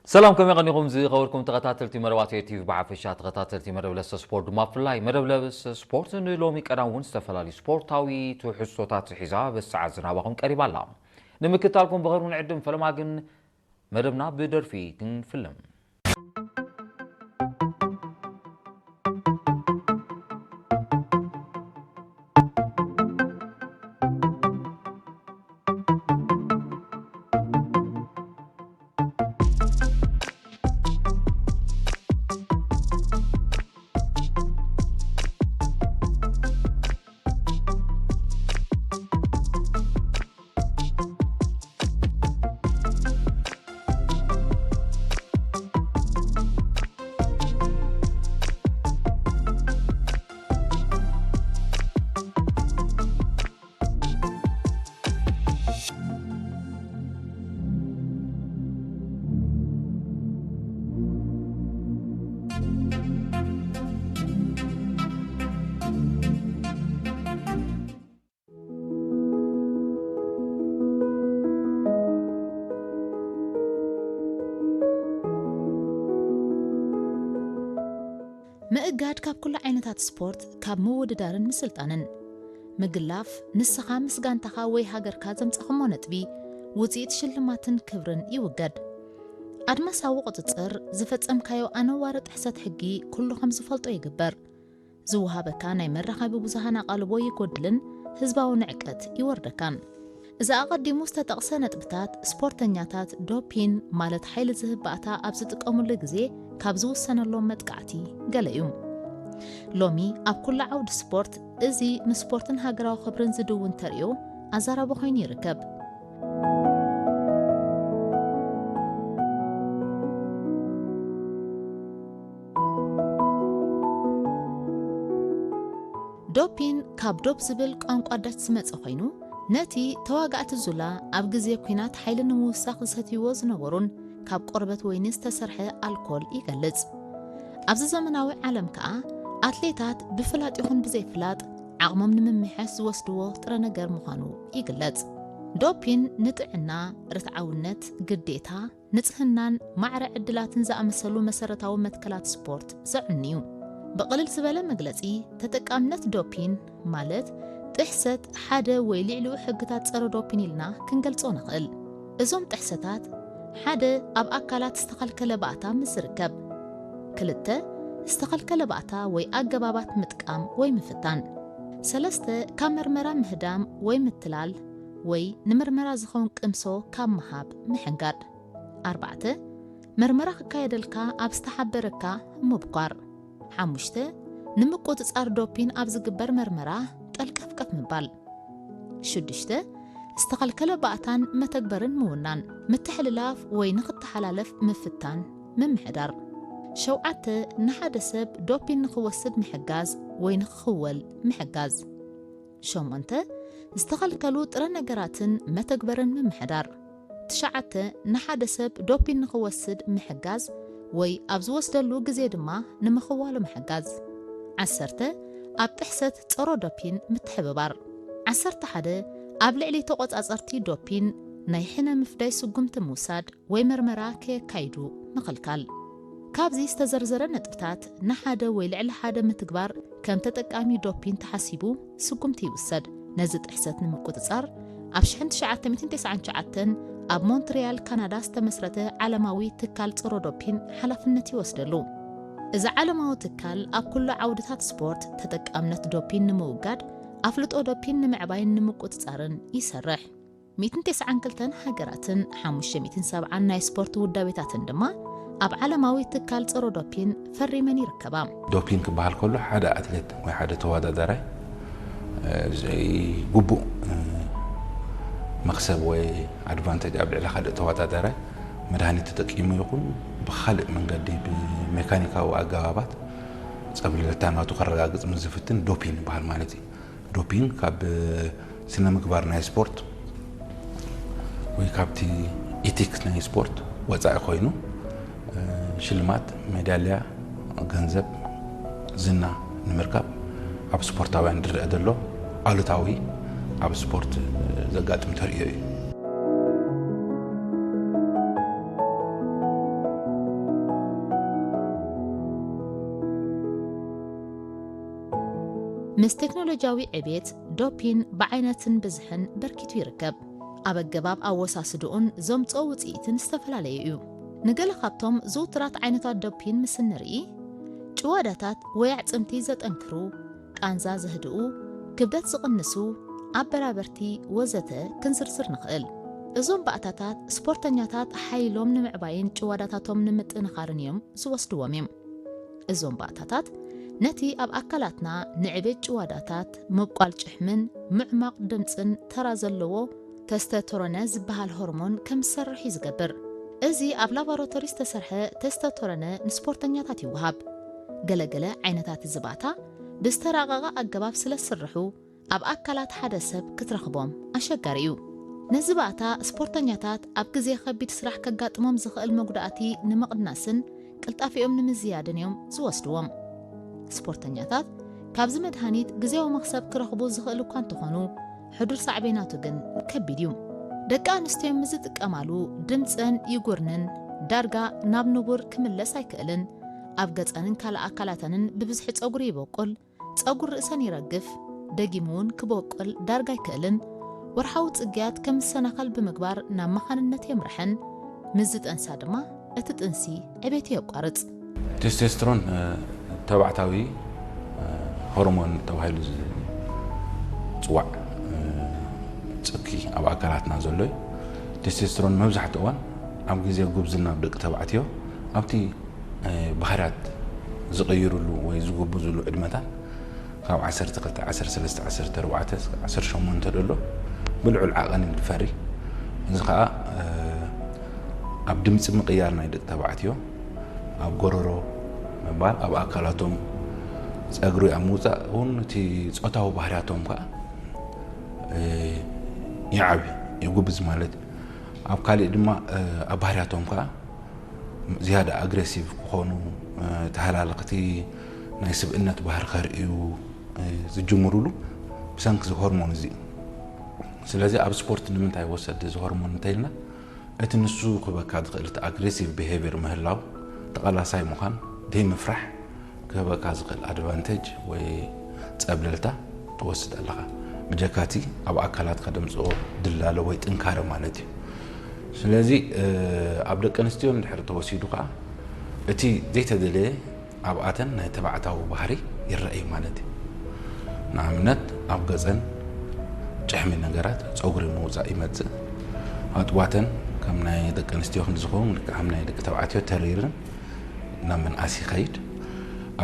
ሰላም፣ ከመይ ቀኒኹም ዝኸበርኩም ተኸታተልቲ መደባት ቲቪ? ብሓፈሻ ተኸታተልቲ መደብ ለሰ ስፖርት ድማ ብፍላይ መደብ ለሰ ስፖርት ንሎሚ ቀዳም እውን ዝተፈላለዩ ስፖርታዊ ትሕዝቶታት ሒዛ በዚ ሰዓት ዝናባኹም ቀሪባ ኣላ። ንምክትታልኩም ብኸሩ ንዕድም፣ ፈለማ ግን መደብና ብደርፊ ክንፍልም። ምእጋድ ካብ ኩሉ ዓይነታት ስፖርት ካብ ምውድዳርን ምስልጣንን። ምግላፍ፣ ንስኻ ምስ ጋንታኻ ወይ ሃገርካ ዘምጻኹሞ ነጥቢ፣ ውጽኢት ሽልማትን ክብርን ይውገድ። ኣድማሳዊ ቁጽጽር፣ ዝፈጸምካዮ ኣነዋሪ ጥሕሰት ሕጊ ኩሉ ከም ዝፈልጦ ይግበር። ዝወሃበካ ናይ መራኸቢ ብዙሃን ኣቓልቦ ይጎድልን ህዝባዊ ንዕቀት ይወርደካን። እዚ ኣቐዲሙ ዝተጠቕሰ ነጥብታት፣ ስፖርተኛታት ዶፒን፣ ማለት ሓይሊ ዝህብ ባእታ ኣብ ዝጥቀሙሉ ግዜ ካብ ዝውሰነሎም መጥቃዕቲ ገለ እዩ። ሎሚ ኣብ ኩሉ ዓውዲ ስፖርት፣ እዚ ንስፖርትን ሃገራዊ ክብርን ዝድውን ተርእዮ ኣዛራቢ ኮይኑ ይርከብ። ዶፒን ካብ ዶፕ ዝብል ቋንቋ ዳች ዝመጸ ኮይኑ፣ ነቲ ተዋጋእቲ ዙላ ኣብ ግዜ ኲናት ሓይሊ ንምውሳኽ ዝሰትይዎ ዝነበሩን ካብ ቆርበት ወይኒ ዝተሰርሐ ኣልኮል ይገልጽ። ኣብዚ ዘመናዊ ዓለም ከኣ፣ ኣትሌታት ብፍላጥ ይኹን ብዘይፍላጥ ዓቕሞም ንምምሕያሽ ዝወስድዎ ጥረ ነገር ምዃኑ ይግለጽ። ዶፒን ንጥዕና፣ ርትዓውነት፣ ግዴታ፣ ንጽህናን ማዕረ ዕድላትን ዝኣመሰሉ መሰረታዊ መትከላት ስፖርት ዘዕኑ እዩ። ብቕልል ዝበለ መግለጺ፣ ተጠቃምነት ዶፒን ማለት ጥሕሰት ሓደ ወይ ልዕሊኡ ሕግታት ጸረ ዶፒን ኢልና ክንገልጾ ንኽእል። እዞም ጥሕሰታት፣ ሓደ ኣብ ኣካላት ዝተኸልከለ ባእታ ምስ ዝርከብ፣ ክልተ ዝተኸልከለ ባእታ ወይ ኣገባባት ምጥቃም ወይ ምፍታን፣ ሰለስተ ካብ መርመራ ምህዳም ወይ ምትላል ወይ ንመርመራ ዝኸውን ቅምሶ ካብ ምሃብ ምሕንጋድ። ኣርባዕተ፣ መርመራ ክካየደልካ ኣብ ዝተሓበረካ ምብኳር። ሓሙሽተ፣ ንምቁጽጻር ዶፒን ኣብ ዝግበር መርመራ ጠልቀፍቀፍ ምባል። ሽዱሽተ፣ ዝተኸልከለ ባእታን መተግበርን ምውናን፣ ምትሕልላፍ ወይ ንኽተሓላለፍ ምፍታን፣ ምምሕዳር። ሸውዓተ፣ ንሓደ ሰብ ዶፒን ንኽወስድ ምሕጋዝ ወይ ንኽኽወል ምሕጋዝ። ሸሞንተ፣ ዝተኸልከሉ ጥረ ነገራትን መተግበርን ምምሕዳር። ትሽዓተ፣ ንሓደ ሰብ ዶፒን ንኽወስድ ምሕጋዝ ወይ ኣብ ዝወስደሉ ግዜ ድማ ንምኽዋሉ ምሕጋዝ። ዓሰርተ፣ ኣብ ጥሕሰት ጸሮ ዶፒን ምትሕብባር። ዓሰርተ ሓደ፣ ኣብ ልዕሊ ተቖጻጸርቲ ዶፒን ናይ ሕነ ምፍዳይ ስጉምቲ ምውሳድ ወይ መርመራ ከየካይዱ ምኽልካል። ካብዚ ዝተዘርዘረ ነጥብታት ንሓደ ወይ ልዕሊ ሓደ ምትግባር ከም ተጠቃሚ ዶፒን ተሓሲቡ ስጉምቲ ይውሰድ። ነዚ ጥሕሰት ንምቁጽጻር ኣብ ሽሕን ትሽዓተ ሚእትን ተስዓን ትሽዓተን ኣብ ሞንትሪያል ካናዳ ዝተመስረተ ዓለማዊ ትካል ጸሮ ዶፒን ሓላፍነት ይወስደሉ። እዚ ዓለማዊ ትካል ኣብ ኩሉ ዓውድታት ስፖርት ተጠቃምነት ዶፒን ንምውጋድ ኣፍልጦ ዶፒን ንምዕባይን ንምቁጽጻርን ይሰርሕ። ሚእትን ተስዓን ክልተን ሃገራትን ሓሙሽተ ሚእትን ሰብዓን ናይ ስፖርት ውዳቤታትን ድማ ኣብ ዓለማዊ ትካል ጸሮ ዶፒን ፈሪመን ይርከባ። ዶፒን ክበሃል ከሎ ሓደ ኣትሌት ወይ ሓደ ተወዳዳራይ፣ እ፣ ዘይግቡእ፣ እ፣ መኽሰብ ወይ ኣድቫንቴጅ ኣብ ልዕሊ ካልእ ተወዳዳራይ መድሃኒት ተጠቂሙ ይኹን ብኻልእ መንገዲ ብሜካኒካዊ ኣገባባት ጸብለልታ ናቱ ከረጋግጽ ምስ ዝፍትን ዶፒን ይበሃል ማለት እዩ። ዶፒን ካብ ስነ ምግባር ናይ ስፖርት ወይ ካብቲ ኤቲክስ ናይ ስፖርት ወጻኢ ኮይኑ፣ እ፣ ሽልማት፣ ሜዳልያ፣ ገንዘብ፣ ዝና ንምርካብ ኣብ ስፖርታውያን ዝረአ ዘሎ ኣሉታዊ ኣብ ስፖርት ዘጋጥም ተርእዮ እዩ። ምስ ቴክኖሎጂያዊ ዕቤት፣ ዶፒን ብዓይነትን ብዝሕን በርኪቱ ይርከብ። ኣብ ኣገባብ ኣወሳስድኡን ዘምጽኦ ውጽኢትን ዝተፈላለየ እዩ። ንገለ ካብቶም ዝውቱራት ዓይነታት ዶፒን ምስ እንርኢ፣ ጭዋዳታት ወይ ኣዕጽምቲ ዘጠንክሩ፣ ቃንዛ ዘህድኡ፣ ክብደት ዝቕንሱ፣ ኣበራበርቲ ወዘተ ክንዝርዝር ንኽእል። እዞም ባእታታት ስፖርተኛታት ሓይሎም ንምዕባይን ጭዋዳታቶም ንምጥንኻርን እዮም ዝወስድዎም እዮም። እዞም ባእታታት ነቲ ኣብ ኣካላትና ንዕቤት ጭዋዳታት፣ ምብቋል ጭሕምን ምዕማቕ ድምጽን ተራ ዘለዎ ተስተቶረነ ዝበሃል ሆርሞን ከም ዝሰርሕ እዩ ዝገብር። እዚ ኣብ ላቦራቶሪ ዝተሰርሐ ተስተቶረነ ንስፖርተኛታት ይወሃብ። ገለገለ ዓይነታት እዚ ባእታ ብዝተራቐቐ ኣገባብ ስለ ዝስርሑ ኣብ ኣካላት ሓደ ሰብ ክትረኽቦም ኣሸጋሪ እዩ። ነዚ ባእታ ስፖርተኛታት ኣብ ግዜ ከቢድ ስራሕ ከጋጥሞም ዝኽእል መጉዳእቲ ንምቕናስን ቅልጣፊኦም ንምዝያድን እዮም ዝወስድዎም። ስፖርተኛታት ካብዚ መድሃኒት ግዜያዊ መኽሰብ ክረኽቡ ዝኽእል እኳ እንተኾኑ፣ ሕዱር ሳዕቤናቱ ግን ከቢድ እዩ። ደቂ ኣንስትዮ ምስ ዝጥቀማሉ ድምፀን ይጉርንን ዳርጋ ናብ ንቡር ክምለስ ኣይክእልን። ኣብ ገፀንን ካልእ ኣካላተንን ብብዝሒ ፀጉሪ ይበቁል፣ ጸጉር ርእሰን ይረግፍ፣ ደጊሙ እውን ክበቁል ዳርጋ ኣይክእልን። ወርሓዊ ጽግያት ከም ዝሰናኸል ብምግባር ናብ መኻንነት የምርሐን። ምስ ዝጠንሳ ድማ እቲ ጥንሲ ዕቤቱ የቋርጽ። ቴስቴስትሮን ተባዕታዊ ሆርሞን ተባሂሉ ዝፅዋዕ ጽኪ ኣብ ኣካላትና ዘሎ እዩ። ቴስቴስትሮን መብዛሕትኡ እዋን ኣብ ግዜ ጉብዝና ኣብ ደቂ ተባዕትዮ ኣብቲ ባህርያት ዝቕይርሉ ወይ ዝጉብዝሉ ዕድመታት ካብ ዓሰርተ ክልተ፣ ዓሰርተ ሰለስተ፣ ዓሰርተ ኣርባዕተ፣ ዓሰርተ ሸሞንተ ደሎ ብልዑል ዓቐን እዩ ዝፈሪ። እዚ ከዓ ኣብ ድምፂ ምቕያር ናይ ደቂ ተባዕትዮ፣ ኣብ ጎረሮ ምባል፣ ኣብ ኣካላቶም ፀግሪ ኣብ ምውፃእ እውን እቲ ፆታዊ ባህርያቶም ከዓ ይዓቢ፣ ይጉብዝ ማለት እዩ። ኣብ ካሊእ ድማ ኣብ ባህርያቶም ከዓ ዝያዳ ኣግሬሲቭ ክኾኑ፣ ተሃላልኽቲ ናይ ስብእነት ባህሪ ከርእዩ ዝጅምሩሉ ብሰንኪ እዚ ሆርሞን እዚ እዩ። ስለዚ ኣብ ስፖርት ንምንታይ ይወሰድ እዚ ሆርሞን እንተኢልና፣ እቲ ንሱ ክህበካ ዝኽእል እቲ ኣግሬሲቭ ቢሄቪር ምህላው፣ ተቓላሳይ ምዃን፣ ደይ ምፍራሕ ክህበካ ዝኽእል ኣድቫንቴጅ ወይ ጸብለልታ ትወስድ ኣለኻ። ብጀካቲ ኣብ ኣካላትካ ደምጽኦ ድላለ ወይ ጥንካረ ማለት እዩ። ስለዚ ኣብ ደቂ ኣንስትዮ እንድሕር ተወሲዱ ከዓ እቲ ዘይተደለየ ኣብኣተን ናይ ተባዕታዊ ባህሪ ይረኣይ ማለት እዩ። ንኣብነት ኣብ ገጸን ጭሕሚ ነገራት ጸጉሪ ምውጻእ ይመጽእ። ኣጥባተን ከም ናይ ደቂ ኣንስትዮ ክንዲ ዝኸውን ልክዕ ከም ናይ ደቂ ተባዕትዮ ተሪርን ናብ ምንኣስ ይኸይድ።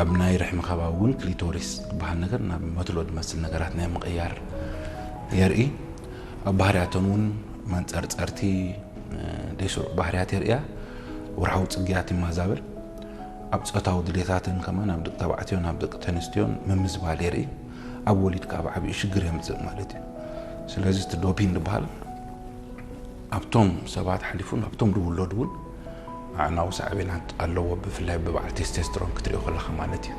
ኣብ ናይ ርሕሚ ከባቢ እውን ክሊቶሪስ ዝበሃል ነገር ናብ መትሎ ዝመስል ነገራት ናይ ምቕያር የርኢ። ኣብ ባህርያተን እውን መንጸርጸርቲ፣ ደይ ስሩዕ ባህርያት የርእያ። ወርሓዊ ጽግያት ይመዛበል። ኣብ ጾታዊ ድሌታትን ከማን ኣብ ደቂ ተባዕትዮን ኣብ ደቂ ተንስትዮን ምምዝባል የርኢ። ኣብ ወሊድ ከዓ ብዓብዩ ሽግር የምጽእ ማለት እዩ። ስለዚ እቲ ዶፒን ዝበሃል ኣብቶም ሰባት ሓሊፉ ኣብቶም ዝውለዱ እውን ኣዕናዊ ሳዕቤናት ኣለዎ፣ ብፍላይ ብበዓል ቴስቴስትሮን ክትሪኦ ከለኻ ማለት እዩ።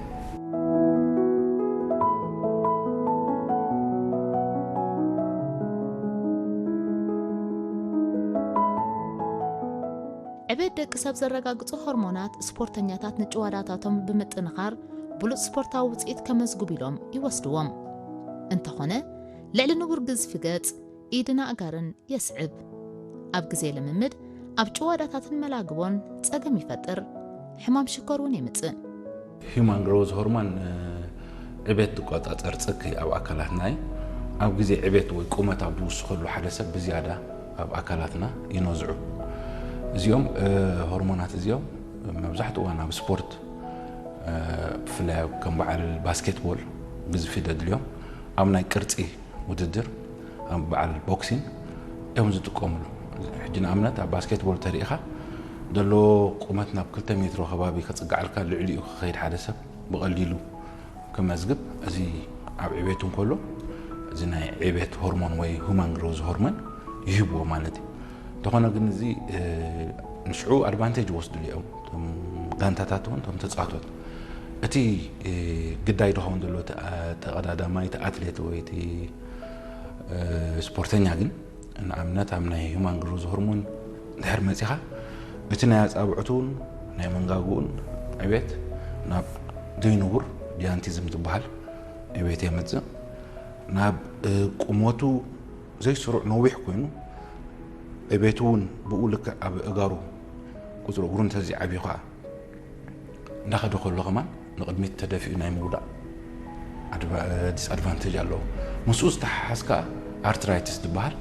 ዕቤት ደቂ ሰብ ዘረጋግጹ ሆርሞናት ስፖርተኛታት ንጭዋዳታቶም ብምጥንኻር ብሉጽ ስፖርታዊ ውጽኢት ከመዝግቡ ኢሎም ይወስድዎም። እንተኾነ ልዕሊ ንቡር ግዝፊ ገጽ፣ ኢድን ኣእጋርን የስዕብ። ኣብ ግዜ ልምምድ ኣብ ጭዋዳታትን መላግቦን ጸገም ይፈጥር፣ ሕማም ሽኮር እውን የምጽእ። ሂዩማን ግሮዝ ሆርሞን ዕቤት ዝቆጻጸር ጽኪ ኣብ ኣካላትና እዩ። ኣብ ግዜ ዕቤት ወይ ቁመት ኣብ ዝውስኸሉ ሓደ ሰብ ብዝያዳ ኣብ ኣካላትና ይነዝዑ። እዚኦም ሆርሞናት እዚኦም መብዛሕትኡ እዋን ኣብ ስፖርት ብፍላይ ከም በዓል ባስኬትቦል ግዝፊ ደድልዮም ኣብ ናይ ቅርጺ ውድድር ኣብ በዓል ቦክሲን እዮም ዝጥቀምሉ። ሕጂ ንኣብነት ኣብ ባስኬትቦል ተሪኢኻ ዘሎ ቁመት ናብ ክልተ ሜትሮ ከባቢ ከጽግዓልካ ልዕሊኡ ክኸይድ ሓደ ሰብ ብቐሊሉ ክመዝግብ፣ እዚ ኣብ ዕቤቱ እንከሎ እዚ ናይ ዕቤት ሆርሞን ወይ ሁማን ግሮዝ ሆርሞን ይህብዎ ማለት እዩ። እንተኾነ ግን እዚ ንሽዑ ኣድቫንቴጅ ይወስድሉ እዮም እቶም ጋንታታት እውን እቶም ተፃወቶት። እቲ ግዳይ ዝኸውን ዘሎ ተቐዳዳማይ እቲ ኣትሌት ወይ እቲ ስፖርተኛ ግን ንኣብነት ኣብ ናይ ሁማን ግሮዝ ሆርሞን ድሕር መፂኻ እቲ ናይ ኣፃብዕቱን ናይ መንጋግኡን ዕቤት ናብ ዘይንቡር ዲያንቲዝም ዝበሃል ዕቤት የምጽእ። ናብ ቁመቱ ዘይስሩዕ ነዊሕ ኮይኑ፣ ዕቤቱ እውን ብኡ ልክዕ ኣብ እጋሩ፣ ቁጽሪ እግሩ እንተዘይዓብዩ ከዓ እንዳኸደ ከሎ ከማን ንቕድሚት ተደፊኡ ናይ ምውዳቕ ዲስኣድቫንቴጅ ኣለዎ። ምስኡ ዝተሓሓዝ ከዓ ኣርትራይትስ ዝበሃል፣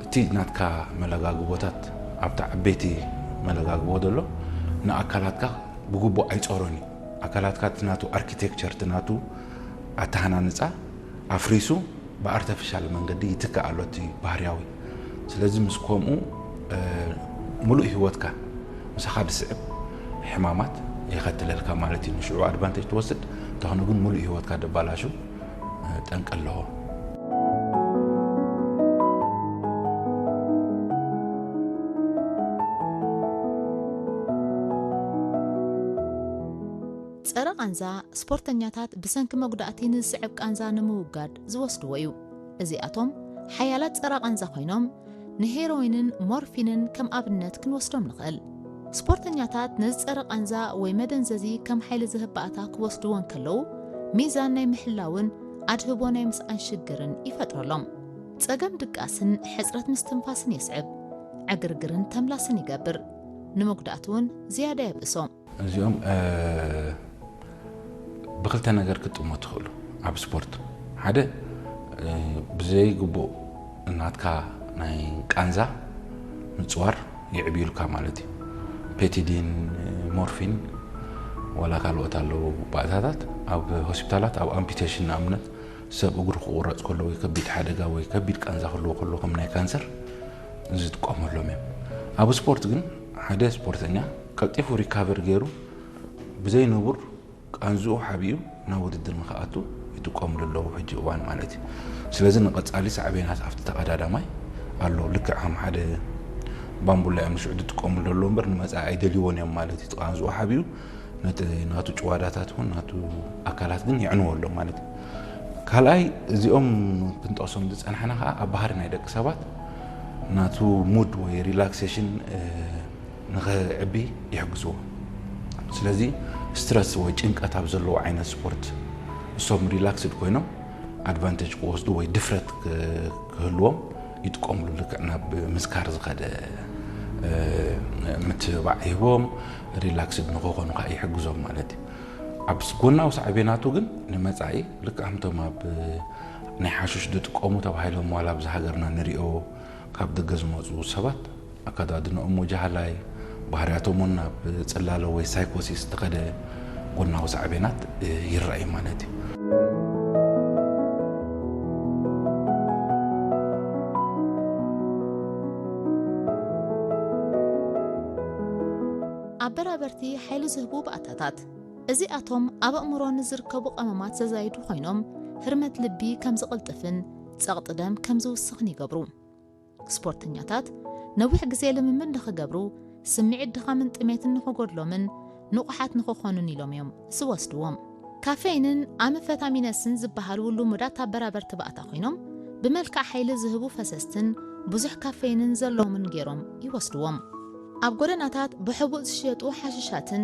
እቲ ናትካ መለጋግቦታት ኣብቲ ዓበይቲ መለጋግቦ ዘሎ ንኣካላትካ ብግቡእ ኣይጾሮን እዩ። ኣካላትካ እቲ ናቱ ኣርኪቴክቸር፣ እቲ ናቱ ኣተሃናንጻ ኣፍሪሱ ብኣርተፊሻል መንገዲ ይትክእ ኣሎ እቲ ባህርያዊ። ስለዚ ምስ ከምኡ ሙሉእ ህይወትካ ምሳኻ ዝስዕብ ሕማማት የኸትለልካ ማለት እዩ። ንሽዑ ኣድቫንቴጅ ትወስድ እንተኾነ ግን ሙሉእ ህይወትካ ደባላሹ ጠንቂ ኣለዎ። ጸረ ቃንዛ ስፖርተኛታት ብሰንኪ መጉዳእቲ ንዝስዕብ ቃንዛ ንምውጋድ ዝወስድዎ እዩ። እዚኣቶም ሓያላት ጸረ ቃንዛ ኮይኖም ንሄሮይንን ሞርፊንን ከም ኣብነት ክንወስዶም ንኽእል። ስፖርተኛታት ነዚ ጸረ ቃንዛ ወይ መደንዘዚ ከም ሓይሊ ዝህብ ባእታ ክወስድዎ እንከለዉ ሚዛን ናይ ምሕላውን ኣድህቦ ናይ ምስኣን ሽግርን ይፈጥረሎም። ጸገም ድቃስን ሕጽረት ምስትንፋስን የስዕብ። ዕግርግርን ተምላስን ይገብር። ንመጉዳእቲ እውን ዝያዳ የብእሶ። እዚኦም ብክልተ ነገር ክትጥሞ ትኽእሉ። ኣብ ስፖርት ሓደ ብዘይ ግቡእ ናትካ ናይ ቃንዛ ምፅዋር ይዕብዩልካ ማለት እዩ። ፔቲዲን፣ ሞርፊን ዋላ ካልኦት ኣለዉ ባእታታት ኣብ ሆስፒታላት ኣብ ኣምፒቴሽን ንኣብነት ሰብ እግሩ ክቑረፅ ከሎ ወይ ከቢድ ሓደጋ ወይ ከቢድ ቃንዛ ክህልዎ ከሎ ከም ናይ ካንሰር ዝጥቀመሎም እዮም። ኣብ ስፖርት ግን ሓደ ስፖርተኛ ቀልጢፉ ሪካቨር ገይሩ ብዘይ ንቡር ቃንዝኡ ሓቢኡ ናብ ውድድር ንክኣቱ ይጥቀምሉ ኣለዉ ሕጂ እዋን ማለት እዩ። ስለዚ ንቐፃሊ ሳዕቤናት ኣብቲ ተቐዳዳማይ ኣሎ። ልክዕ ከም ሓደ ባምቡላ እዮም ንሽዑ ዝጥቀምሉ ዘለዉ እምበር ንመፃኢ ኣይደልይዎን እዮም ማለት እዩ። ቃንዝኡ ሓቢኡ ነቲ ናቱ ጭዋዳታት እውን ናቱ ኣካላት ግን የዕንዎ ኣሎ ማለት እዩ። ካልኣይ እዚኦም ክንጠቕሶም ዝፀናሕና ከዓ ኣብ ባህሪ ናይ ደቂ ሰባት ናቱ ሙድ ወይ ሪላክሴሽን ንኸዕቢ ይሕግዝዎ። ስለዚ ስትረስ ወይ ጭንቀት ኣብ ዘለዎ ዓይነት ስፖርት እሶም ሪላክስድ ኮይኖም ኣድቫንቴጅ ክወስዱ ወይ ድፍረት ክህልዎም ይጥቀምሉ። ልክዕ ናብ ምስካር ዝኸደ ምትብባዕ ይህቦም፣ ሪላክስድ ንክኾኑ ከዓ ይሕግዞም ማለት እዩ። ኣብ ጎናዊ ሳዕቤናቱ ግን ንመፃኢ ልክዕ ከምቶም ኣብ ናይ ሓሹሽ ዝጥቀሙ ተባሂሎም ዋላ ኣብዚ ሃገርና ንሪኦ ካብ ደገ ዝመፁ ሰባት ኣከዳድንኦም ወጃሃላይ፣ ባህርያቶም እውን ናብ ጽላለ ወይ ሳይኮሲስ ዝኸደ ጎናዊ ሳዕቤናት ይረኣይ ማለት እዩ። ኣበራበርቲ ሓይሊ ዝህቡ ባእታታት። እዚኣቶም ኣብ ኣእምሮ ንዝርከቡ ቀመማት ዘዛይዱ ኮይኖም ህርመት ልቢ ከም ዝቕልጥፍን ጸቕጢ ደም ከም ዝውስኽን ይገብሩ። ስፖርተኛታት ነዊሕ ግዜ ልምምድ ንኽገብሩ፣ ስምዒት ድኻምን ጥሜትን ንኽጎድሎምን ንቑሓት ንኽኾኑን ኢሎም እዮም ዝወስድዎም። ካፌይንን ኣምፈታሚነስን ዝበሃሉ ልሙዳት ኣበራበርቲ ባእታ ኮይኖም፣ ብመልክዕ ሓይሊ ዝህቡ ፈሰስትን ብዙሕ ካፌይንን ዘለዎምን ገይሮም ይወስድዎም። ኣብ ጎደናታት ብሕቡእ ዝሽየጡ ሓሽሻትን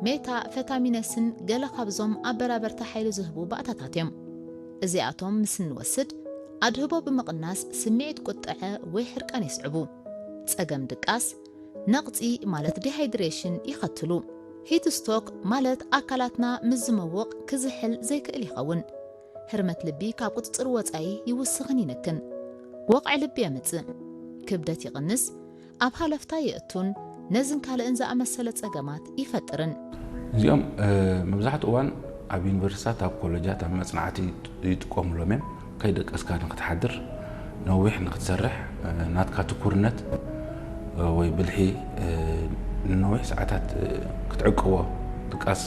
ሜታፈታሚነስን ገለ ካብዞም ኣበራበርቲ ሓይሊ ዝህቡ ባእታታት እዮም። እዚኣቶም ምስ እንወስድ ኣድህቦ ብምቕናስ ስምዒት ቁጥዐ ወይ ሕርቃን የስዕቡ። ጸገም ድቃስ፣ ነቕጺ ማለት ዲሃይድሬሽን ይኸትሉ። ሂት ስትሮክ ማለት ኣካላትና ምስ ዝመውቕ ክዝሕል ዘይክእል ይኸውን። ህርመት ልቢ ካብ ቁጽጽር ወጻኢ ይውስኽን ይንክን። ወቕዒ ልቢ የምጽእ። ክብደት ይቕንስ። ኣብ ሃለፍታ የእቱን ነዝን ካልእን ዝኣመሰለ ጸገማት ይፈጥርን። እዚኦም መብዛሕትኡ እዋን ኣብ ዩኒቨርሲታት፣ ኣብ ኮለጃት፣ ኣብ መጽናዕቲ ይጥቀሙሎም እዮም። ከይደቀስካ ንክትሓድር፣ ነዊሕ ንክትሰርሕ፣ ናትካ ትኩርነት ወይ ብልሒ ንነዊሕ ሰዓታት ክትዕቅቦ ድቃስ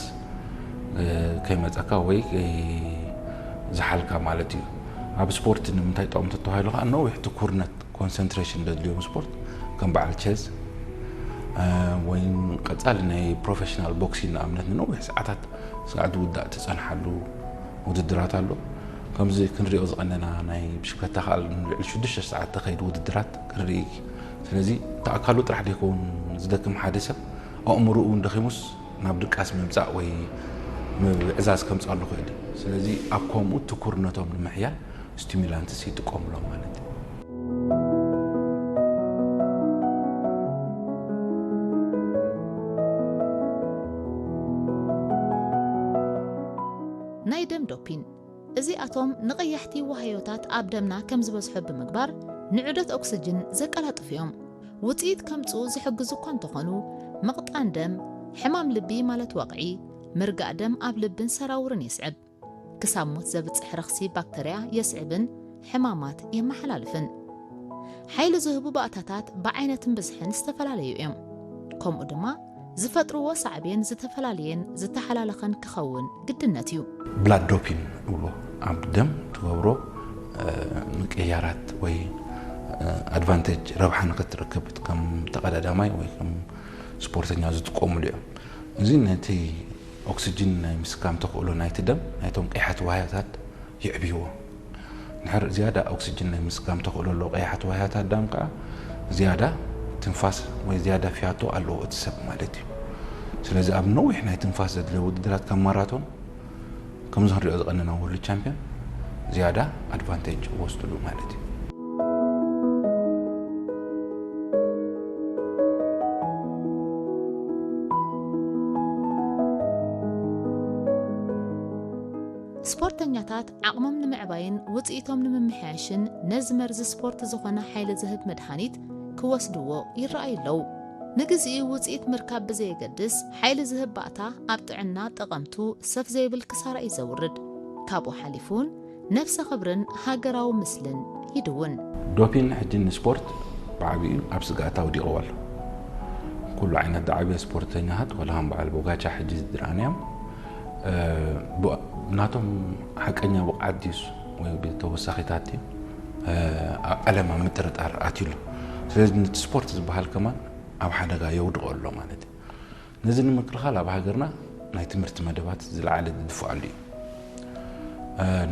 ከይመጸካ ወይ ዝሓልካ ማለት እዩ። ኣብ ስፖርት ንምንታይ ጠቕሚ ተተባሂሉ ከዓ ነዊሕ ትኩርነት ኮንሰንትሬሽን ዘድልዮም ስፖርት ከም በዓል ቸዝ ወይ ቀጻሊ ናይ ፕሮፌሽናል ቦክሲን ንኣብነት ንነዊሕ ሰዓታት ስጋዕ ዝውዳእ ትጸንሓሉ ውድድራት ኣሎ። ከምዚ ክንሪኦ ዝቐነና ናይ ብሽክለታ ከዓ ልዕሊ ሽዱሽተ ሰዓት ተኸይዱ ውድድራት ክንርኢ። ስለዚ እቲ ኣካሉ ጥራሕ ዘይከውን ዝደክም ሓደ ሰብ ኣእምሮኡ እውን ደኺሙስ ናብ ድቃስ ምምጻእ ወይ ምዕዛዝ ከምፅኣሉ ክእል። ስለዚ ኣብ ከምኡ ትኩርነቶም ንምሕያል ስቲሙላንትስ ይጥቀሙሎም ማለት እዩ። ናይ ደም ዶፒን። እዚኣቶም ንቐያሕቲ ዋህዮታት ኣብ ደምና ከም ዝበዝሑ ብምግባር ንዑደት ኦክስጅን ዘቀላጥፉ እዮም። ውፅኢት ከምፅኡ ዝሕግዙ እኳ እንተኾኑ፣ ምቕጣን ደም፣ ሕማም ልቢ ማለት ወቕዒ፣ ምርጋእ ደም ኣብ ልብን ሰራውርን የስዕብ። ክሳብ ሞት ዘብፅሕ ረኽሲ ባክተርያ የስዕብን ሕማማት የመሓላልፍን። ሓይሊ ዝህቡ ባእታታት ብዓይነትን ብዝሕን ዝተፈላለዩ እዮም። ከምኡ ድማ ዝፈጥርዎ ሳዕቤን ዝተፈላለየን ዝተሓላለኸን ክኸውን ግድነት እዩ። ብላድ ዶፒን እብሎ ኣብ ደም ትገብሮ ምቅያራት ወይ ኣድቫንቴጅ ረብሓ ንክትረክብ ከም ተቐዳዳማይ ወይ ከም ስፖርተኛ ዝጥቀሙሉ እዮም። እዚ ነቲ ኦክስጅን ናይ ምስካም ተኽእሎ ናይቲ ደም ናይቶም ቀያሕቲ ዋህዮታት ይዕብይዎ። ንሕር ዝያዳ ኦክስጅን ናይ ምስካም ተኽእሎ ኣለዎ። ቀያሕቲ ዋህያታት ደም ከዓ ዝያዳ ትንፋስ ወይ ዝያዳ ፊያቶ ኣለዎ እቲ ሰብ ማለት እዩ። ስለዚ ኣብ ነዊሕ ናይ ትንፋስ ዘድልዮ ውድድራት ከም ማራቶን ከምዚ ክንሪኦ ዝቐነና ወርልድ ቻምፒዮን ዝያዳ ኣድቫንቴጅ ይወስድሉ ማለት እዩ። ስፖርተኛታት ዓቕሞም ንምዕባይን ውፅኢቶም ንምምሕያሽን ነዚ መርዚ ስፖርት ዝኾነ ሓይሊ ዝህብ መድሃኒት ክወስድዎ ይረኣዩ ኣለዉ። ንግዚኡ ውፅኢት ምርካብ ብዘየገድስ ሓይሊ ዝህብ ባእታ ኣብ ጥዕና ጠቐምቱ ሰፍ ዘይብል ክሳራ እዩ ዘውርድ። ካብኡ ሓሊፉ እውን ነብሰ ክብርን ሃገራዊ ምስልን ይድውን። ዶፒን ሕጂ ንስፖርት ብዓቢኡ ኣብ ስግኣት ኣውዲቕዎ ኣሎ። ኩሉ ዓይነት ዝዓበየ ስፖርተኛታት ወላ ከም በዓል ቦጋቻ ሕጂ ዝድርኣናዮም ናቶም ሓቀኛ ብቕዓት ድዩስ ወይ ብተወሳኺታት ድዩ ኣብ ዓለም ኣብ ምጥርጣር ኣትዩ ኣሎ። ስለዚ ነቲ ስፖርት ዝበሃል ከማን ኣብ ሓደጋ የውድቖ ኣሎ ማለት እዩ። ነዚ ንምክልኻል ኣብ ሃገርና ናይ ትምህርቲ መደባት ዝለዓለ ዝድፍኣሉ እዩ።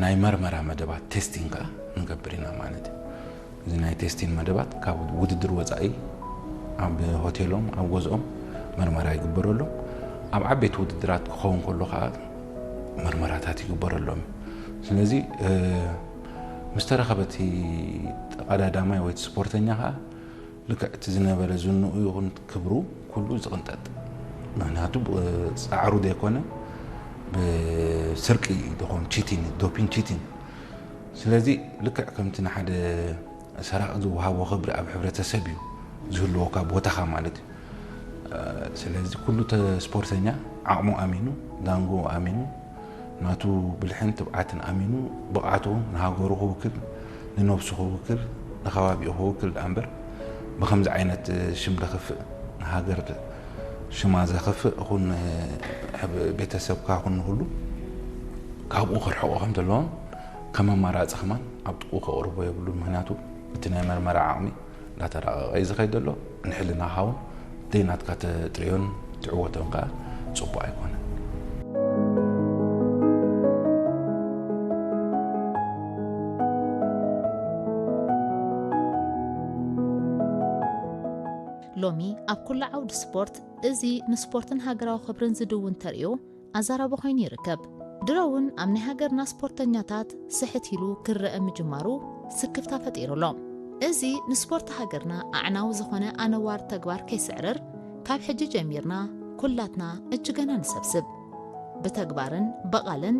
ናይ መርመራ መደባት ቴስቲንግ ከዓ ንገብር ኢና ማለት እዩ። እዚ ናይ ቴስቲን መደባት ካብ ውድድር ወፃኢ ኣብ ሆቴሎም ኣብ ገዝኦም መርመራ ይግበረሎም። ኣብ ዓበይቲ ውድድራት ክኸውን ከሎ ከዓ መርመራታት ይግበረሎም። ስለዚ ምስ ተረኸበ እቲ ተቐዳዳማይ ወይ እቲ ስፖርተኛ ከዓ ልክዕ እቲ ዝነበረ ዝንኡ ይኹን ክብሩ ኩሉ ዝቕንጠጥ። ምክንያቱ ብ- ፃዕሩ ዘይኮነ ብስርቂ ዝኾን ቺቲን፣ ዶፒን ቺቲን። ስለዚ ልክዕ ከምቲ ንሓደ ሰራቂ ዝወሃቦ ክብሪ ኣብ ሕብረተሰብ እዩ ዝህልወካ ቦታኻ ማለት እዩ። ስለዚ ኩሉ ተ- ስፖርተኛ ዓቕሙ ኣሚኑ፣ ዳንጎ ኣሚኑ፣ ናቱ ብልሕን ትብዓትን ኣሚኑ ብቕዓቱ ንሃገሩ ክውክል፣ ንነብሱ ክውክል፣ ንከባቢኡ ክውክል ደኣ እምበር ብኸምዚ ዓይነት ሽም ዘኽፍእ፣ ንሃገር ሽማ ዘኽፍእ፣ እኹን ቤተሰብካ ኩን ንኹሉ ካብኡ ክርሕቑ ከም ዘለዎም ከም ኣማራፂ ከማን ኣብ ጥቕኡ ከቕርቦ የብሉን። ምኽንያቱ እቲ ናይ መርመራ ዓቕሚ እንዳተራቐቐ እዩ ዝኸይድ ዘሎ። ንሕልናኻ እውን ዘይናትካ ተጥርዮን ትዕወቶን ከዓ ፅቡቕ ኣይኮነን። ሎሚ ኣብ ኩሉ ዓውዲ ስፖርት እዚ ንስፖርትን ሃገራዊ ክብርን ዝድውን ተርእዮ ኣዛራቢ ኮይኑ ይርከብ። ድሮ እውን ኣብ ናይ ሃገርና ስፖርተኛታት ስሕት ኢሉ ክረአ ምጅማሩ ስክፍታ ፈጢሩ ኣሎ። እዚ ንስፖርት ሃገርና ኣዕናዊ ዝኾነ ኣነዋር ተግባር ከይስዕርር ካብ ሕጂ ጀሚርና ኩላትና እጅገና ንሰብስብ። ብተግባርን ብቓልን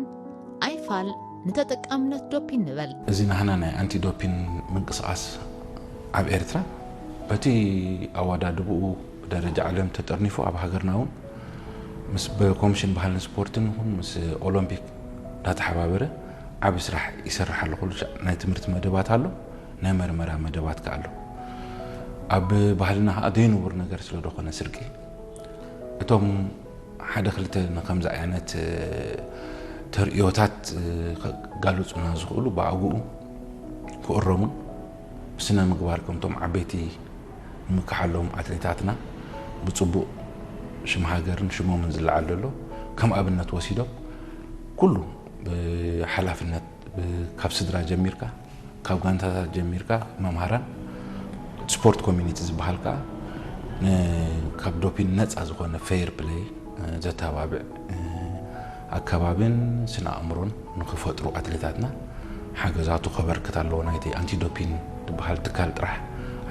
ኣይፋል ንተጠቃምነት ዶፒን ንበል። እዚ ናህና ናይ ኣንቲ ዶፒን ምንቅስቓስ ኣብ ኤርትራ በቲ ኣወዳድብኡ ብደረጃ ዓለም ተጠርኒፉ ኣብ ሃገርና እውን ምስ ብኮሚሽን ባህልን ስፖርትን ይኹን ምስ ኦሎምፒክ እንዳተሓባበረ ዓቢ ስራሕ ይሰርሕ ኣሎ። ኩሉ ሻዕ ናይ ትምህርቲ መደባት ኣሎ፣ ናይ መርመራ መደባት ከኣ ኣሎ። ኣብ ባህልና ከኣ ዘይንቡር ነገር ስለ ዝኾነ ስርቂ እቶም ሓደ ክልተ ንከምዚ ዓይነት ተርእዮታት ከጋልጹና ዝኽእሉ ብኣግኡ ክእረሙን ብስነ ምግባር ከምቶም ዓበይቲ ንምክሓሎም ኣትሌታትና ብፅቡቕ ሽም ሃገርን ሽሞምን ዝለዓል ዘሎ ከም ኣብነት ወሲዶም ኩሉ ብሓላፍነት ካብ ስድራ ጀሚርካ ካብ ጋንታታት ጀሚርካ መምሃራን ስፖርት ኮሚኒቲ ዝበሃል ከዓ ካብ ዶፒን ነፃ ዝኾነ ፌር ፕሌይ ዘተባብዕ ኣከባብን ስነ ኣእምሮን ንክፈጥሩ ኣትሌታትና ሓገዛቱ ከበርክት ኣለዎ። ናይቲ ኣንቲዶፒን ዝበሃል ትካል ጥራሕ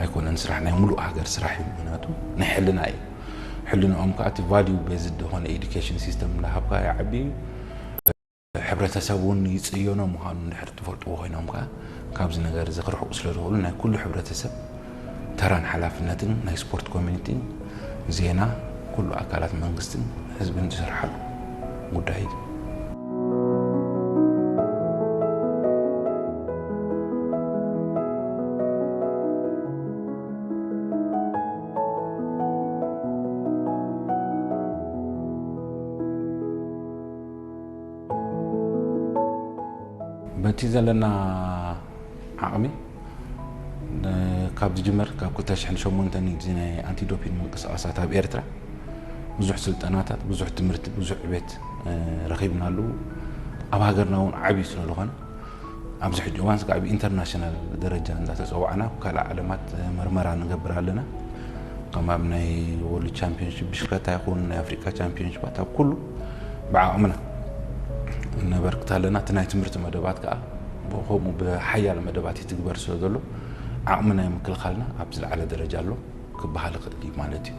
ኣይኮነን፣ ስራሕ ናይ ሙሉእ ሃገር ስራሕ እዩ። ምክንያቱ ናይ ሕልና እዩ። ሕልንኦም ከዓ እቲ ቫልዩ ቤዝድ ዝኾነ ኤዱኬሽን ሲስተም እንዳሃብካ ይዓቢ እዩ። ሕብረተሰብ እውን ይፅየኖ ምዃኑ እንድሕር ትፈልጥዎ ኮይኖም ከዓ ካብዚ ነገር እዚ ክርሕቁ ስለ ዝኽእሉ ናይ ኩሉ ሕብረተሰብ ተራን ሓላፍነትን ናይ ስፖርት ኮሚኒቲን ዜና ኩሉ ኣካላት መንግስትን ህዝብን ዝሰርሓሉ ጉዳይ እዩ። በቲ ዘለና ዓቕሚ ካብ ዝጅመር ካብ ክልተ ሽሕን ሸሞንተን እዚ ናይ ኣንቲዶፒን ምንቅስቃሳት ኣብ ኤርትራ ብዙሕ ስልጠናታት፣ ብዙሕ ትምህርቲ፣ ብዙሕ ዕቤት ረኺብናሉ። ኣብ ሃገርና እውን ዓብዩ ስለ ዝኾነ ኣብዚ ሕጂ እዋን ስጋዕ ብኢንተርናሽናል ደረጃ እንዳተፀዋዕና ኣብ ካልእ ዓለማት መርመራ ንገብር ኣለና። ከም ኣብ ናይ ወርልድ ቻምፒዮንሽፕ ብሽክለታ ይኹን ናይ ኣፍሪካ ቻምፒዮንሽፓት ኣብ ኩሉ ብዓቕምና ነበርክት ኣለና። እቲ ናይ ትምህርቲ መደባት ከዓ ከምኡ ብሓያለ መደባት ይትግበር ስለ ዘሎ ዓቕሚ ናይ ምክልኻልና ኣብ ዝለዓለ ደረጃ ኣሎ ክበሃል ይኽእል እዩ ማለት እዩ።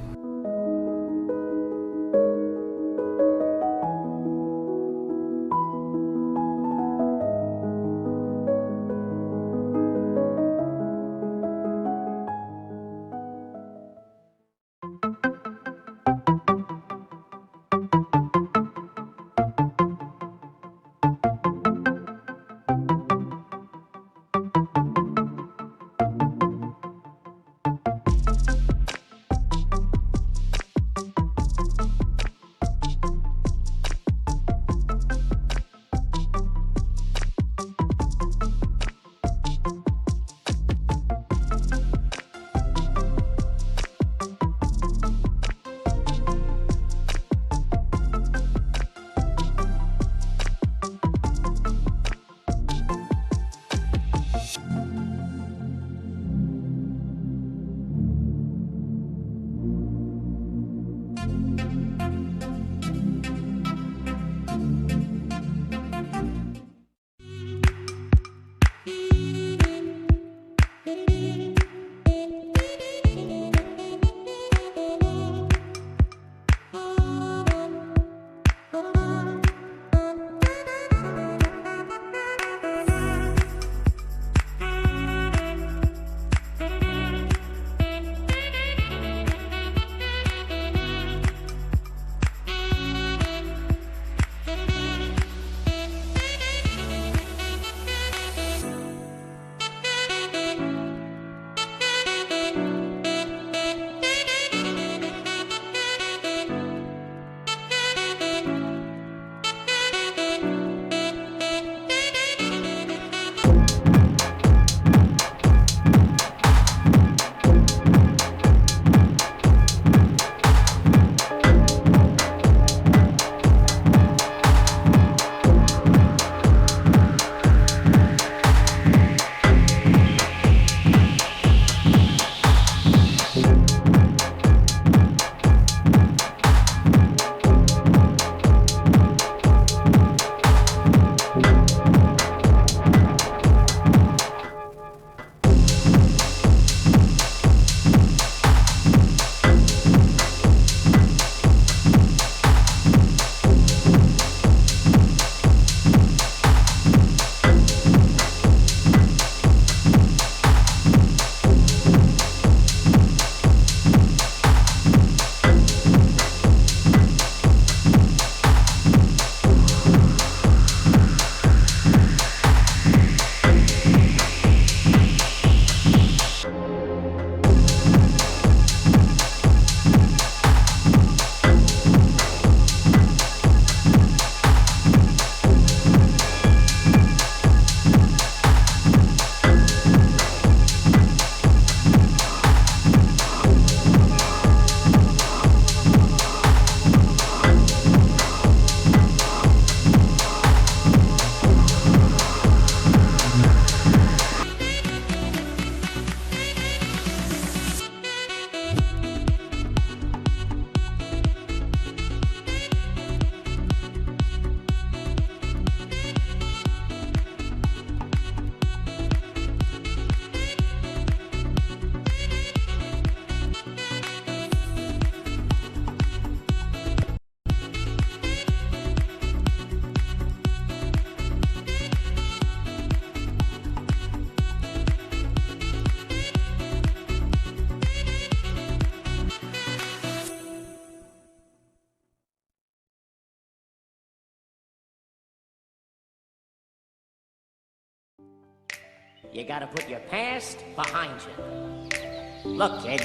You gotta put your past behind you. Look, kid.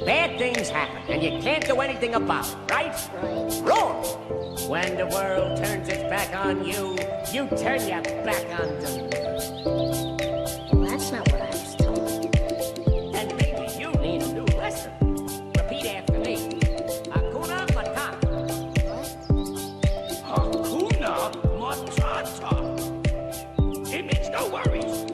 Bad things happen, and you can't do anything about it, right? Right. Wrong! When the world turns its back on you, you turn your back on them. Well, that's not what I was told. And maybe you need a new lesson. Repeat after me. Hakuna Matata. What? Hakuna Matata. It means no worries.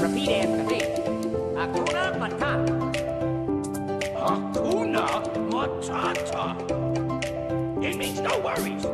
Repeat after me. Hakuna Matata. Hakuna Matata. It means no worries.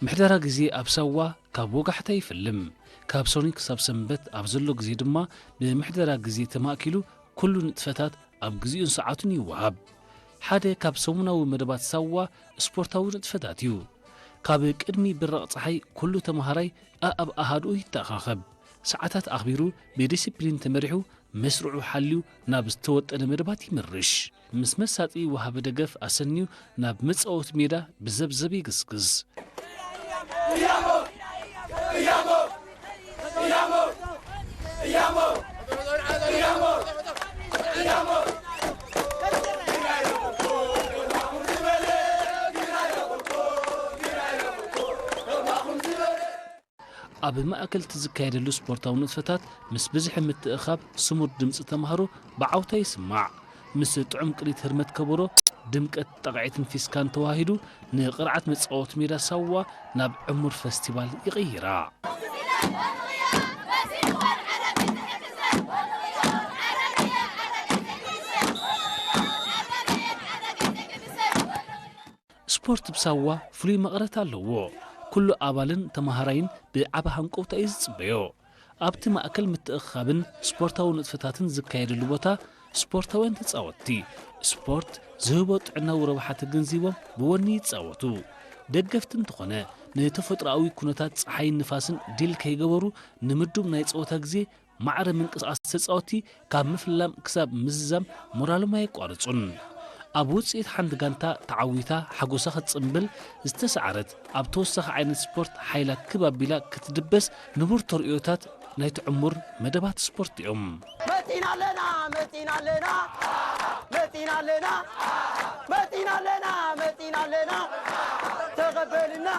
ምሕደራ ግዜ ኣብ ሳዋ ካብ ወጋሕታ ይፍልም። ካብ ሰኑይ ክሳብ ሰንበት ኣብ ዘሎ ግዜ ድማ ብምሕደራ ግዜ ተማእኪሉ ኩሉ ንጥፈታት ኣብ ግዜኡን ሰዓቱን ይወሃብ። ሓደ ካብ ሰሙናዊ መደባት ሳዋ ስፖርታዊ ንጥፈታት እዩ። ካብ ቅድሚ ብራቕ ጸሓይ ኩሉ ተመሃራይ ኣኣብ ኣሃዱኡ ይተኣኻኸብ። ሰዓታት ኣኽቢሩ ብዲሲፕሊን ተመሪሑ መስርዑ ሓልዩ ናብ ዝተወጠነ መደባት ይምርሽ። ምስ መሳጢ ወሃቢ ደገፍ ኣሰንዩ ናብ መጻወቲ ሜዳ ብዘብዘብ ይግስግስ። ኣብ ማእከል እቲ ዝካየደሉ ስፖርታዊ ንጥፈታት ምስ ብዝሒ ምትእኻብ ስሙር ድምጺ ተማሃሮ ብዓውታ ይስማዕ። ምስ ጥዑም ቅኒት ህርመት ከበሮ፣ ድምቀት ጣቕዒትን ፊስካን ተዋሂዱ ንቕርዓት መጻወቲ ሜዳ ሳዋ ናብ ዕሙር ፈስቲቫል ይቕይራ። ስፖርት ብሳዋ ፍሉይ መቐረት ኣለዎ። ኩሉ ኣባልን ተመሃራይን ብዓቢ ሃንቀውታ እዩ ዝጽበዮ። ኣብቲ ማእከል ምትእኽኻብን ስፖርታዊ ንጥፈታትን ዝካየደሉ ቦታ፣ ስፖርታውያን ተጻወትቲ ስፖርት ዝህቦ ጥዕናዊ ረብሓ ተገንዚቦም ብወኒ ይጻወቱ። ደገፍቲ እንተኾነ፣ ንተፈጥሮኣዊ ኩነታት ጸሓይን ንፋስን ዲል ከይገበሩ፣ ንምዱብ ናይ ጸወታ ግዜ ማዕረ ምንቅስቓስ ተጻወትቲ ካብ ምፍላም ክሳብ ምዝዛም ሞራሎም ኣየቋርጹን። ኣብ ውጽኢት ሓንቲ ጋንታ ተዓዊታ ሓጎሳ ክትጽምብል ዝተሰዓረት፣ ኣብ ተወሳኺ ዓይነት ስፖርት ሓይላ ክብ ኣቢላ ክትድበስ ንቡር ተርእዮታት ናይቲ ዕሙር መደባት ስፖርት እዮም። መጺና ኣለና፣ መጺና ኣለና፣ መጺና ኣለና፣ መጺና ኣለና፣ መጺና ኣለና፣ ተቐበልና።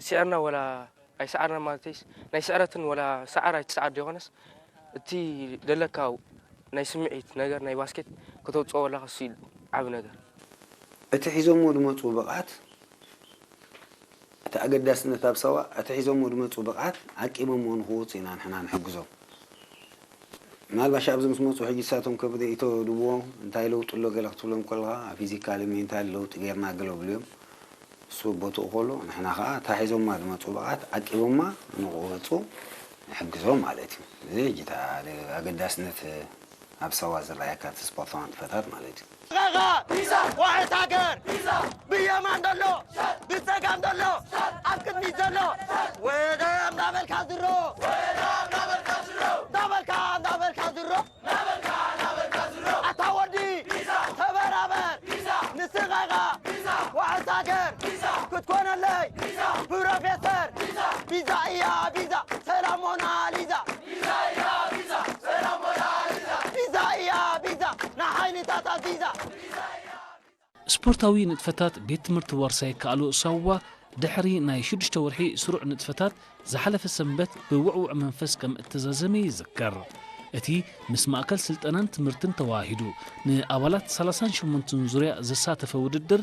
ስዒርና ወላ ኣይሰዓርና ማለተይስ፣ ናይ ስዕረትን ወላ ሰዓር ኣይትሰዓር ደይኮነስ፣ እቲ ደለካ ናይ ስምዒት ነገር ናይ ባስኬት ከተውፅኦ ወላ ከሱ እዩ ዓቢ ነገር። እቲ ሒዞምዎ ዝመፁ ብቕዓት፣ እቲ ኣገዳስነት ኣብ ሳዋ፣ እቲ ሒዞምዎ ዝመፁ ብቕዓት ዓቂቦምዎ ንክወፁ ኢና ንሕና ንሕግዞም። ምናልባሽ ኣብዚ ምስ መፁ ሕጂ ንሳቶም ክብሪ ኢቶ ድብዎ እንታይ ለውጢ ኣሎ ገለ ክትብሎም ከለኻ፣ ኣብ ፊዚካሊ ሜንታሊ ለውጢ ጌርና ገለ ብልዮም። እሱ ቦትኡ ከሎ ንሕና ኸዓ እታ ሒዞማ ዝመፁ ብቕዓት ዓቂቦማ ንክወፁ ንሕግዞም ማለት እዩ። እዚ ሕጂ እታ ኣገዳስነት ኣብ ሳዋ ዝረኣየካ እቲ ስፖርታዊ ንጥፈታት ማለት እዩ። ቢዛ ዋሕስ ሃገር ቢዛ ብየማን ዘሎ ብጸጋም ዘሎ ኣብ ቅድሚት ዘሎ ወደ እንዳበልካ ዝሮ እንዳበልካ እንዳበልካ ዝሮ ኣታ ወዲ ተበራበር ንስኻ ኢኻ ዋሕስ ሃገር ክትኮነለይ ፕሮፌሰር ቢዛ እያ ቢዛ ሰላም ሞናሊዛ ቢዛ እያ ቢዛ ንሓይልታት ኣዚዛ። ስፖርታዊ ንጥፈታት ቤት ትምህርቲ ዋርሳይ ከኣሎ ሳዋ ድሕሪ ናይ ሽዱሽተ ወርሒ ስሩዕ ንጥፈታት ዝሓለፈ ሰንበት ብውዕዉዕ መንፈስ ከም እተዛዘመ ይዝከር። እቲ ምስ ማእከል ስልጠናን ትምህርትን ተዋሂዱ ንኣባላት ሰላሳን ሸሞንተን ዙርያ ዘሳተፈ ውድድር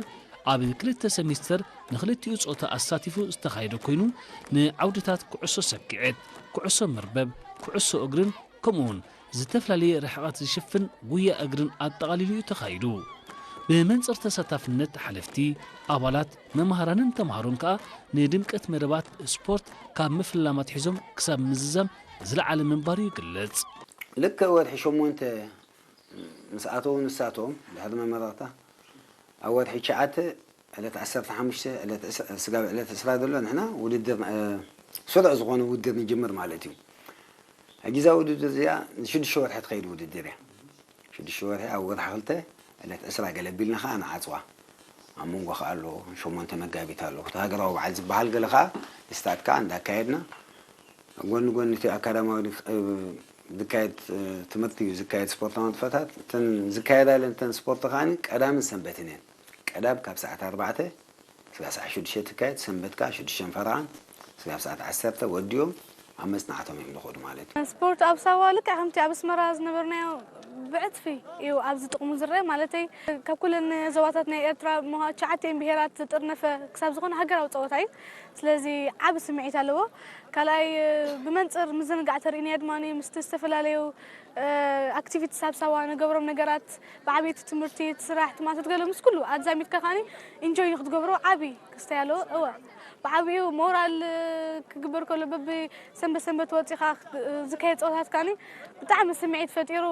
ኣብ ክልተ ሰሚስተር ንክልቲኡ ጾታ ኣሳቲፉ ዝተኻየደ ኮይኑ ንዓውድታት ኩዕሶ ሰኪዔት፣ ኩዕሶ መርበብ፣ ኩዕሶ እግርን ከምኡውን ዝተፈላለየ ርሕቐት ዝሽፍን ጉያ እግርን ኣጠቓሊሉ እዩ ተኻይዱ። ብመንጽር ተሳታፍነት ሓለፍቲ፣ ኣባላት፣ መምሃራንን ተምሃሮን ከኣ ንድምቀት መደባት ስፖርት ካብ ምፍላም ኣትሒዞም ክሳብ ምዝዛም ዝለዓለ ምንባሩ ይግለጽ። ልክዕ ወርሒ ሸሞንተ ምስ ኣተዉ ንሳቶም ድሕሪ መመረቕታ ኣብ ወርሒ ትሽዓተ ዕለት ዓሰርተ ሓሙሽተ ዕለት ዕስ- ስጋብ ዕለት ዕስራ ዘሎ ንሕና ውድድር እ፣ ስሩዕ ዝኾነ ውድድር ንጅምር ማለት እዩ። ሕጂ እዛ ውድድር እዚኣ ንሽዱሽተ ወርሒ ትኸይድ ውድድር እያ። ሽዱሽተ ወርሒ ኣብ ወርሒ ክልተ ዕለት ዕስራ ገለ ቢልና ኸዓ ንዓፅዋ። ኣብ መንጎ ኸዓ ኣሎ ሸሞንተ መጋቢት ኣሎ እቲ ሃገራዊ በዓል ዝበሃል ገለ ኸዓ ስታትካ እንዳካየድና ጎኒ ጎኒ እቲ ኣካዳማዊ ዝካየድ ትምህርቲ እዩ ዝካየድ ስፖርታዊ ንጥፈታት እተን ዝካየዳ ኢለን እተን ስፖርት ከዓኒ ቀዳምን ሰንበትን እየን። ቀዳም ካብ ሰዓት ኣርባዕተ ስጋብ ሰዓት ሽዱሽተ ትካየድ፣ ሰንበት ከኣ ሽዱሽተን ፈረቓን ስጋብ ሰዓት ዓሰርተ ወዲኦም ኣብ መጽናዕቶም እዮም ዝኸዱ ማለት እዩ። ስፖርት ኣብ ሳዋ ልክዕ ከምቲ ኣብ ኣስመራ ዝነበርናዮ ብዕጽፊ እዩ ኣብዚ ጥቕሙ ዝረአ። ማለተይ ካብ ኩለን ዞባታት ናይ ኤርትራ እሞ ትሽዓተ እየን ብሄራት ዝጥርነፈ ክሳብ ዝኾነ ሃገራዊ ጸወታ እዩ። ስለዚ ዓቢ ስምዒት ኣለዎ። ካልኣይ ብመንጽር ምዝንጋዕ ተርእይናዮ ድማ ምስቲ ዝተፈላለዩ ኣክቲቪቲስ ኣብ ሳዋ ንገብሮም ነገራት ብዓብይቲ ትምህርቲ፣ እቲ ስራሕ፣ እቲ ማእቶት ገለ ምስ ኩሉ ኣዛሚድካ ከዓኒ ኢንጆይ ንክትገብሮ ዓቢ ክስታይ ኣለዎ። እወ ብዓቢኡ ሞራል ክግበር ከሎ በቢ ሰንበት ሰንበት ወጺኻ ዝካየድ ጸወታት ከዓኒ ብጣዕሚ ስምዒት ፈጢሩ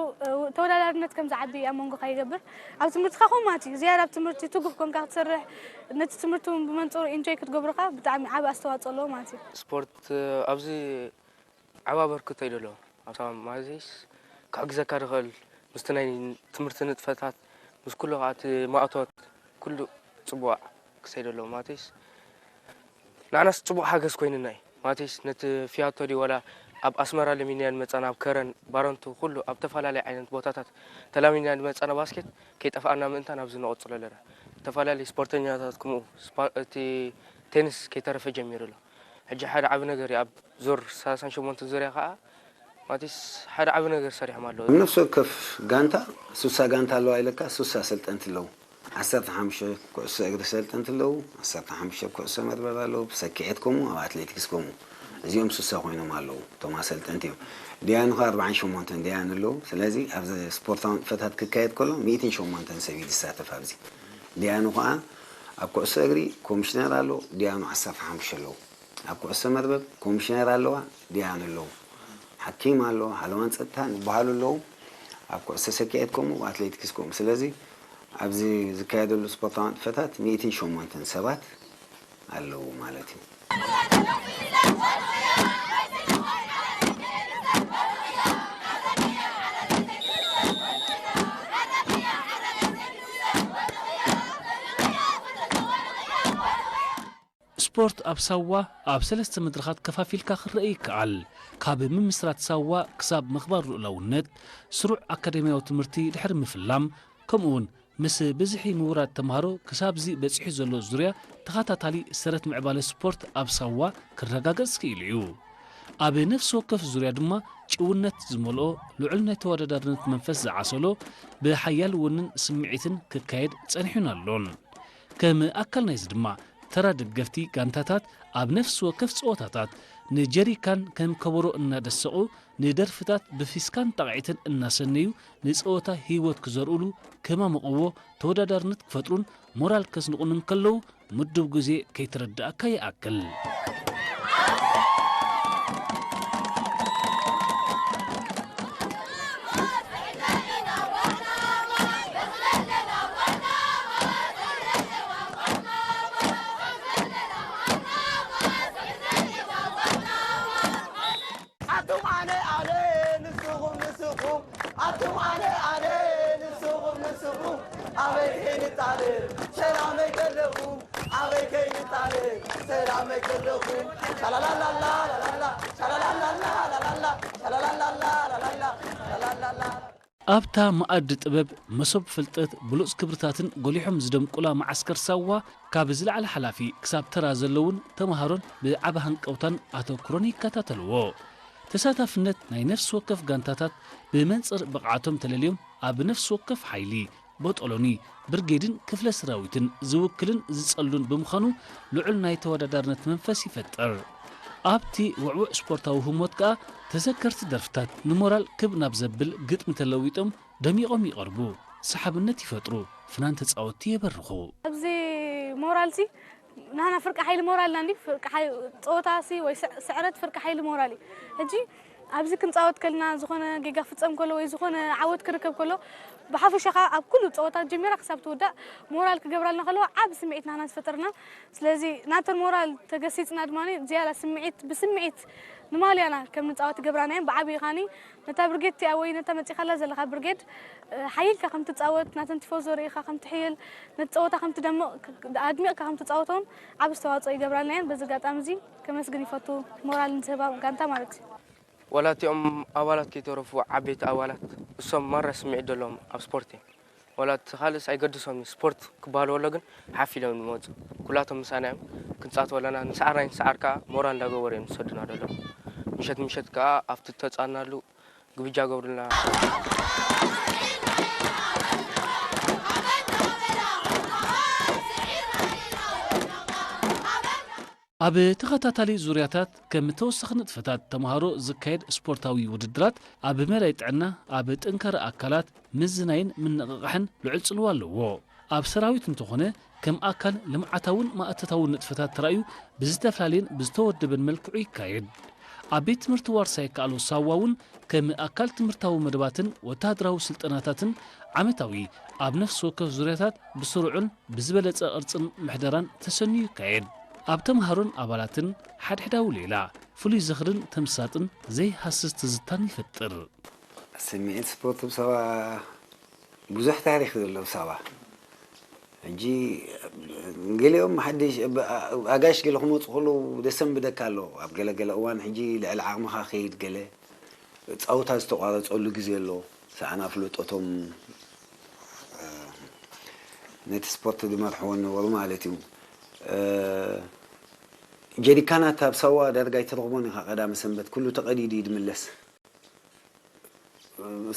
ተወዳዳርነት ከም ዝዓቢ ኣብ መንጎኻ ይገብር። ኣብ ትምህርትኻ ከምኡ ማለት እዩ። ዝያዳ ኣብ ትምህርቲ ትጉህ ኮንካ ክትሰርሕ ነቲ ትምህርቲ እውን ብመንጽሩ ኢንጆይ ክትገብሮ ከኣ ብጣዕሚ ዓቢ ኣስተዋጽኦ ኣለዎ ማለት እዩ። ስፖርት ኣብዚ ዓቢ ኣበርክቶ እዩ ዘለዎ። ኣብ ሳዋ ማለትስ ክሕግዘካ ዝኽእል ምስቲ ናይ ትምህርቲ ንጥፈታት ምስ ኩሉ ከኣ እቲ ማእቶት ኩሉ ጽቡቕ ክሰይድ ኣለዎ ማለትስ ንዓናስ ጽቡቕ ሓገዝ ኮይኑና እዩ። ማለትስ ነቲ ፊያቶ ድዩ ዋላ ኣብ ኣስመራ ለሚንና ዝመጻና ኣብ ከረን ባረንቱ ኩሉ ኣብ ተፈላለየ ዓይነት ቦታታት ተላሚንና ዝመጻና ባስኬት ከይጠፍኣና ምእንታን ኣብዚ ንቕጽሎ ኣለና። ዝተፈላለዩ ስፖርተኛታት ከምኡ ስፓ- እቲ ቴኒስ ከይተረፈ ጀሚሩ ኣሎ። ሕጂ ሓደ ዓቢ ነገር እዩ። ኣብ ዙር ሰላሳን ሸሞንተን ዙርያ ከኣ ማቲስ ሓደ ዓቢ ነገር ሰሪሖም ኣለዉ። ኣብ ነፍሲ ወከፍ ጋንታ ሱሳ ጋንታ ኣለዋ ኢለካ ሱሳ ሰልጠንቲ ኣለዉ። ዓሰርተ ሓሙሽተ ኩዕሶ እግሪ ሰልጠንቲ ኣለዉ፣ ዓሰርተ ሓሙሽተ ኩዕሶ መርበብ ኣለዉ፣ ብሰኪዔት ከምኡ ኣብ ኣትሌቲክስ ከምኡ። እዚኦም ሱሳ ኮይኖም ኣለዉ። እቶም ኣሰልጠንቲ እዮም። ዲያኑ ከኣ ኣርባዓን ሸሞንተን ዲያኑ ኣለዉ። ስለዚ ኣብዚ ስፖርታዊ ንጥፈታት ክካየድ ከሎ ሚእትን ሸሞንተን ሰብ እዩ ዝሳተፍ ኣብዚ። ዲያኑ ከኣ ኣብ ኩዕሶ እግሪ ኮሚሽነር ኣሎ፣ ዲያኑ ዓሰርተ ሓሙሽተ ኣለዉ። ኣብ ኩዕሶ መርበብ ኮሚሽነር ኣለዋ፣ ዲያኑ ኣለዉ። ሓኪም ኣሎ፣ ሓለዋን ጸጥታን ዝበሃሉ ኣለዉ። ኣብ ኩዕሶ ሰኪዔት ከምኡ፣ ኣብ ኣትሌቲክስ ከምኡ። ስለዚ ኣብዚ ዝካየደሉ ስፖርታዊ ንጥፈታት ሚእትን ሸሞንተን ሰባት ኣለዉ ማለት እዩ። ስፖርት ኣብ ሳዋ ኣብ ሰለስተ መድረኻት ከፋፊልካ ክረአ ይከኣል። ካብ ምምስራት ሳዋ ክሳብ ምኽባር ልኡላውነት፣ ስሩዕ ኣካደምያዊ ትምህርቲ ድሕሪ ምፍላም፣ ከምኡውን ምስ ብዝሒ ምውራድ ተምሃሮ ክሳብዚ በጺሑ ዘሎ ዙርያ ተኸታታሊ ሰረት ምዕባለ ስፖርት ኣብ ሳዋ ክረጋገጽ ክኢሉ እዩ። ኣብ ነፍሲ ወከፍ ዙርያ ድማ ጭውነት ዝመልኦ ልዑል ናይ ተወዳዳርነት መንፈስ ዝዓሰሎ ብሓያል ወንን ስምዒትን ክካየድ ጸኒሑን ኣሎን። ከም ኣካል ናይዚ ድማ ተራ ደገፍቲ ጋንታታት ኣብ ነፍሲ ወከፍ ጸወታታት ንጀሪካን ከም ከበሮ እናደሰቑ ንደርፍታት ብፊስካን ጣቕዒትን እናሰነዩ ንጸወታ ህይወት ክዘርእሉ ከማምቕዎ ተወዳዳርነት ክፈጥሩን ሞራል ከስንቑን እንከለዉ ምዱብ ግዜ ከይተረዳእካ ይኣክል። ኣቱም ኣነ ኣነ ንስኹም ንስኹም ኣቱም ኣነ ኣነ ንስኹም ንስኹም ኣበይ ከይንጣለ ሰላመይ ከለኹም ኣበይ ከይንጣለ ሰላመይ ከለኹም ሻላላላላ ላላላ ሻላላላላ ላላላ ሻላላላላ ላላላ ሻላላላ ኣብታ መኣዲ ጥበብ፣ መሶብ ፍልጠት፣ ብሉጽ ክብርታትን ጎሊሖም ዝደምቁላ መዓስከር ሳዋ፣ ካብ ዝለዓለ ሓላፊ ክሳብ ተራ ዘለውን ተመሃሮን ብዓቢ ሃንቀውታን ኣተኩሮን ይከታተልዎ። ተሳታፍነት ናይ ነፍሲ ወከፍ ጋንታታት ብመንጽር ብቕዓቶም ተለልዮም ኣብ ነፍሲ ወከፍ ሓይሊ፣ ቦጦሎኒ፣ ብርጌድን ክፍለ ሰራዊትን ዝውክልን ዝጸሉን ብምዃኑ ልዑል ናይ ተወዳዳርነት መንፈስ ይፈጥር። ኣብቲ ውዕዉዕ ስፖርታዊ ህሞት ከኣ ተዘከርቲ ደርፍታት ንሞራል ክብ ናብ ዘብል ግጥሚ ተለዊጦም ደሚቖም ይቐርቡ፣ ሰሓብነት ይፈጥሩ፣ ፍናን ተጻወትቲ የበርኹ። ኣብዚ ሞራልሲ ናና ፍርቂ ሓይሊ ሞራልና እንዲ ፍርቂ ሓይ ጸወታሲ ወይ ስዕረት ፍርቂ ሓይሊ ሞራል እዩ። ሕጂ ኣብዚ ክንጻወት ከልና ዝኾነ ጌጋ ፍጸም ከሎ ወይ ዝኾነ ዓወት ክርከብ ከሎ ብሓፈሻኻ ኣብ ኩሉ ጸወታ ጀሚራ ክሳብ ትውዳእ ሞራል ክገብራልና ከለዋ ዓቢ ስምዒት ናና ዝፈጠርና። ስለዚ ናተን ሞራል ተገሲጽና ድማ ዝያዳ ስምዒት ብስምዒት ንማልያና ከም ንጻወት ይገብራና እየን። ብዓቢ ኻኒ ነታ ብርጌድ እቲኣ ወይ ነታ መጺኻላ ዘለኻ ብርጌድ ሓይልካ ከም ትጻወት ናተን ቲፎዞ ርኢኻ ከም ትሕይል ነቲ ጸወታ ከም ትደምቕ ኣድሚቕካ ከም ትጻወቶን ዓቢ ኣስተዋጽኦ ይገብራልና እየን። በዚ ኣጋጣሚ እዚ ከመስግን ይፈቱ ሞራል ንዝህባ ጋንታ ማለት እዩ። ዋላ እቲኦም ኣባላት ከይተረፉ ዓበይቲ ኣባላት እሶም ማራ ስምዒት ዘለዎም ኣብ ስፖርት እዮም። ዋላ እቲ ካልእስ ኣይገድሶም እዩ ስፖርት ክበሃል ከሎ ግን ሓፍ ኢሎም ዝመፁ ኩላቶም ምሳና እዮም። ክንፃወት ከለና ንሰዓር ናይ ንሰዓር ከዓ ሞራል እንዳገበሩ እዮም ዝሰዱና ዘለዉ። ምሸት ምሸት ከዓ ኣብቲ እተፃወትናሉ ግብጃ ገብሩልና። ኣብ ተኸታታሊ ዙርያታት ከም ተወሳኺ ንጥፈታት ተምሃሮ ዝካየድ ስፖርታዊ ውድድራት ኣብ መዳይ ጥዕና፣ ኣብ ጥንካረ ኣካላት፣ ምዝናይን ምንቕቓሕን ልዑል ጽልዋ ኣለዎ። ኣብ ሰራዊት እንተኾነ ከም ኣካል ልምዓታውን ማእቶታውን ንጥፈታት ተራእዩ ብዝተፈላለየን ብዝተወደበን መልክዑ ይካየድ። ኣብ ቤት ትምህርቲ ዋርሳይ ከኣሎ ሳዋ እውን ከም ኣካል ትምህርታዊ መደባትን ወተሃደራዊ ስልጠናታትን ዓመታዊ ኣብ ነፍሲ ወከፍ ዙርያታት ብስሩዕን ብዝበለጸ ቅርጽን ምሕደራን ተሰንዩ ይካየድ። ኣብ ተምሃሮን ኣባላትን ሓድሕዳዊ ሌላ ፍሉይ ዝኽርን ተምሳጥን ዘይሃስስ ትዝታን ይፈጥር። ስምዒት ስፖርት ብሳዋ ብዙሕ ታሪክ ዘሎ ብሳዋ ሕጂ ገሊኦም ሓድሽ ኣጋይሽ ገለ ክመፁ ከለዉ ደሰንብደካ ኣሎ ኣብ ገለገለ እዋን ሕጂ ልዕሊ ዓቕምኻ ከይድ ገለ ፃውታ ዝተቋረፀሉ ግዜ ኣሎ ሰኣን ኣፍልጦቶም ነቲ ስፖርት ዝመርሕዎ ነበሩ ማለት እዩ ጀሪካናት ኣብ ሳዋ ዳርጋ ኣይትረኽቦን ኢኻ ቀዳመ ሰንበት ኩሉ ተቐዲዱ እዩ ዝምለስ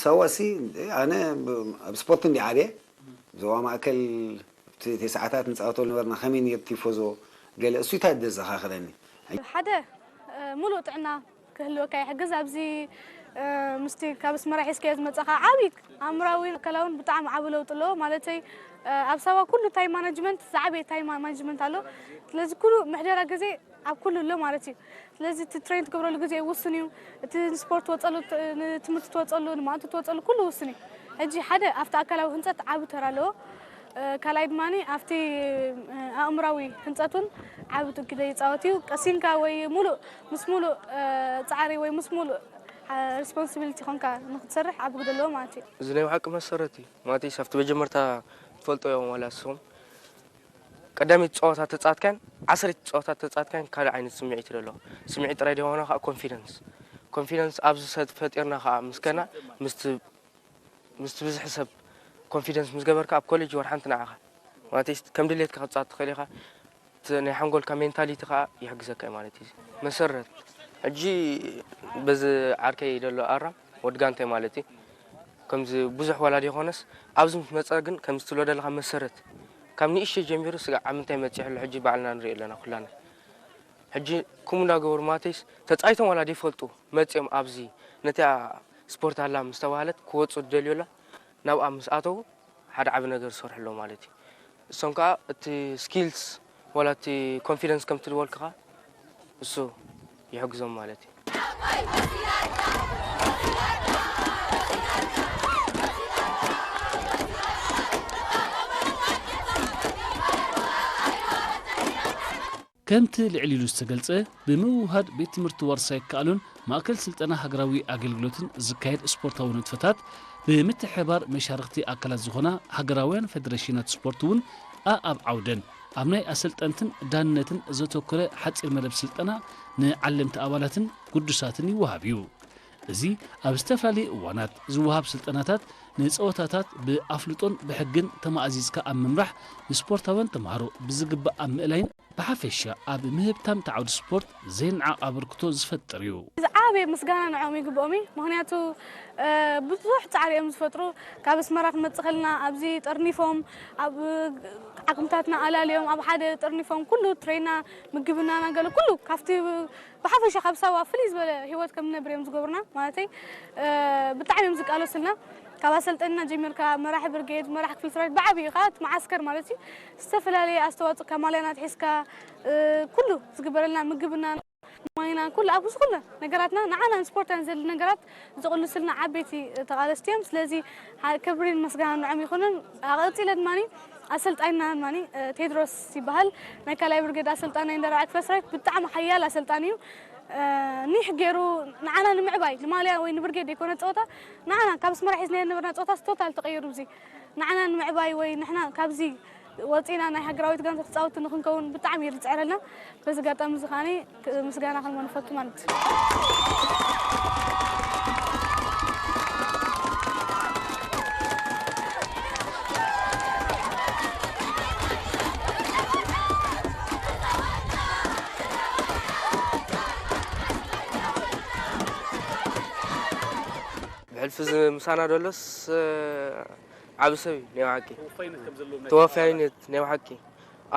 ሳዋ ሲ ኣነ ኣብ ስፖርት እንዲ ዓብየ ዞባ ማእከል እቲ ሰዓታት ንፃወተሉ ነበርና ከመይ ነይሩ ቲፎዞ ገለ እሱታት ዘዘኻኽረኒ ሓደ ሙሉእ ጥዕና ክህልወካ ይሕግዝ ኣብዚ ምስ እስቲ ካብ ኣስመራ ሒዝካዮ ዝመጻኻ ዓብዪ ኣእምራዊን ኣካላውን ብጣዕሚ ዓቢ ለውጢ ኣለዎ። ማለተይ፣ እ፣ ኣብ ሳዋ ኩሉ ታይም ማናጅመንት ዝዓበየ ታይም ማናጅመንት ኣሎ። ስለዚ ኩሉ ምሕደራ ግዜ ኣብ ኩሉ ኣሎ ማለት እዩ። ስለዚ እቲ ትሬን ትገብረሉ ግዜ ውሱን እዩ። እቲ ንስፖርት ትወጸሉ፣ ት-፣ ንትምህርቲ ትወጸሉ፣ ንማእንቲ ትወጸሉ ኩሉ ውሱን እዩ። ሕጂ ሓደ ኣብቲ ኣካላዊ ህንጸት ዓቢ ተራ ኣለዎ። እ፣ ካልኣይ ድማኒ ኣብቲ፣ እ፣ ኣእምራዊ ህንጸት እውን ዓቢ ግደ ይጻወት እዩ። ቀሲንካ ወይ ሙሉእ፣ ምስ ሙሉእ፣ እ፣ ጻዕሪ ወይ ምስ ሙሉእ፣ እ፣ ሪስፖንሲቢሊቲ ኮንካ ንክትሰርሕ ዓቢ ግደ ኣለዎ ማለት እዩ። እዚ ናይ ብሓቂ መሰረት እዩ። ማለተይስ ኣብቲ መጀመርታ ትፈልጦ እዮም ዋላ ንስኹም። ቀዳመይቲ ጸወታ ተጻወትካን ዓሰርተ ጸወታ ተጻወትካን ካልእ ዓይነት ስምዒት እዩ ዘለዎ። ስምዒት ጥራይ ደይኮነ ከዓ ኮንፊደንስ። ኮንፊደንስ ኣብዚ ሰ-፣ ፈጢርና ከዓ ምስ ከና ምስቲ፣ ምስቲ ብዝሒ ሰብ ኮንፊደንስ ምስ ገበርካ ኣብ ኮሌጅ ወላ ሓንቲ ንዓኻ። ማለተይስ ከም ድሌትካ ክትጻወት ትኽእል ኢኻ። እቲ ናይ ሓንጎልካ ሜንታሊቲ ከዓ ይሕግዘካ እዩ ማለት እዩ። መሰረት፣ ሕጂ በዚ ዓርከይ ዘሎ ኣራም ወዲ ጋንታይ ማለት እዩ። ከምዚ ብዙሕ ዋላ ደይኮነስ ኣብዚ ምስ መጸ ግን ከምዚ ትብሎ ዘለኻ መሰረት ካብ ንእሽተይ ጀሚሩ ስጋዕ ኣብ ምንታይ መጺሑ ኣሎ ሕጂ ባዕልና ንሪኦ ኣለና ኩላና። ሕጂ ከምኡ እንዳገበሩ ማለተይስ ተጻይቶም ዋላ ደይፈልጡ መጺኦም ኣብዚ ነቲኣ ስፖርት ኣላ ምስ ተባህለት ክወጹ ዝደልዩ ኣላ ናብኣ ምስ ኣተዉ ሓደ ዓቢ ነገር ዝሰርሑ ኣለዉ ማለት እዩ። እሶም ከኣ እቲ ስኪልስ ዋላ እቲ ኮንፊደንስ ከምቲ ዝበልኩኻ እሱ ይሕግዞም ማለት እዩ። ከምቲ ልዕል ኢሉ ዝተገልጸ፣ ብምውህሃድ ቤት ትምህርቲ ዋርሳይ ይከኣሉን ማእከል ስልጠና ሃገራዊ ኣገልግሎትን ዝካየድ ስፖርታዊ ንጥፈታት፣ ብምትሕብባር መሻርኽቲ ኣካላት ዝኾና ሃገራውያን ፈደረሽናት ስፖርት እውን ኣኣብ ዓውደን ኣብ ናይ ኣሰልጠንትን ዳንነትን ዘተኮረ ሓጺር መደብ ስልጠና ንዓለምቲ ኣባላትን ግዱሳትን ይወሃብ እዩ። እዚ ኣብ ዝተፈላለየ እዋናት ዝወሃብ ስልጠናታት ንጸወታታት ብኣፍልጦን ብሕግን ተማእዚዝካ ኣብ ምምራሕ ንስፖርታውያን ተምሃሮ ብዝግባእ ኣብ ምእላይን ብሓፈሻ ኣብ ምህብታም እቲ ዓውዲ ስፖርት ዘይነዓቕ ኣበርክቶ ዝፈጥር እዩ። ዝዓበየ ምስጋና ንዕኦም ይግብኦም እዩ። ምኽንያቱ፣ እ፣ ብዙሕ ጻዕሪ እዮም ዝፈጥሩ። ካብ ኣስመራ ክንመጽእ ከለና ኣብዚ ጠርኒፎም፣ ኣብ ዓቕምታትና ኣላልዮም፣ ኣብ ሓደ ጠርኒፎም ኩሉ ትሬና፣ ምግብና፣ ናገለ ኩሉ ካብቲ ብሓፈሻ ካብ ሳዋ ፍልይ ዝበለ ህይወት ከም ንነብር እዮም ዝገብሩና። ማለተይ፣ እ፣ ብጣዕሚ እዮም ዝቃለሱልና። ካብ ኣሰልጠንና ጀሚርካ መራሒ ብርጌድ፣ መራሒ ክፍሊ ሰራዊት ብዓብዩ ከዓ እቲ መዓስከር ማለት እዩ። ዝተፈላለየ ኣስተዋፅኦ ካብ ማልያና ኣትሒዝካ፣ እ፣ ኩሉ ዝግበረልና ምግብና፣ ማይና፣ ኩሉ ኣብ ኩሉ ነገራትና ንዓና ንስፖርታውያን ዘድሊ ነገራት ዝቕልስልና ዓበይቲ ተቓለስቲ እዮም። ስለዚ ሓ-፣ ክብሪን ምስጋናን ንዕኦም ይኹንን። ኣቐጺለ ድማኒ ኣሰልጣኝና ድማኒ፣ እ፣ ቴድሮስ ይበሃል። ናይ ካልኣይ ብርጌድ ኣሰልጣኒ ናይ እንዳ ራብዓይ ክፍለ ሰራዊት ብጣዕሚ ሓያል ኣሰልጣኒ እዩ። እ፣ ኒሕ ገይሩ ንዓና ንምዕባይ ንማልያ ወይ ንብርጌድ ዘይኮነ ጸወታ ንዓና ካብ ኣስመራ ሒዝናዮ ዝነበርና ጸወታስ ቶታል ተቐይሩ። እዚ ንዓና ንምዕባይ ወይ ንሕና ካብዚ ወጺና ናይ ሃገራዊት ጋንታ ተጻወትቲ ንኽንከውን ብጣዕሚ እዩ ዝጽዕረልና። በዚ ኣጋጣሚ እዚ ከዓኒ ክ-፣ ምስጋና ክንህቦ ንፈቱ ማለት እዩ። ብሕልፊ እዚ ምሳና ዘሎስ ዓቢ ሰብ እዩ ናይ ብሓቂ። ተወፋይነት ናይ ብሓቂ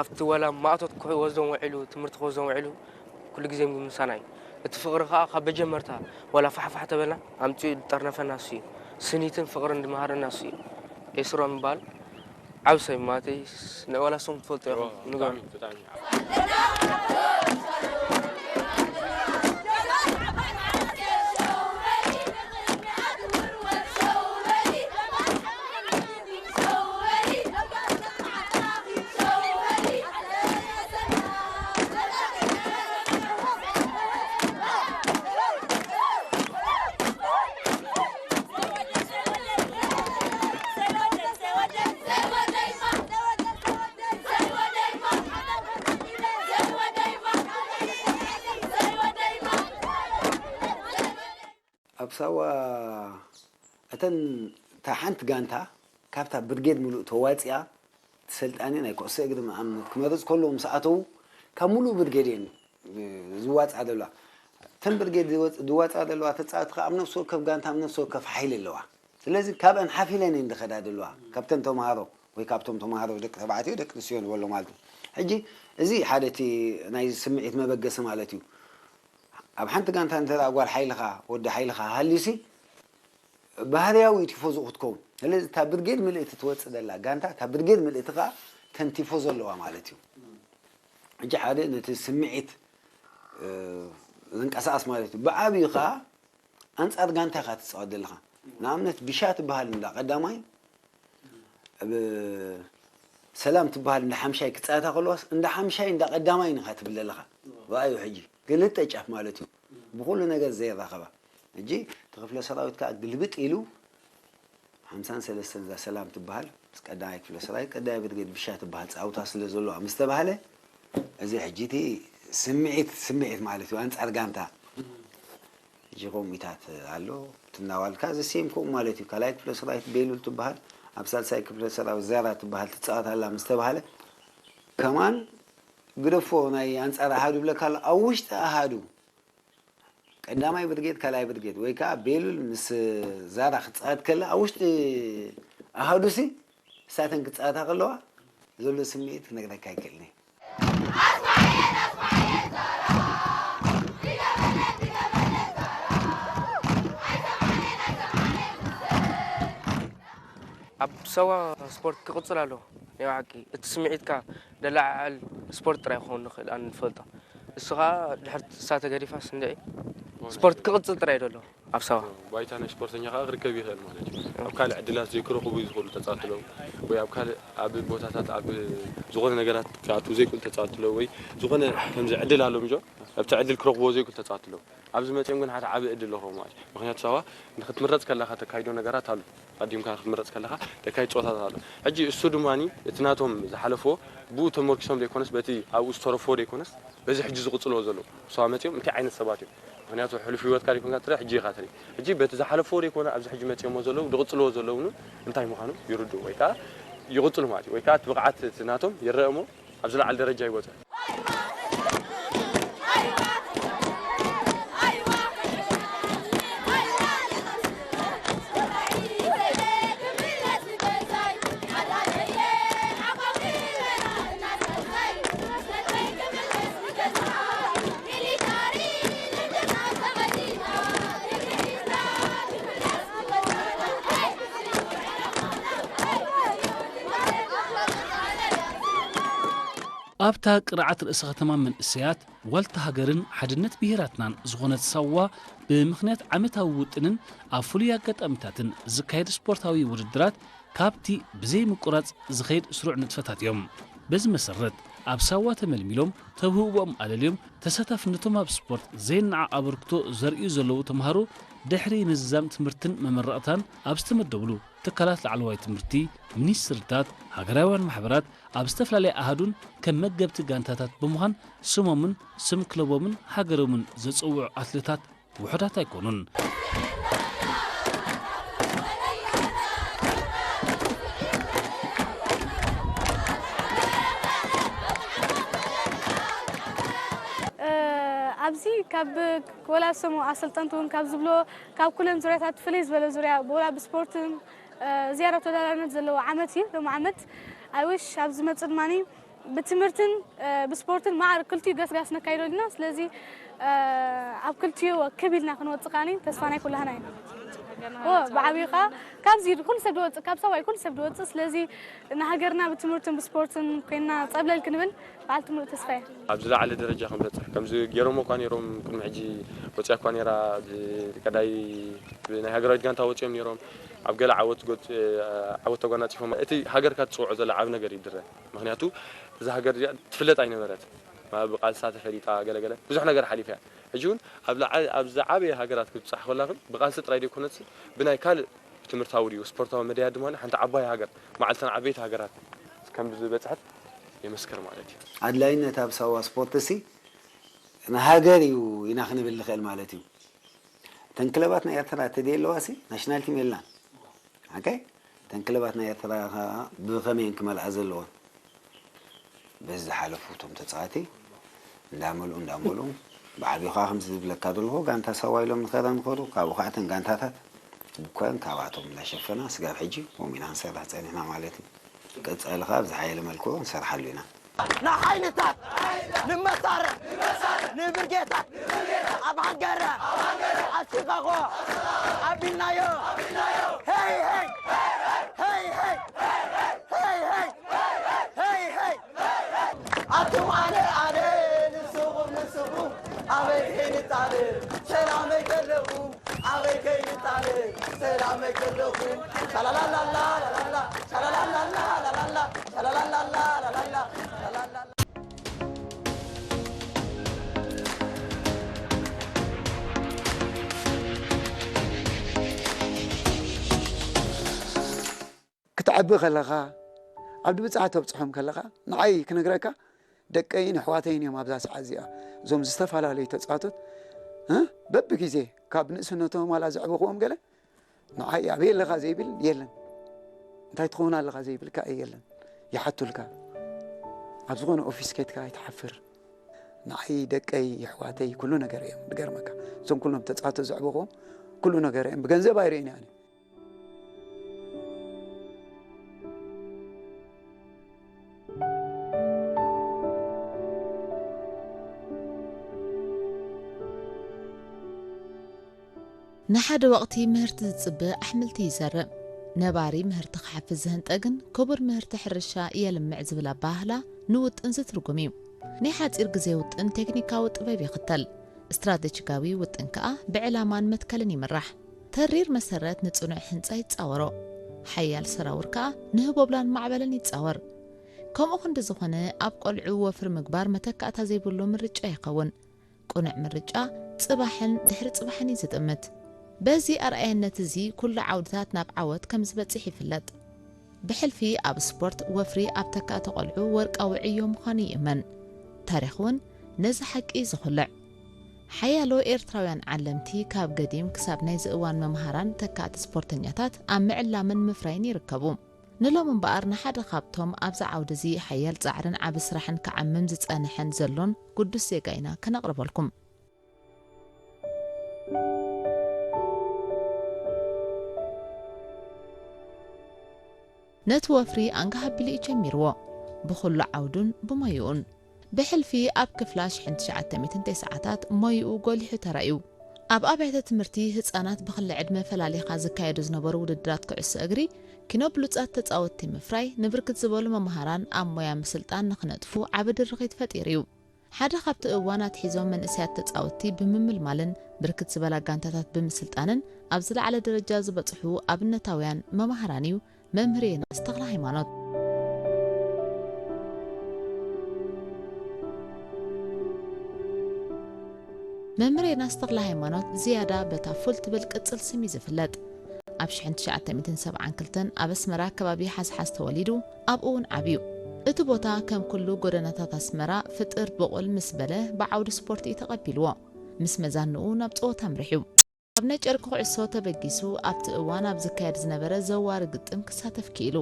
ኣብቲ ዋላ ማእቶት ክወስዶም ውዒሉ፣ ትምህርቲ ክወስዶም ውዒሉ ኩሉ ግዜ ምሳና እዩ። እቲ ፍቕሪ ከኣ ካብ መጀመርታ ዋላ ፋሕፋሕ ተበልና ኣምጺኡ ዝጠርነፈና እሱ እዩ። ስኒትን ፍቕርን ዝመሃረና እሱ እዩ። ኤስሮም ይበሃል። ዓቢ ሰብ ማለተይ ስ-፣ ን-፣ ዋላ ስሙ ትፈልጡ ኢኹም፣ ንገሩ። ኣብ ሳዋ እተን እታ ሓንቲ ጋንታ ካብታ ብርጌድ ሙሉእ ተዋፂኣ እቲ ሰልጣኒ ናይ ኩዕሶ እግሪ ንኣብነት ክመርፅ ከሎ ምስ ኣተዉ ካብ ሙሉእ ብርጌድ እየን ዝዋፅኣ ዘለዋ። እተን ብርጌድ ዝወፅ- ዝዋፅኣ ዘለዋ ተፃወቲ ከዓ ኣብ ነፍሲ ወከፍ ጋንታ ኣብ ነፍሲ ወከፍ ሓይሊ ኣለዋ። ስለዚ ካብአን ሓፍ ኢለን እየን ዝኸዳ ዘለዋ ካብተን ተምሃሮ ወይ ካብቶም ተምሃሮ ደቂ ተባዕትዮ ደቂ ኣንስትዮ ንበሎ ማለት እዩ። ሕጂ እዚ ሓደ እቲ ናይ ስምዒት መበገሲ ማለት እዩ። ኣብ ሓንቲ ጋንታ እንተ ጓል ሓይልኻ ወዲ ሓይልኻ ሃልዩሲ ባህርያዊ ቲፎዞ ክትከውን። ስለዚ እታ ብርጌድ ምልእቲ ትወጽእ ዘላ ጋንታ፣ እታ ብርጌድ ምልእቲ ከኣ ተን ቲፎዞ ኣለዋ ማለት እዩ። ሕጂ ሓደ ነቲ ስምዒት፣ እ፣ ዝንቀሳቐስ ማለት እዩ። ብዓብዩ ከኣ ኣንጻር ጋንታ ኢኻ ትጻወት ዘለኻ። ንኣብነት ብሻ ትበሃል እንዳ ቀዳማይ፣ ኣብ ሰላም ትበሃል እንዳ ሓምሻይ ክጻወታ ከለዋስ፣ እንዳ ሓምሻይ እንዳ ቀዳማይ ኢኻ ትብል ዘለኻ። ረኣዩ ሕጂ፣ ክልተ ጫፍ ማለት እዩ። ብኹሉ ነገር ዘይራኸባ። ሕጂ እቲ ክፍለ ሰራዊት ከኣ ግልብጥ ኢሉ፣ ሓምሳን ሰለስተን እዛ ሰላም ትበሃል፣ ምስ ቀዳማይ ክፍለ ሰራዊት፣ ቀዳማይ ብርጌድ ብሻ ትበሃል ጻውታ ስለ ዘለዋ ምስ ተባህለ፣ እዚ ሕጂ እቲ ስምዒት፣ ስምዒት ማለት እዩ፣ ኣንጻር ጋንታ። ሕጂ ከምኡታት ኣሎ፣ ትናዋልካ ዘሴም ከምኡ ማለት እዩ። ካልኣይ ክፍለ ሰራዊት ቤሉል ትበሃል፣ ኣብ ሳልሳይ ክፍለ ሰራዊት ዛራ ትበሃል ትጻወት ኣላ ምስ ተባህለ፣ ከማን ግደፎ ናይ ኣንጻር ኣሃዱ ይብለካ ኣሎ፣ ኣብ ውሽጢ ኣሃዱ ቀዳማይ ብርጌድ፣ ካልኣይ ብርጌድ ወይ ከኣ ቤሉል ምስ ዛራ ክጻወት ከላ ኣብ ውሽጢ ኣሃዱሲ እሳተን ክጻወታ ከለዋ ዘሎ ስምዒት ክነግረካ ኣይክእልን እየ። ኣብ ሳዋ ስፖርት ክቕጽል ኣለዎ። ናይ ብሓቂ እቲ ስምዒትካ ደለዓዕል ስፖርት ጥራይ ክኸውን ንኽእል ኣነ ዝፈልጦ። እሱ ኸኣ ድሕር እሳ ተገዲፋስ እንድዒ ስፖርት ክቕጽል ጥራይ እዩ ዘሎ ኣብ ሳዋ። ባይታ ናይ ስፖርተኛ ከዓ ክርከብ ይኽእል ማለት እዩ። ኣብ ካልእ ዕድላት ዘይክረኽቡ ዝኽእሉ ተጻወትቲ ኣለዉ ወይ ኣብ ካልእ ኣብ ቦታታት ኣብ ዝኾነ ነገራት ክኣትዉ ዘይክእሉ ተጻወትቲ ኣለዉ ወይ ዝኾነ ከምዚ ዕድል ኣሎ ምጆ ኣብቲ ዕድል ክረኽብዎ ዘይክእሉ ተጻወትቲ ኣለዉ። ኣብዚ መጺኦም ግን ሓደ ዓቢ ዕድል ኣለኹም ማለት እዩ። ምኽንያቱ ሳዋ ንኽትምረጽ ከለኻ ተካይዶ ነገራት ኣሎ። ቀዲምካ ንኽትምረጽ ከለኻ ተካይድ ጸወታታት ኣሎ። ሕጂ እሱ ድማ እቲ ናቶም ዝሓለፍዎ ብኡ ተመርኪሶም ዘይኮነስ በቲ ኣብኡ ዝተረፍዎ ዘይኮነስ በዚ ሕጂ ዝቕጽልዎ ዘለዉ ሳዋ መጺኦም እንታይ ዓይነት ሰባት እዮም? ምኽንያቱ ሕሉፍ ህይወትካ ዘይኮንካ ትርኢ ሕጂ ኢኻ ትርኢ። ሕጂ በቲ ዝሓለፍዎ ዘይኮነ ኣብዚ ሕጂ መጺኦሞ ዘለዉ ዝቕጽልዎ ዘለዉ እንታይ ምዃኑ ይርድኡ ወይ ከዓ ይቕጽሉ ማለት እዩ። ወይ ከዓ እቲ ብቕዓት እቲ ናቶም ይረአ እሞ ኣብ ዝለዓለ ደረጃ ይበጽሑ። ኣብታ ቅርዓት ርእሰ ከተማ መንእሰያት ዋልታ ሃገርን ሓድነት ብሄራትናን ዝኾነት ሳዋ ብምኽንያት ዓመታዊ ውጥንን ኣብ ፍሉይ ኣጋጣሚታትን ዝካየድ ስፖርታዊ ውድድራት ካብቲ ብዘይ ምቁራጽ ዝኸይድ ስሩዕ ንጥፈታት እዮም። በዚ መሰረት ኣብ ሳዋ ተመልሚሎም ተውህቦኦም ኣለልዮም ተሳታፍነቶም ኣብ ስፖርት ዘይነዓቕ ኣበርክቶ ዘርእዩ ዘለዉ ተምሃሮ ድሕሪ ምዝዛም ትምህርትን መመረቕታን ኣብ ዝተመደብሉ ትካላት ላዕለዋይ ትምህርቲ፣ ሚኒስትሪታት፣ ሃገራውያን ማሕበራት ኣብ ዝተፈላለያ ኣሃዱን ከም መገብቲ ጋንታታት ብምዃን ስሞምን ስም ክለቦምን ሃገሮምን ዘጽውዑ ኣትሌታት ውሑዳት ኣይኮኑን። ኣብዚ ካብ ወላ ስሙ ኣሰልጠንቲ እውን ካብ ዝብሎ ካብ ኩለን ዙርያታት ፍልይ ዝበለ ዙርያ ብወላ ብስፖርትን ዝያዳ ተወዳዳርነት ዘለዎ ዓመት እዩ ሎም ዓመት ኣይውሽ ኣብ ዝመፅእ ድማ ብትምህርትን ብስፖርትን ማዕር ክልቲኡ ገስጋስ ነካይዶ ኣለና ስለዚ ኣብ ክልቲኡ ክብ ኢልና ክንወፅእ ከዓኒ ተስፋ ናይ ኩላህና እዩ ብዓብዩ ከዓ ካብዚ ኩሉ ሰብ ድወፅእ ካብ ሰብኣይ ኩሉ ሰብ ድወፅእ ስለዚ ንሃገርና ብትምህርትን ብስፖርትን ኮይና ፀብለል ክንብል በዓልቲ ሙሉእ ተስፋ እየ ኣብ ዝለዓለ ደረጃ ክንበፅሕ ከምዚ ገይሮሞ እኳ ነይሮም ቅድሚ ሕጂ ወፅያ እኳ ነይራ ብቀዳይ ናይ ሃገራዊት ጋንታ ወፅዮም ነይሮም ኣብ ገለ ዓወት ዓወት ተጓናፂፎም እቲ ሃገርካ ትፅውዖ ዘሎ ዓብ ነገር ይድረ ምክንያቱ እዛ ሃገር እዚኣ ትፍለጥ ኣይነበረት ብቃልሳ ተፈሊጣ ገለገለ ብዙሕ ነገር ሓሊፈ እያ ሕጂ እውን ኣብ ዝዓበየ ሃገራት ክትብፃሕ ከላ ግን ብቃልሲ ጥራይ ዘይኮነትሲ ብናይ ካልእ ትምህርታዊ ድዩ ስፖርታዊ መዳያት ድማ ሓንቲ ዓባይ ሃገር መዓልተን ዓበይቲ ሃገራት ከም ዝበፅሐት የመስክር ማለት እዩ። ኣድላይነት ኣብ ሳዋ ስፖርት ሲ ንሃገር እዩ ኢና ክንብል ንኽእል ማለት እዩ። እተን ክለባት ናይ ኤርትራ ተደይ ኣለዋ ሲ ናሽናል ቲም የላን። ሓቀይ እተን ክለባት ናይ ኤርትራ ብኸመይ ክመልኣ ዘለወን በዚ ዝሓለፉ እቶም ተፃዋቲ እንዳመልኡ እንዳመልኡ ብዓብዩ ከዓ ከምዚ ዝብለካ ዘለኹ ጋንታ ሳዋ ኢሎም ንኸረ ንኸሩ ካብኡ ከዓ እተን ጋንታታት ብኮን ካብኣቶም እንዳሸፈና ስጋብ ሕጂ ከምኡ ኢና ክንሰርሕ ፀኒሕና ማለት እዩ ቀፃሊ ከዓ ብዝሓየለ መልክዑ ክንሰርሓሉ ኢና ንሓይልታት ንመሳርዕ ንብርጌታት ኣብ ሃገረ ኣብ ሺካጎ ኣቢልናዮ ኣነ ኣነ ንስኹም ንስኹም ኣበይ ከይንጣለ ሰላመይ ከለኹም ኣበይ ከይንጣለ ሰላመይ ከለኹም ሻላላላላ ላላላ ሻላላላላ ላላላ ሻላላላላ ላላላ ሻላላላ ክትዓቢ ከለኻ ኣብ ድብጻሕ ተብጽሖም ከለኻ ንዓይ ክነግረካ ደቀይን ኣሕዋተይን እዮም ኣብዛ ሰዓት እዚኣ እዞም ዝተፈላለዩ ተጻወቶት እ በብግዜ ካብ ንእስነቶም ዋላ ዘዕበኽዎም ገለ ንዓይ ኣበይ ኣለኻ ዘይብል የለን እንታይ ትኸውን ኣለኻ ዘይብል ከኣ የለን ይሓቱልካ ኣብ ዝኾነ ኦፊስ ከድካ ኣይትሓፍር ንዓይ ደቀይ የሕዋተይ ኩሉ ነገር እዮም ዝገርመካ እዞም ኩሎም ተጻወቶ ዘዕበኽዎም ኩሉ ነገር እዮም ብገንዘብ ኣይርእን ኣነ ንሓደ ወቕቲ ምህርቲ ዝጽበ ኣሕምልቲ ይዘርእ። ነባሪ ምህርቲ ክሓፍስ ዝህንጠ ግን ክቡር ምህርቲ ሕርሻ የልምዕ ዝብል ኣበሃህላ ንውጥን ዝትርጉም እዩ። ናይ ሓጺር ግዜ ውጥን ቴክኒካዊ ጥበብ ይኽተል። ስትራተጂካዊ ውጥን ከኣ ብዕላማን መትከልን ይምራሕ። ተሪር መሰረት ንጽኑዕ ህንጻ ይጻወሮ። ሓያል ሰራውር ከኣ ንህቦብላን ማዕበልን ይጻወር። ከምኡ ክንዲ ዝኾነ ኣብ ቆልዑ ወፍሪ ምግባር መተካእታ ዘይብሉ ምርጫ ይኸውን። ቅኑዕ ምርጫ ጽባሕን ድሕሪ ጽባሕን እዩ ዝጥምት። በዚ ኣርኣያነት እዚ ኩሉ ዓውድታት ናብ ዓወት ከም ዝበጽሕ ይፍለጥ። ብሕልፊ ኣብ ስፖርት ወፍሪ ኣብ ተካእቲ ቆልዑ ወርቃዊ ዕዮ ምዃኑ ይእመን። ታሪኽ እውን ነዚ ሓቂ እዩ ዝኹልዕ። ሓያሎ ኤርትራውያን ዓለምቲ ካብ ገዲም ክሳብ ናይዚ እዋን መምሃራን ተካእቲ ስፖርተኛታት ኣብ ምዕላምን ምፍራይን ይርከቡ። ንሎሚ እምበኣር ንሓደ ካብቶም ኣብዚ ዓውዲ እዚ ሓያል ጻዕርን ዓቢ ስራሕን ክዓምም ዝጸንሐን ዘሎን ግዱስ ዜጋ ኢና ከነቕርበልኩም። ነቲ ወፍሪ ኣንጋህ ኣቢሉ እዩ ጀሚርዎ፣ ብኹሉ ዓውዱን ብሞይኡን። ብሕልፊ ኣብ ክፍላ ሽሕን ትሽዓተ ሚእትን ተስዓታት ሞይኡ ጎሊሑ ተራእዩ። ኣብ ኣብያተ ትምህርቲ ህጻናት ብኽሊ ዕድመ ፈላሊኻ ዝካየዱ ዝነበሩ ውድድራት ኩዕሶ እግሪ ኪኖ ብሉጻት ተጻወትቲ ምፍራይ ንብርክት ዝበሉ መምሃራን ኣብ ሞያ ምስልጣን ንኽነጥፉ ዓቢ ድርኺት ፈጢሩ እዩ። ሓደ ካብቲ እዋን ኣትሒዞም መንእሰያት ተጻወትቲ ብምምልማልን ብርክት ዝበላ ጋንታታት ብምስልጣንን ኣብ ዝለዓለ ደረጃ ዝበጽሑ ኣብነታውያን መማህራን እዩ መምህር የናስ ተኽለሃይማኖት። መምህር የናስ ተኽለሃይማኖት ዝያዳ በታ ፉል ትብል ቅጽል ስም እዩ ዝፍለጥ። ኣብ ሽሕን ትሽዓተ ሚእትን ሰብዓን ክልተን ኣብ ኣስመራ ከባቢ ሓስሓስ ተወሊዱ ኣብኡ እውን ዓብዩ። እቲ ቦታ ከም ኩሉ ጎደናታት ኣስመራ ፍጥር ብቑል ምስ በለ ብዓውዲ ስፖርት እዩ ተቐቢልዎ። ምስ መዛንኡ ናብ ጸወታ ኣምሪሑ። ካብ ናይ ጨርቂ ኩዕሶ ተበጊሱ ኣብቲ እዋን ኣብ ዝካየድ ዝነበረ ዘዋሪ ግጥም ክሳተፍ ክኢሉ።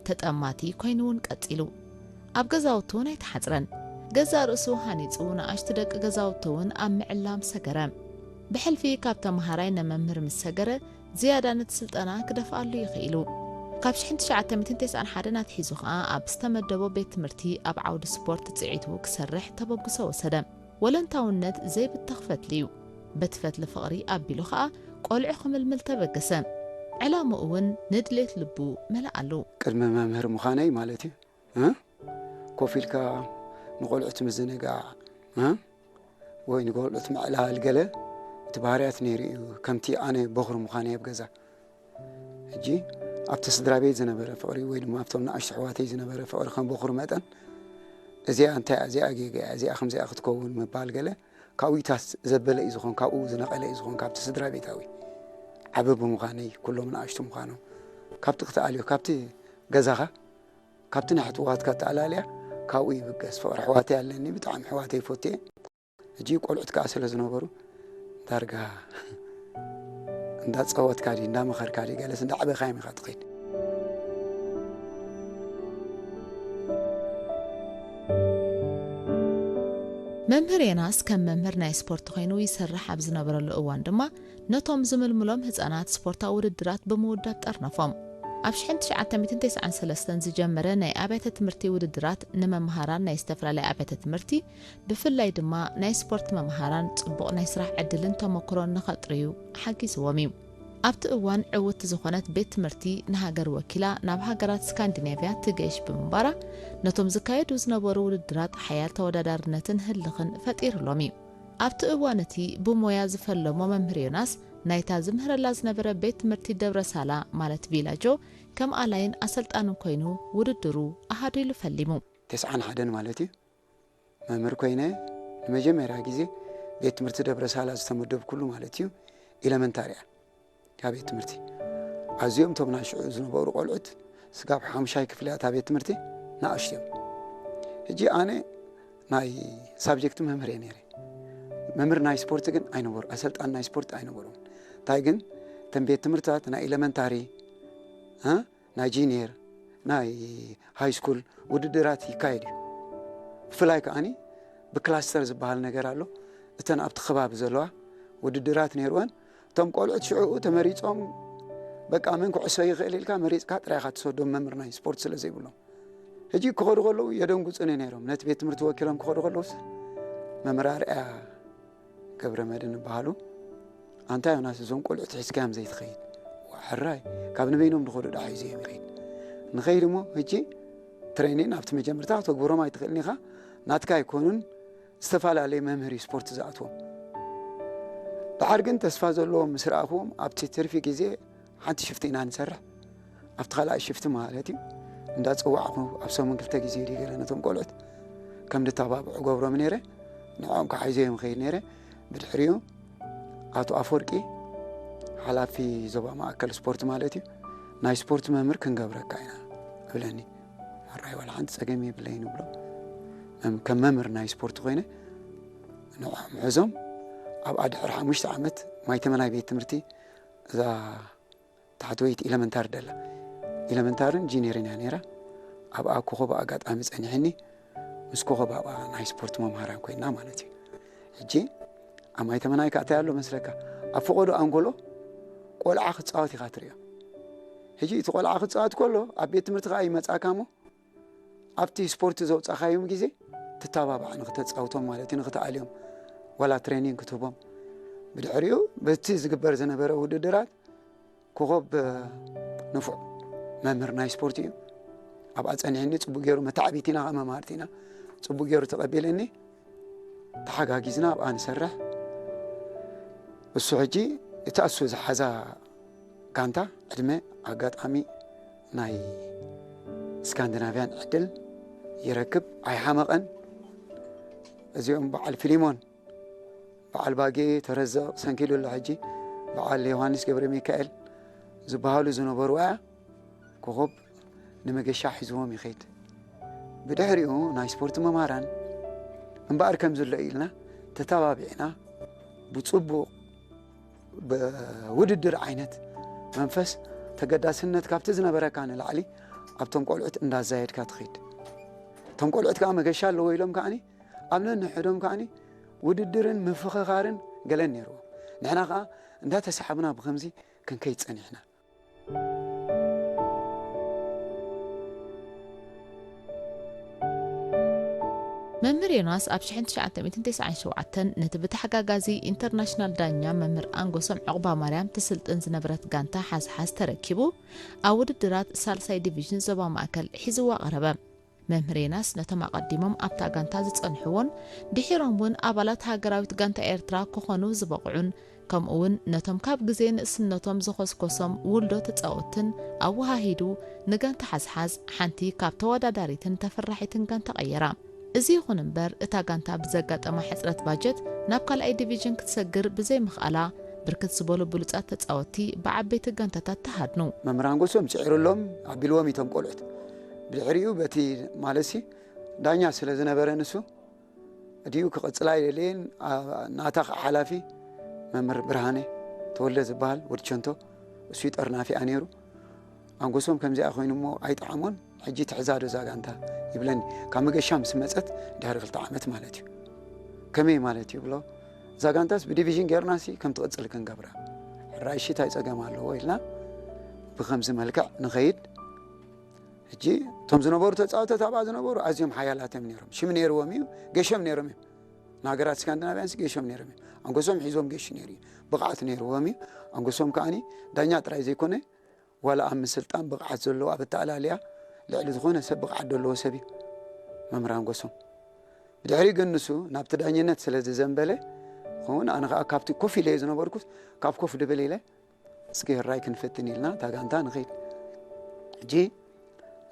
ተጠማቲ ኮይኑ እውን ቀጺሉ። ኣብ ገዛውቱ እውን ኣይተሓጽረን። ገዛእ ርእሱ ሃኒጹ ንኣሽቱ ደቂ ገዛውቱ እውን ኣብ ምዕላም ሰገረ። ብሕልፊ ካብ ተመሃራይ ንመምህር ምስ ሰገረ ዝያዳ ነቲ ስልጠና ክደፍኣሉ ይኽኢሉ። ካብ ሽሕን ትሽዓተ ሚእትን ተስዓን ሓደን ኣትሒዙ ኸኣ ኣብ ዝተመደቦ ቤት ትምህርቲ ኣብ ዓውዲ ስፖርት ጽዒቱ ክሰርሕ ተበግሶ ወሰደ። ወለንታውነት ዘይብተኽ ፈትሊ እዩ። በቲ ፈትሊ ፍቕሪ ኣቢሉ ኸኣ ቆልዑ ክምልምል ተበገሰ። ዕላምኡ እውን ንድሌት ልቡ መለኣሉ። ቅድሚ መምህር ምዃነይ ማለት እዩ እ? ኮፍ ኢልካ ንቆልዑት ምዝንጋዕ እ? ወይ ንቆልዑት ምዕላል ገለ እቲ ባህርያት ነይሩ እዩ። ከምቲ ኣነ በኹሪ ምዃነይ ኣብ ገዛ ሕጂ ኣብቲ ስድራ ቤት ዝነበረ ፍቕሪ ወይ ድማ ኣብቶም ንኣሽቱ ኣሕዋተይ ዝነበረ ፍቕሪ ከም በኹሪ መጠን እዚኣ እንታይ እያ እዚኣ ጌጋ እያ እዚኣ ከምዚኣ ክትከውን ምባል ገለ ካብኡ ኢታት ዘበለ እዩ ዝኾን ካብኡ ዝነቐለ እዩ ዝኾን ካብቲ ስድራ ቤታዊ ዓቢ ብምዃነይ ኩሎም ንኣሽቱ ምዃኖም ካብቲ ክትኣልዮ ካብቲ ገዛኻ ካብቲ ናይ ሕትዋትካ ተኣላልያ ካብኡ ይብገስ ፍቕሪ ኣሕዋተይ ኣለኒ ብጣዕሚ ኣሕዋተይ ይፈቱ እየ ሕጂ ቆልዑት ከኣ ስለ ዝነበሩ ዳርጋ እንዳጸወትካ ድዩ እንዳመኸርካ ድዩ ገለስ እንዳዕበኻዮም ኢኻ ትኸይድ መምህር የናስ ከም መምህር ናይ ስፖርት ኮይኑ ይሰርሕ ኣብ ዝነበረሉ እዋን ድማ ነቶም ዝምልምሎም ህጻናት ስፖርታዊ ውድድራት ብምውዳብ ጠርነፎም። ኣብ ሽሕን ትሽዓተ ሚእትን ተስዓን ሰለስተን ዝጀመረ ናይ ኣብያተ ትምህርቲ ውድድራት ንመምሃራን ናይ ዝተፈላለያ ኣብያተ ትምህርቲ ብፍላይ ድማ ናይ ስፖርት መምሃራን ጽቡቕ ናይ ስራሕ ዕድልን ተመክሮን ንኸጥርዩ ሓጊዝዎም እዩ። ኣብቲ እዋን ዕውቲ ዝኾነት ቤት ትምህርቲ ንሃገር ወኪላ ናብ ሃገራት ስካንዲናቪያ ትገይሽ ብምንባራ፣ ነቶም ዝካየዱ ዝነበሩ ውድድራት ሓያል ተወዳዳርነትን ህልኽን ፈጢሩሎም እዩ። ኣብቲ እዋን እቲ ብሞያ ዝፈለሞ መምህር ዮናስ፣ ናይታ ዝምህረላ ዝነበረ ቤት ትምህርቲ ደብረ ሳላ ማለት ቪላጆ ከም ኣላይን ኣሰልጣንን ኮይኑ ውድድሩ ኣሃዱ ኢሉ ፈሊሙ። ተስዓን ሓደን ማለት እዩ። መምህር ኮይነ ንመጀመርያ ግዜ ቤት ትምህርቲ ደብረ ሳላ ዝተመደብኩሉ ማለት እዩ። ኢለመንታሪ እያ እታ ቤት ትምህርቲ። ኣዝዮም እቶም ናይ ሽዑ ዝነበሩ ቆልዑት ስጋብ ሓሙሻይ ክፍሊ እታ ቤት ትምህርቲ ንኣሽቱ እዮም። ሕጂ ኣነ ናይ ሳብጀክት መምህር እየ ነይረ። መምህር ናይ ስፖርት ግን ኣይነበሩ፣ ኣሰልጣን ናይ ስፖርት ኣይነበሩን። እንታይ ግን እተን ቤት ትምህርትታት ናይ ኢለመንታሪ እ ናይ ጂኒየር ናይ ሃይ ስኩል ውድድራት ይካየድ እዩ። ብፍላይ ከዓኒ ብክላስተር ዝበሃል ነገር ኣሎ። እተን ኣብቲ ከባቢ ዘለዋ ውድድራት ነይርወን። እቶም ቆልዑት ሽዕኡ ተመሪጾም በቃ መን ኩዕሶ ይኽእል ኢልካ መሪጽካ ጥራይካ ትሰዶም መምህር ናይ ስፖርት ስለ ዘይብሎም። ሕጂ ክኸዱ ከለዉ የደንጉጹኒ ነይሮም። ነቲ ቤት ትምህርቲ ወኪሎም ክኸዱ ከለዉስ መምህር ኣርኣያ ገብረ መድን ይበሃሉ። ኣንታ ዮናስ እዞም ቆልዑት ሒዝካዮም ዘይትኸይድ? ዋ ሕራይ፣ ካብ ንበይኖም ድኸዱ ዶ ሒዘዮም ይኸይድ? ንኸይድ እሞ ሕጂ ትሬኒን ኣብቲ መጀመርታ ከተግብሮም ኣይትኽእልን ኢኻ። ናትካ ኣይኮኑን፣ ዝተፈላለየ መምህር እዩ ስፖርት ዝኣትዎም። ደሓር ግን ተስፋ ዘለዎም ምስ ረኣኽዎም ኣብቲ ትርፊ ግዜ ሓንቲ ሽፍቲ ኢና ንሰርሕ። ኣብቲ ካልኣይ ሽፍቲ ማለት እዩ እንዳፀዋዕኹ ኣብ ሰሙን ክልተ ግዜ ድዩ ገለ ነቶም ቆልዑት ከም ድተባብዑ ገብሮም ነይረ። ንዕኦም ከዓ ሒዘዮም ኸይድ ነይረ። ብድሕሪኡ ኣቶ ኣፈወርቂ ሓላፊ ዞባ ማእከል ስፖርት ማለት እዩ፣ ናይ ስፖርት መምህር ክንገብረካ ኢና እብለኒ። ሕራይ ዋላ ሓንቲ ፀገም የብለይን እብሎ። ከም መምህር ናይ ስፖርት ኮይነ ንዕኦም ሕዞም ኣብኣ ድሕሪ ሓሙሽተ ዓመት ማይተመናይ ቤት ትምህርቲ እዛ ታሕተወይቲ ኢለመንታሪ ደላ ኢለመንታርን ጂኒየርን እያ ነይራ። ኣብኣ ኮኸብ ኣጋጣሚ ጸኒሕኒ ምስ ኮኸብ ኣብኣ ናይ ስፖርት መምሃራን ኮይና ማለት እዩ። ሕጂ ኣብ ማይተመናይ ከኣ እንታይ ኣሎ መስለካ፣ ኣብ ፈቐዶ ኣንጎሎ ቆልዓ ክጻወት ኢኻ ትርእዮ። ሕጂ እቲ ቆልዓ ክጻወት ከሎ ኣብ ቤት ትምህርቲ ከኣ ይመጻካ እሞ ኣብቲ ስፖርት ዘውጻኻዮም ግዜ ትተባባዕ ንክተጻውቶም ማለት እዩ፣ ንክትኣልዮም ዋላ ትሬኒንግ ክትህቦም። ብድሕሪኡ በቲ ዝግበር ዝነበረ ውድድራት ኮኸብ ንፉዕ መምህር ናይ ስፖርት እዩ። ኣብኣ ጸኒሕኒ ጽቡቅ ገይሩ መታዕቢት ኢና መማርቲ ኢና ጽቡቅ ገይሩ ተቐቢለኒ። ተሓጋጊዝና ኣብኣ ንሰርሕ። እሱ ሕጂ እቲ ኣሱ ዝሓዛ ጋንታ ዕድመ ኣጋጣሚ ናይ ስካንዲናቪያን ዕድል ይረክብ ኣይሓመቐን። እዚኦም በዓል ፊሊሞን በዓል ባጌ ተረዘቕ ሰንኪሉ ኣሎ ሕጂ በዓል ዮሃንስ ገብረ ሚካኤል ዝበሃሉ ዝነበሩ ኣያ ኮኸብ ንመገሻ ሒዝዎም ይኸይድ። ብድሕሪኡ ናይ ስፖርት መማራን እምበኣር ከም ዝሎ ኢልና ተተባቢዕና ብፅቡቕ ብውድድር ዓይነት መንፈስ ተገዳስነት ካብቲ ዝነበረካ ንላዕሊ ኣብቶም ቆልዑት እንዳዛየድካ ትኸይድ። እቶም ቆልዑት ከዓ መገሻ ኣለዎ ኢሎም ከዓኒ ኣብ ነንሕዶም ከዓኒ ውድድርን ምፍኽኻርን ገለን ነይርዎም። ንሕና ከዓ እንዳተሳሓብና ብከምዚ ክንከይድ ፀኒሕና። መምህር ዮናስ ኣብ ሽሕን ትሽዓተ ሚእትን ተስዓን ሸውዓተን ነቲ ብተሓጋጋዚ ኢንተርናሽናል ዳኛ መምህር ኣንጎሶም ዕቑባ ማርያም ትስልጥን ዝነበረት ጋንታ ሓዝሓዝ ተረኪቡ ኣብ ውድድራት ሳልሳይ ዲቪዥን ዞባ ማእከል ሒዝዋ ቀረበ። መምህር ዮናስ ነቶም ኣቐዲሞም ኣብታ ጋንታ ዝጸንሕዎን ድሒሮም እውን ኣባላት ሃገራዊት ጋንታ ኤርትራ ክኾኑ ዝበቕዑን ከምኡ እውን ነቶም ካብ ግዜ ንእስነቶም ዝኾስኮሶም ውልዶ ተጻወትን ኣወሃሂዱ ንጋንታ ሓዝሓዝ ሓንቲ ካብ ተወዳዳሪትን ተፈራሒትን ጋንታ ቀየራ። እዚ ይኹን እምበር እታ ጋንታ ብዘጋጠማ ሕጽረት ባጀት ናብ ካልኣይ ዲቪዥን ክትሰግር ብዘይምኽኣላ ብርክት ዝበሉ ብሉጻት ተጻወትቲ ብዓበይቲ ጋንታታት ተሃድኑ። መምህር ኣንጎሶም ጽዒሩሎም ኣቢልዎም እቶም ቆልዑት። ብድሕሪኡ በቲ ማለሲ ዳኛ ስለ ዝነበረ ንሱ እዲኡ ክቕጽል ኣይደለየን። ናታ ከዓ ሓላፊ መምህር ብርሃነ ተወልደ ዝበሃል ወዲ ቸንቶ እሱ ጠርናፊኣ ነይሩ። ኣንጎሶም ከምዚኣ ኮይኑ እሞ ኣይጠዓሞን። ሕጂ ትሕዛ ዶ እዛ ጋንታ ይብለኒ። ካብ መገሻ ምስ መጸት ድሕሪ ክልተ ዓመት ማለት እዩ። ከመይ ማለት እዩ ብሎ እዛ ጋንታስ ብዲቪዥን ጌርናሲ ከም ትቕጽል ክንገብራ። ሕራይ እሺ እንታይ ጸገም ኣለዎ ኢልና ብከምዚ መልክዕ ንኸይድ። ሕጂ እቶም ዝነበሩ ተጻወተት ኣብኣ ዝነበሩ ኣዝዮም ሓያላት እዮም ነይሮም። ሽም ነይርዎም እዩ፣ ገሾም ነይሮም እዮም። ንሃገራት ስካንዲናቭያንስ ገይሾም ነይሮም እዮም። ኣንጎሶም ሒዞም ገይሹ ነይሩ እዩ። ብቕዓት ነይርዎም እዩ። ኣንጎሶም ከዓኒ ዳኛ ጥራይ ዘይኮነ፣ ዋላ ኣብ ምስልጣን ብቕዓት ዘለዎ፣ ኣብ ኣተኣላልያ ልዕሊ ዝኾነ ሰብ ብቕዓት ዘለዎ ሰብ እዩ መምህር ኣንጎሶም። ብድሕሪ ግን ንሱ ናብቲ ዳኝነት ስለ ዝዘንበለ፣ ኸውን ኣነ ኸዓ ካብቲ ኮፍ ኢለ ዝነበርኩት፣ ካብ ኮፍ ድብል ኢለ፣ እስኪ ራይ ክንፍትን ኢልና እታ ጋንታ ንኸይድ። ሕጂ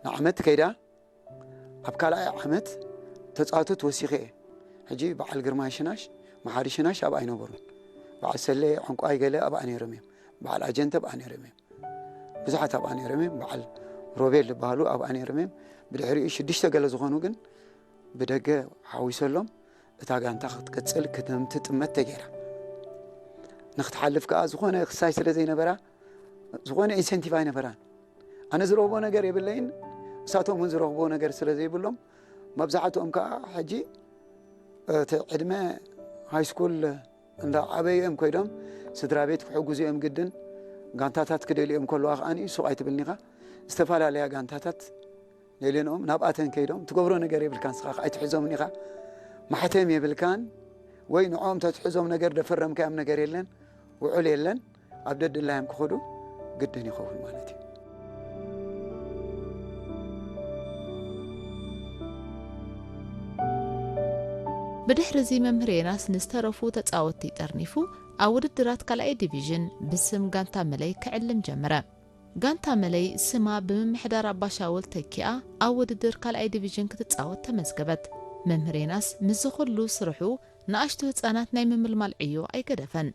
ንዓመት ከይዳ፣ ኣብ ካልኣይ ዓመት ተጻወቶት ወሲኸ እየ። ሕጂ በዓል ግርማይ ሽናሽ፣ መሓሪ ሽናሽ ኣብኣ ኣይነበሩን። በዓል ሰለ ዕንቋይ ገለ ኣብኣ ነይሮም እዮም። በዓል ኣጀንተ ኣብኣ ነይሮም እዮም። ብዙሓት ኣብኣ ነይሮም እዮም። በዓል ሮቤል ዝበሃሉ ኣብኣ ነይሮም እዮም። ብድሕሪኡ ሽዱሽተ ገለ ዝኾኑ ግን ብደገ ሓዊሰሎም እታ ጋንታ ክትቅጽል ክደም ትጥመት ተገይራ። ንክትሓልፍ ከኣ ዝኾነ ክሳይ ስለ ዘይነበራ፣ ዝኾነ ኢንሴንቲቭ ኣይነበራን። ኣነ ዝረኽቦ ነገር የብለይን፣ እሳቶም እውን ዝረኽቦ ነገር ስለ ዘይብሎም፣ መብዛሕትኦም ከኣ ሕጂ እቲ ዕድመ ሃይስኩል እንዳ ዓበዩ እዮም ኮይዶም፣ ስድራ ቤት ክሕግዙ እዮም ግድን። ጋንታታት ክደልዮም ከለዋ ከኣ ሱቕ ኣይትብልኒኻ። ዝተፈላለያ ጋንታታት ደልየንኦም ናብኣተን ከይዶም፣ ትገብሮ ነገር የብልካን፣ ንስኻ ከኣ ኣይትሕዞምን ኢኻ። ማሕተም የብልካን፣ ወይ ንዕኦም ተትሕዞም ነገር ደፈረምካዮም ነገር የለን፣ ውዕል የለን። ኣብ ደድላዮም ክኸዱ ግድን ይኸውን ማለት እዩ። ብድሕሪ እዚ መምህር ዮናስ ንዝተረፉ ተጻወትቲ ጠርኒፉ ኣብ ውድድራት ካልኣይ ዲቪዥን ብስም ጋንታ መለይ ክዕልም ጀመረ። ጋንታ መለይ ስማ ብምምሕዳር ኣባሻውል ተኪኣ ኣብ ውድድር ካልኣይ ዲቪዥን ክትጻወት ተመዝገበት። መምህር ዮናስ ምስዚ ኩሉ ስርሑ ንኣሽቱ ህጻናት ናይ ምምልማል ዕዮ ኣይገደፈን።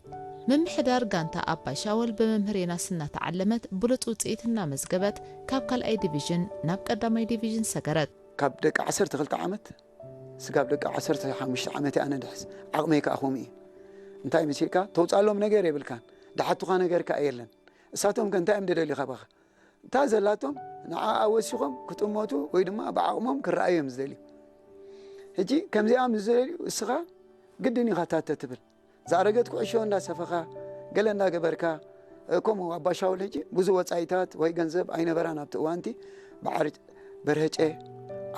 ምምሕዳር ጋንታ ኣባይ ሻወል ብመምህር ዮናስ እናተዓለመት ብሉጽ ውጽኢት እናመዝገበት ካብ ካልኣይ ዲቪዥን ናብ ቀዳማይ ዲቪዥን ሰገረት። ካብ ደቂ ዓሰርተ ክልተ ዓመት ስጋብ ደቂ ዓሰርተ ሓሙሽተ ዓመት ኣነ ድሕስ ዓቕመይ ከኣ ከምኡ እዩ። እንታይ መሲልካ ተውጻሎም ነገር የብልካን። ድሓቱኻ ነገር ከኣ የለን። እሳቶም ከ እንታይ እዮም ደደልዩ ካባኻ? እታ ዘላቶም ንዓኣ ወሲኾም ክጥመቱ ወይ ድማ ብዓቕሞም ክረኣዩ እዮም ዝደልዩ። ሕጂ ከምዚኣ ምስ ዝደልዩ እስኻ ግድን ኢኻ ታተ ትብል። ዝኣረገት ኩዕሾ እንዳሰፈኻ ገለ እንዳገበርካ እ፣ ከምኡ ኣባሻውል ሕጂ ብዙ ወጻኢታት ወይ ገንዘብ ኣይነበራን ኣብቲ እዋንቲ። በዓል በርሀጨ፣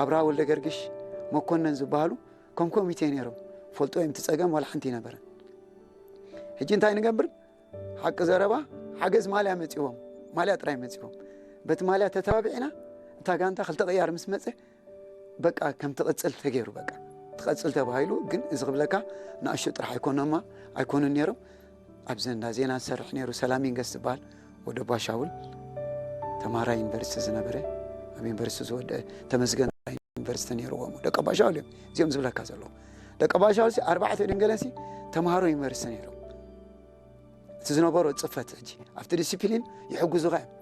ኣብርሃ ወልደ ገርግሽ፣ መኮነን ዝበሃሉ ከም ኮሚቴ ነይሮም። ፈልጦ እዮም፣ እቲ ጸገም ዋላ ሓንቲ ኣይነበረን። ሕጂ እንታይ ንገብር? ሓቂ ዘረባ ሓገዝ ማልያ መጺዎም፣ ማልያ ጥራይ መጺዎም። በቲ ማልያ ተተባቢዕና እታ ጋንታ ክልተ ቅያር ምስ መጸ በቃ ከም ትቕጽል ተገይሩ። በቃ ትቐጽል ተባሂሉ። ግን እዚ ክብለካ ንኣሽቱ ጥራሕ ኣይኮነማ ኣይኮኑን ነይሮም። ኣብዚ እንዳ ዜና ዝሰርሕ ነይሩ ሰላም ይንገስ ዝበሃል ወደ ባሻውል ተማሃራይ ዩኒቨርሲቲ ዝነበረ፣ ኣብ ዩኒቨርሲቲ ዝወደአ ተመስገን ዩኒቨርሲቲ ነይርዎም ደቂ ባሻውል እዮም እዚኦም ዝብለካ ዘለዉ። ደቂ ባሻውል ሲ ኣርባዕተ ድንገለሲ ተምሃሮ ዩኒቨርሲቲ ነይሮም። እቲ ዝነበሮ ጽፈት ሕጂ ኣብቲ ዲሲፕሊን ይሕግዙኻ እዮም።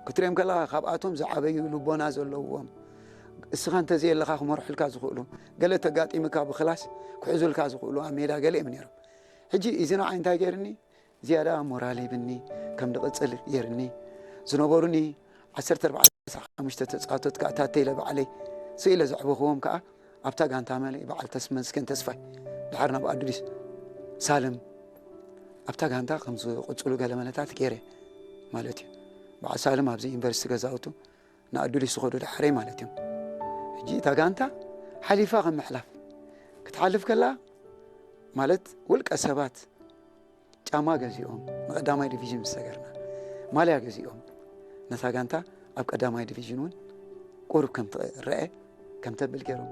ክትሪኦም ከለኻ ካብኣቶም ዝዓበዩ ልቦና ዘለዎም፣ እስኻ እንተዘየለኻ ክመርሑልካ ዝኽእሉ፣ ገለ ተጋጢምካ ብክላስ ክሕዙልካ ዝኽእሉ ኣብ ሜዳ ገለ እዮም ነይሮም። ሕጂ እዚ ንዓይ እንታይ ገይርኒ? ዝያዳ ሞራል ሂብኒ፣ ከም ድቕጽል ገይርኒ። ዝነበሩኒ ዓሰርተ ኣርባዕተ ዓሰርተ ሓሙሽተ ተጻወቶት ከኣ ታተ ኢለ ባዕለይ ስኢለ ዘዕበኽዎም ከኣ ኣብታ ጋንታ መለይ በዓል ተስመስገን ተስፋይ፣ ድሓር ናብ ኣዱሊስ ሳልም ኣብታ ጋንታ ከም ዝቕጽሉ ገለ መለታት ገይረ ማለት እዩ። በዓል ሳልም ኣብዚ ዩኒቨርሲቲ ገዛውቱ ንኣዱሊስ ዝኸዱ ድሓረይ ማለት እዮም። ሕጂ እታ ጋንታ ሓሊፋ ከም ምሕላፍ ክትሓልፍ ከላ ማለት ውልቀ ሰባት ጫማ ገዚኦም ንቐዳማይ ዲቪዥን ምስ ሰገርና ማልያ ገዚኦም ነታ ጋንታ ኣብ ቀዳማይ ዲቪዥን እውን ቁሩብ ከም ትረአ ከም ተብል ገይሮም።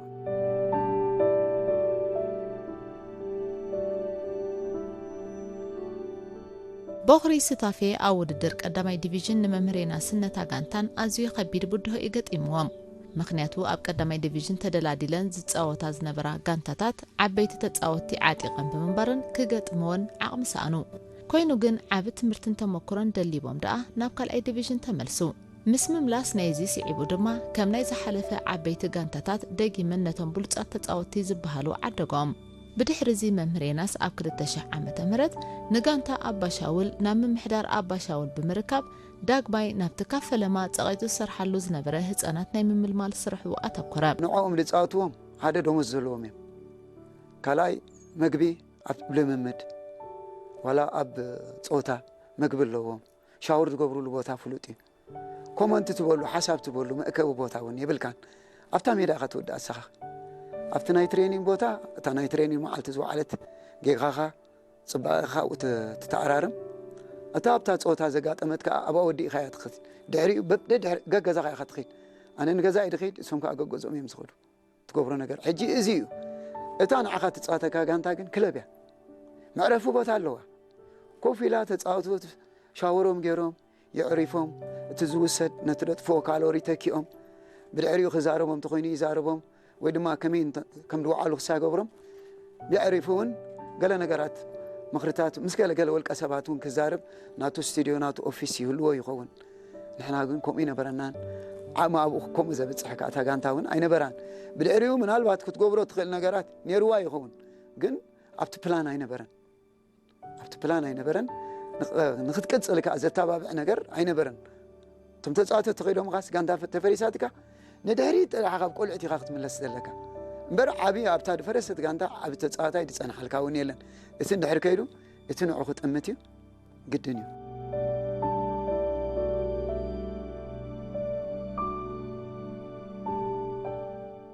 ቦኽሪ ስታፌ ኣብ ውድድር ቀዳማይ ዲቪዥን ንመምህር ዮናስን ነታ ጋንታን ኣዝዩ ከቢድ ብድሆ እዩ ገጢምዎም። ምኽንያቱ ኣብ ቀዳማይ ዲቪዥን ተደላዲለን ዝጻወታ ዝነበራ ጋንታታት ዓበይቲ ተጻወትቲ ዓጢቐን ብምንባረን ክገጥምወን ዓቕሚ ሰኣኑ። ኮይኑ ግን ዓቢ ትምህርትን ተመክሮን ደሊቦም ደኣ ናብ ካልኣይ ዲቪዥን ተመልሱ። ምስ ምምላስ ናይዚ ስዒቡ ድማ ከም ናይ ዝሓለፈ ዓበይቲ ጋንታታት ደጊመን ነቶም ብሉጻት ተጻወትቲ ዝበሃሉ ዓደጎም። ብድሕሪ እዚ መምህር ዮናስ ኣብ ክልተ ሽሕ ዓመተ ምህረት ንጋንታ ኣባሻውል ናብ ምምሕዳር ኣባሻውል ብምርካብ ዳግማይ ናብቲ ካብ ፈለማ ጸቒጡ ዝሰርሓሉ ዝነበረ ህጻናት ናይ ምምልማል ስርሑ ኣተኮረ። ንዕኦም ዝጻወትዎም ሓደ ደሞዝ ዘለዎም እዮም። ካልኣይ መግቢ ኣብ ልምምድ ዋላ ኣብ ጸወታ መግቢ ኣለዎም። ሻወር ዝገብሩሉ ቦታ ፍሉጥ እዩ። ኮመንቲ ትበሉ ሓሳብ ትበሉ መእከቢ ቦታ እውን የብልካን። ኣብታ ሜዳ ኢኻ ትውዳእ ንስኻ። ኣብቲ ናይ ትሬኒንግ ቦታ፣ እታ ናይ ትሬኒንግ መዓልቲ ዝወዓለት ጌጋኻ፣ ጽባቐኻ ኣብኡ ተ-፣ ትተኣራርም። እታ ኣብታ ጸወታ ዘጋጠመት ከኣ ኣብኣ ወዲእኻ እያ ትኸድ። ድሕሪኡ በብ-፣ ደድሕሪ-፣ ገገዛኻ ኢኻ ትኸይድ። ኣነ ንገዛይ ድኸይድ፣ እሶም ከኣ ገገዝኦም እዮም ዝኸዱ። ትገብሮ ነገር ሕጂ እዚ እዩ። እታ ንዓኻ ትጻወተካ ጋንታ ግን ክለብ እያ። መዕረፊ ቦታ ኣለዋ። ኮፍ ኢላ ተጻወቱ ሻወሮም ገይሮም የዕሪፎም፣ እቲ ዝውሰድ ነቲ ደጥፍኦ ካሎሪ ተኪኦም፣ ብድሕሪኡ ክዛረቦም እንተኾይኑ ይዛረቦም፣ ወይ ድማ ከመይ እንተ-፣ ከም ዝወዓሉ ክሳገብሮም፣ የዕሪፉ እውን ገለ ነገራት ምኽርታት ምስ ገለ ገለ ወልቀ ሰባት እውን ክዛረብ ናቱ ስቱድዮ ናቱ ኦፊስ ይህልዎ ይኸውን። ንሕና ግን ከምኡ ይነበረናን ዓቕሚ ኣብኡ ከምኡ ዘብጽሕ ከኣ እታ ጋንታ እውን ኣይነበራን። ብድሕሪኡ ምናልባት ክትገብሮ ትኽእል ነገራት ነይርዋ ይኸውን፣ ግን ኣብቲ ፕላን ኣይነበረን። ኣብቲ ፕላን ኣይነበረን። ንኽ-፣ ንኽትቅጽል ከኣ ዘተባብዕ ነገር ኣይነበረን። እቶም ተጻወተ ተኸይዶም ኻስ ጋንታ ፈ-፣ ተፈሪሳትካ ንድሕሪት ጥራሕ ካብ ቆልዑት ኢኻ ክትምለስ ዘለካ። እምበር ዓቢ ኣብታ ዝፈረሰት ጋንታ ዓቢ ተጻዋታይ ዝጸንሓልካ እውን የለን። እቲ እንድሕር ከይዱ እቲ ንዑ ክጥምት እዩ፣ ግድን እዩ።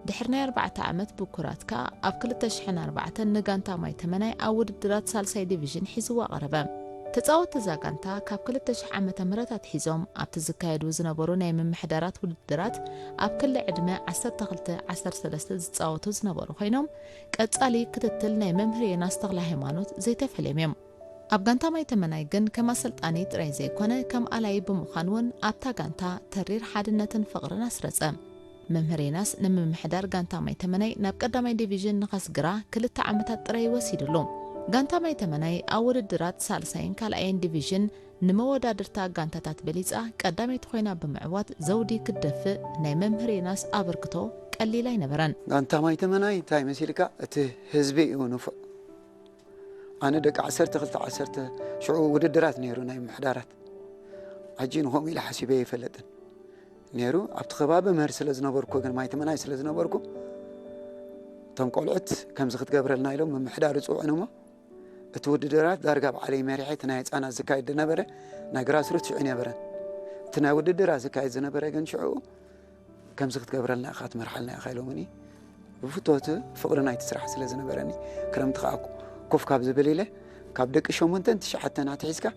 ድሕሪ ናይ ኣርባዕተ ዓመት ብኩራት ከኣ ኣብ ክልተ ሽሕን ኣርባዕተን ንጋንታ ማይ ተመናይ ኣብ ውድድራት ሳልሳይ ዲቪዥን ሒዝዋ ቀረበ። ተጻወትቲ እዛ ጋንታ ካብ ክልተ ሽሕ ዓመተ ምህረት ኣትሒዞም ኣብቲ ዝካየዱ ዝነበሩ ናይ ምምሕዳራት ውድድራት ኣብ ክሊ ዕድመ ዓሰርተ ክልተ ዓሰርተ ሰለስተ ዝጻወቱ ዝነበሩ ኮይኖም፣ ቀጻሊ ክትትል ናይ መምህር ዮናስ ተኽለ ሃይማኖት ዘይተፈልዮም እዮም። ኣብ ጋንታ ማይ ተመናይ ግን ከም ኣሰልጣኒ ጥራይ ዘይኮነ ከም ኣላይ ብምዃን እውን ኣብታ ጋንታ ተሪር ሓድነትን ፍቕርን ኣስረጸ። መምህር ዮናስ ንምምሕዳር ጋንታ ማይ ተመናይ ናብ ቀዳማይ ዲቪዥን ንኸስግራ ክልተ ዓመታት ጥራይ ወሲድሉ። ጋንታ ማይ ተመናይ ኣብ ውድድራት ሳልሳይን ካልኣይን ዲቪዥን ንመወዳድርታ ጋንታታት በሊጻ ቀዳመይቲ ኮይና ብምዕዋት ዘውዲ ክትደፍእ ናይ መምህር ዮናስ ኣበርክቶ ቀሊል ኣይነበረን። ጋንታ ማይ ተመናይ እንታይ መሲልካ፣ እቲ ህዝቢ እዩ ንፉዕ። ኣነ ደቂ ዓሰርተ ክልተ ዓሰርተ ሽዑ ውድድራት ነይሩ ናይ ምሕዳራት። ሕጂ ንኸምኡ ኢለ ሓሲበ ኣይፈልጥን ነይሩ። ኣብቲ ከባቢ ምህር ስለ ዝነበርኩ ግን ማይ ተመናይ ስለ ዝነበርኩ እቶም ቆልዑት ከምዚ ክትገብረልና ኢሎም ምምሕዳር ይጽውዑን እሞ እቲ ውድድራት ዳርጋ ብዓለይ መሪሐ እቲ ናይ ህጻናት ዝካየድ ዝነበረ ናይ ግራስሩት ሽዑ ነበረን። እቲ ናይ ውድድራት ዝካየድ ዝነበረ ግን ሽዑ ከምዚ ክትገብረልና ኢኻ ትመርሓልና ኢኻ ኢሎምኒ። ብፍትወት ፍቕሪ ናይቲ ስራሕ ስለ ዝነበረኒ ክረምቲ ከኣ ኮፍ ካብ ዝብል ኢለ ካብ ደቂ ሸሞንተን ትሽዓተን ኣትሒዝካ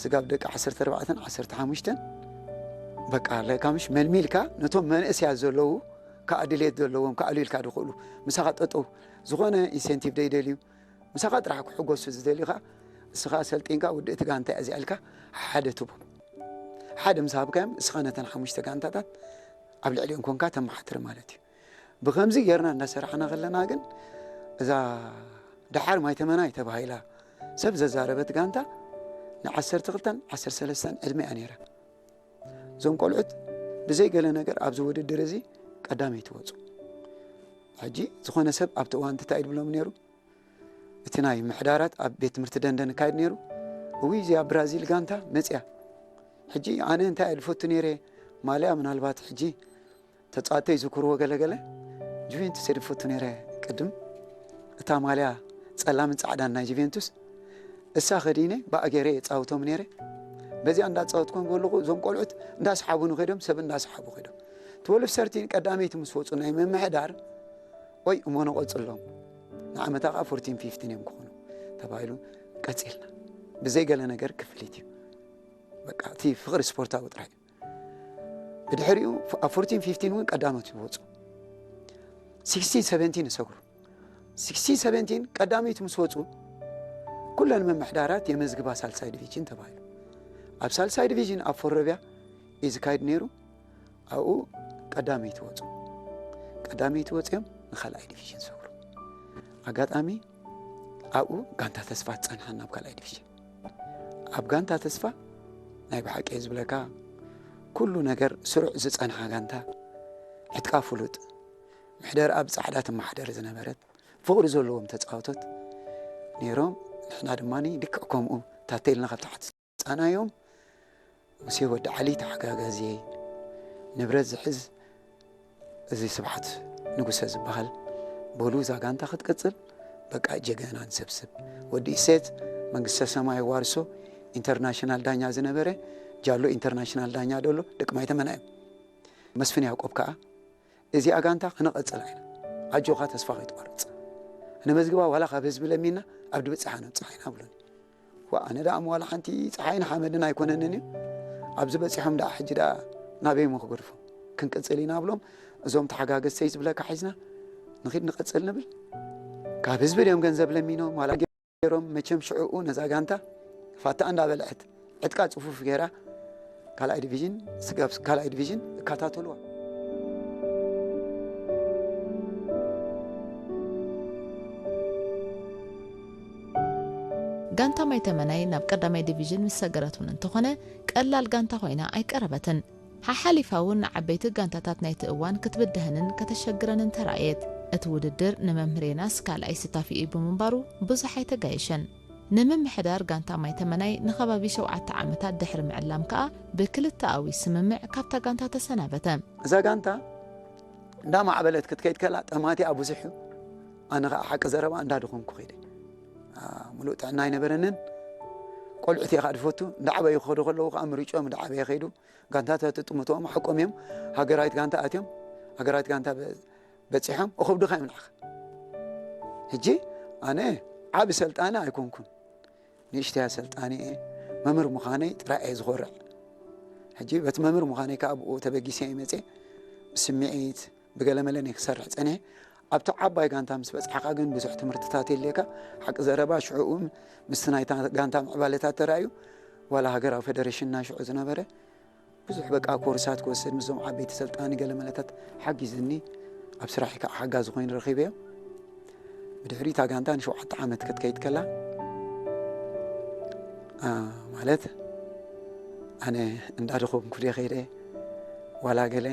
ስጋብ ደቂ ዓሰርተ ኣርባዕተን ዓሰርተ ሓሙሽተን በቃ ለካምሽ መልሚልካ ነቶም መንእሰያት ዘለዉ ከኣ ድሌት ዘለዎም ከኣልዩልካ ዝኽእሉ ምሳኻ ጠጠው ዝኾነ ኢንሴንቲቭ ደይደልዩ ምሳኻ ጥራሕ ክሕጎሱ ዝደልዩ ከኣ እስኻ ሰልጢንካ ውድእቲ ጋንታ እያ እዚኣ ኢልካ ሓደ ትቦ ሓደ ምስ ሃብካዮም እስኻ ነተን ሓሙሽተ ጋንታታት ኣብ ልዕሊኦም ኮንካ ተመሓትር ማለት እዩ። ብኸምዚ ጌርና እንዳሰራሕና ከለና ግን እዛ ደሓር ማይ ተመናይ ተባሂላ ሰብ ዘዛረበት ጋንታ ንዓሰርተ ክልተን ዓሰርተ ሰለስተን ዕድመ እያ ነይራ። እዞም ቆልዑት ብዘይ ገለ ነገር ኣብዚ ውድድር እዚ ቀዳመይቲ ወጹ። ሕጂ ዝኾነ ሰብ ኣብቲ እዋን እንታይ ድብሎም ነይሩ? እቲ ናይ ምሕዳራት ኣብ ቤት ትምህርቲ ደንደን ይካየድ ነይሩ። እውይ እዚኣ ብራዚል ጋንታ መጽያ። ሕጂ ኣነ እንታይ እየ ዝፈቱ ነይረ ማልያ ምናልባት ሕጂ ተጻዋተይ ዝክርዎ ገለገለ ጁቬንቱስ እየ ዝፈቱ ነይረ ቅድም እታ ማልያ ጸላምን ጻዕዳን ናይ ጁቬንቱስ እሳ ከዲነ ብኣ ገይረ የጻውቶም ነይረ። በዚኣ እንዳጻወትኩም ከለኹ እዞም ቆልዑት እንዳሰሓቡ ንኸይዶም ሰብ እንዳሰሓቡ ኸይዶም ትወልፍ ሰርቲን ቀዳመይቲ ምስ ወፁ ናይ ምምሕዳር ወይ እሞ ንቐፅሎም ንዓመታ ከዓ ፎርቲን ፊፍቲን እዮም ክኾኑ ተባሂሉ ቀፂልና ብዘይ ገለ ነገር ክፍሊት እዩ በቃ እቲ ፍቕሪ ስፖርታዊ ጥራይ እዩ ብድሕሪኡ ኣብ ፎርቲን ፊፍቲን እውን ቀዳሞት ይወፁ ሲክስቲን ሰቨንቲን ይሰግሩ ሲክስቲን ሰቨንቲን ቀዳመይቲ ምስ ወፁ ኩለን ምምሕዳራት የመዝግባ ሳልሳይ ዲቪዥን ተባሂሉ ኣብ ሳልሳይ ዲቪዥን ኣብ ፎረቢያ እዩ ዝካየድ ነይሩ ኣብኡ ቀዳመይቲ ወፁ ቀዳመይቲ ወፅኦም ንካልኣይ ዲቪዥን ሰግሩ ኣጋጣሚ ኣብኡ ጋንታ ተስፋ ትፀንሓና ኣብ ካልኣይ ዲቪዥን ኣብ ጋንታ ተስፋ ናይ ብሓቂ ዝብለካ ኩሉ ነገር ስሩዕ ዝፀንሓ ጋንታ ሕትቃ ፍሉጥ ምሕደር ኣብ ፃዕዳ ትመሓደር ዝነበረት ፍቕሪ ዘለዎም ተፃወቶት ነይሮም ንሕና ድማ ልክዕ ከምኡ ታተልና ካብ ታሕቲ ፃናዮም ሙሴ ወዲ ዓሊ ተሓጋጋዝየ ንብረት ዝሕዝ እዚ ስብሓት ንጉሰ ዝበሃል በሉ እዛ ጋንታ ክትቅፅል በቃ ጀገና ንሰብስብ ወዲ ኢሴት መንግስተ ሰማይ ዋርሶ ኢንተርናሽናል ዳኛ ዝነበረ ጃሎ ኢንተርናሽናል ዳኛ ደሎ ደቂ ማይተመና እዮም መስፍን ያዕቆብ ከዓ እዚኣ ጋንታ ክነቐፅላ ኢና ኣጆኻ፣ ተስፋ ከይትቆርጽ፣ ንመዝግባ ዋላ ካብ ህዝቢ ለሚና ኣብ ድብጻሓ ነብጽሓ ኢና ብሉኒ። ዋ፣ ኣነ ደኣ ዋላ ሓንቲ ጸሓይን ሓመድን ኣይኮነንን እዩ። ኣብዚ በጺሖም ደኣ ሕጂ ደኣ ናበይ እሞ ክገድፎም? ክንቅጽል ኢና ብሎም፣ እዞም ተሓጋገዝተይ ዝብለካ ሒዝና ንኺድ ንቐጽል ንብል። ካብ ህዝቢ ድዮም ገንዘብ ለሚኖም ዋላ ገይሮም? መቸም ሽዕኡ ነዛ ጋንታ ፋታ እንዳበልዐት ዕጥቃ ጽፉፍ ገይራ ካልኣይ ዲቪዥን ስጋብ ካልኣይ ዲቪዥን እከታተልዋ። ጋንታ ማይ ተመናይ ናብ ቀዳማይ ዲቪዥን ምስ ሰገረት እውን እንተኾነ ቀላል ጋንታ ኮይና ኣይቀረበትን። ሓሓሊፋ እውን ንዓበይቲ ጋንታታት ናይቲ እዋን ክትብደህንን ከተሸግረንን ተራእየት። እቲ ውድድር ንመምህር ዮናስ ካልኣይ ስታፊኡ ብምንባሩ ብዙሕ ኣይተጋየሸን። ንምምሕዳር ጋንታ ማይ ተመናይ ንኸባቢ ሸውዓተ ዓመታት ድሕሪ ምዕላም ከኣ ብክልተኣዊ ስምምዕ ካብታ ጋንታ ተሰናበተ። እዛ ጋንታ እንዳማዕበለት ክትከይድ ከላ ጠማቲኣ ብዙሕ እዩ። ኣነ ኸዓ ሓቂ ዘረባ እንዳደኸምኩ ከይደ። አ፣ ሙሉእ ጥዕና ኣይነበረንን። ቆልዑት እየ ከዓ ድፈቱ። እንዳዓበዩ ክኸዱ ከለዉ ከዓ ምርጭኦም እንዳዓበየ ከይዱ። ጋንታታት ጥምቶኦም ሓቆም እዮም። ሃገራዊት ጋንታ ኣትዮም። ሃገራዊት ጋንታ በ-፣ በፂሖም። እኹብ ድኻ እዮም ንዓኻ። ሕጂ ኣነ ዓቢ ሰልጣኒ ኣይኮንኩን። ንእሽተያ ሰልጣኒ እየ። መምህር ምዃነይ ጥራይ እየ ዝኾርዕ። ሕጂ በቲ መምህር ምዃነይ ከዓ ብኡ ተበጊሰ እየ መፅየ። ብስምዒት፣ ብገለመለን እየ ክሰርሕ ፀኒሐ። ኣብቲ ዓባይ ጋንታ ምስ በፅሓኻ ግን ብዙሕ ትምህርትታት የድልየካ። ሓቂ ዘረባ ሽዕኡ ምስቲ ናይታ ጋንታ ምዕባለታት ተራእዩ። ዋላ ሃገራዊ ፌደሬሽንና ሽዑ ዝነበረ ብዙሕ በቃ ኮርሳት ክወስድ ምስዞም ዓበይቲ ሰልጣኒ ገለመለታት ሓጊዝኒ። ኣብ ስራሐይ ከዓ ሓጋዚ ኮይኑ ረኺበዮ። ብድሕሪ እታ ጋንታ ንሸውዓተ ዓመት ክትከይድ ከላ፣ አ፣ ማለት ኣነ እንዳደኸምኩ ድየ ከይደ፣ ዋላ ገለ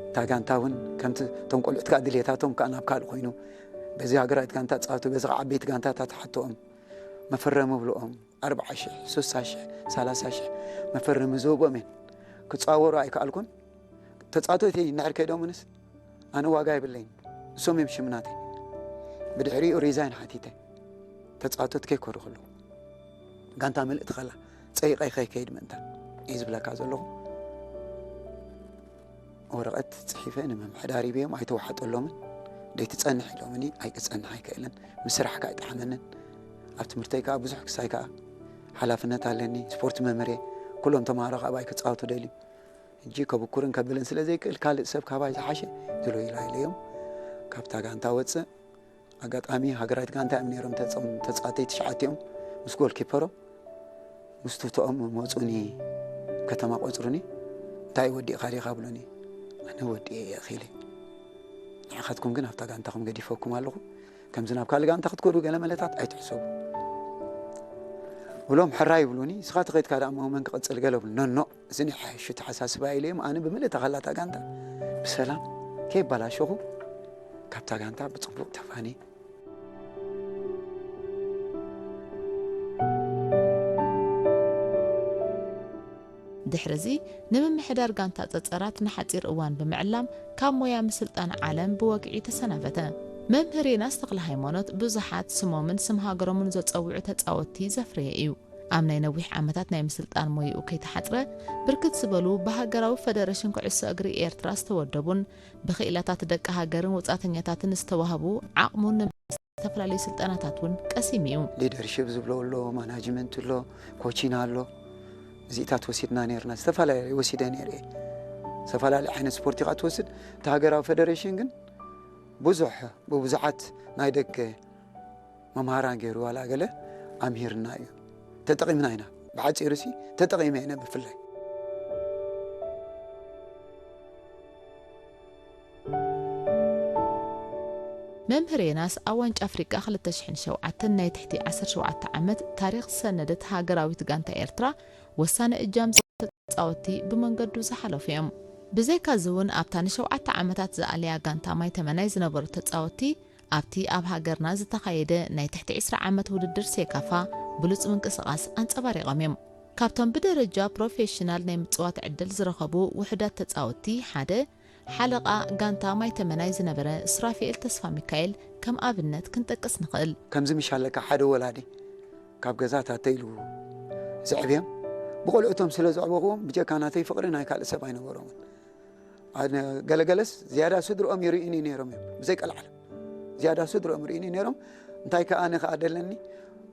እታ ጋንታ እውን ከምቲ እቶም ቆልዑት ከዓ ድልየታቶም ከዓ ናብ ካልእ ኮይኑ፣ በዚ ሃገራዊት ጋንታ ፃወቱ፣ በዚ ከዓ ዓበይቲ ጋንታታት ሓቶኦም መፈረሚ ብልኦም፣ ኣርብዓ ሽሕ፣ ሱሳ ሽሕ፣ ሰላሳ ሽሕ መፈረሚ ዝህቦም እየን። ክፃወሩ ኣይከኣልኩን። ተፃወቶት እንድሕር ከይዶምንስ ኣነ ዋጋ የብለይን። እሶም እዮም ሽምናተይ። ብድሕሪኡ ሪዛይን ሓቲተ። ተፃወቶት ከይኮሩ ከለዉ ጋንታ ምልእቲ ከላ ፀይቐይ ከይከይድ ምእንታን እዩ ዝብለካ ዘለኹ። ወረቐት ፅሒፈ ንምምሕዳር ሂበዮም፣ ኣይተዋሓጠሎምን። ደይትፀንሕ ኢሎምኒ፣ ኣይክፀንሕ ኣይክእልን። ምስ ስራሕ ከዓ ኣይጠዓመንን። ኣብ ትምህርተይ ከዓ ብዙሕ ክሳይ ከዓ ሓላፍነት ኣለኒ። ስፖርት መምህር እየ። ኩሎም ተምሃሮ ከዓ ብኣይ ክፃወቱ ደልዩ። ሕጂ ከብኩርን ከብልን ስለ ዘይክእል ካልእ ሰብ ካባይ ዝሓሸ ዝሎ ኢላ ኢለዮም። ካብታ ጋንታ ወፅእ። ኣጋጣሚ ሃገራዊት ጋንታ እዮም ነይሮም ተፀም-፣ ተፃወተይ ትሽዓተ እዮም። ምስ ጎልኪፐሮም ምስ ቱቶኦም መፁኒ፣ ከተማ ቆፅሩኒ። እንታይ ወዲእካ ዲኻ ብሉኒ። ኣነ ወዲኤ እየ ኢለ። ንዓኻትኩም ግን ኣብታ ጋንታኹም ገዲፈኩም ኣለኹ። ከምዚ ናብ ካልእ ጋንታ ክትከዱ ገለ መለታት ኣይትሕሰቡ ብሎም ሕራይ ይብሉኒ። ንስኻ ተኸይድካ ደኣ እሞ መን ክቕጽል ገለ ብሉ። ኖኖ፣ እዚ ናይ ሓይሹ ተሓሳስባ ኢለዮም። ኣነ ብምልእታ ከላታ ጋንታ ብሰላም ከይበላሸኹ ካብታ ጋንታ ብጽቡቕ ተፋኒ። ድሕርዚ ንምምሕዳር ጋንታ ጸጸራት ንሓጺር እዋን ብምዕላም ካብ ሞያ ምስልጣን ዓለም ብወግዒ ተሰናበተ። መምህር ዮናስ ተኽለ ሃይማኖት ብዙሓት ስሞምን ስም ሃገሮምን ዘጸውዑ ተጻወትቲ ዘፍረየ እዩ። ኣብ ናይ ነዊሕ ዓመታት ናይ ምስልጣን ሞይኡ ከይተሓጽረ ብርክት ዝበሉ ብሃገራዊ ፈደረሽን ኩዕሶ እግሪ ኤርትራ ዝተወደቡን ብኽኢላታት ደቂ ሃገርን ወጻእተኛታትን ዝተዋህቡ ዓቕሙን ዝተፈላለዩ ስልጠናታት እውን ቀሲሙ እዩ። ሊደርሺፕ ዝብሎ ኣሎ፣ ማናጅመንት ኣሎ፣ ኮቺን ኣሎ። እዚኢታት ወሲድና ነርና። ዝተፈላለዩ ወሲደ ነር እየ። ዝተፈላለዩ ዓይነት ስፖርት ኢኻ ትወስድ። እቲ ሃገራዊ ፈደሬሽን ግን ብዙሕ ብብዙሓት ናይ ደገ መምሃራን ገይሩ ዋላ ገለ ኣምሂርና እዩ። ተጠቒምና ኢና። ብሓፂሩ ሲ ተጠቒመ እየ ብፍላይ። መምህር ዮናስ ኣብ ዋንጫ ኣፍሪቃ ክልተ ሽሕን ሸውዓተን ናይ ትሕቲ ዓሰርተ ሸውዓተ ዓመት ታሪኽ ዝሰነደት ሃገራዊት ጋንታ ኤርትራ ወሳኒ እጃም ዘ ተጻወትቲ ብመንገዱ ዝሓለፉ እዮም። ብዘይካዚ እውን ኣብታ ንሸውዓተ ዓመታት ዝኣለያ ጋንታ ማይ ተመናይ ዝነበሩ ተጻወትቲ ኣብቲ ኣብ ሃገርና ዝተኻየደ ናይ ትሕቲ ዕስራ ዓመት ውድድር ሴካፋ ብሉጽ ምንቅስቓስ ኣንጸባሪቖም እዮም። ካብቶም ብደረጃ ፕሮፌሽናል ናይ ምጽዋት ዕድል ዝረኸቡ ውሑዳት ተጻወትቲ ሓደ ሓለቓ ጋንታ ማይ ተመናይ ዝነበረ ሱራፊኤል ተስፋሚካኤል ከም ኣብነት ክንጠቅስ ንኽእል። ከምዚ ምሽ ኣለካ ሓደ ወላዲ ካብ ገዛ ታተይ ኢሉ ዘዕብዮም ብቆልዑቶም ስለ ዘዕበኽዎም ብጀካ ናተይ ፍቕሪ ናይ ካልእ ሰብ ኣይነበሮምን። ኣነ ገለገለስ ዝያዳ ስድርኦም ይርእዩኒ ነይሮም እዮም ብዘይ ቀልዓለም። ዝያዳ ስድርኦም ርእዩኒ ነይሮም። እንታይ ከኣ ኣነ ከኣ ደለኒ፣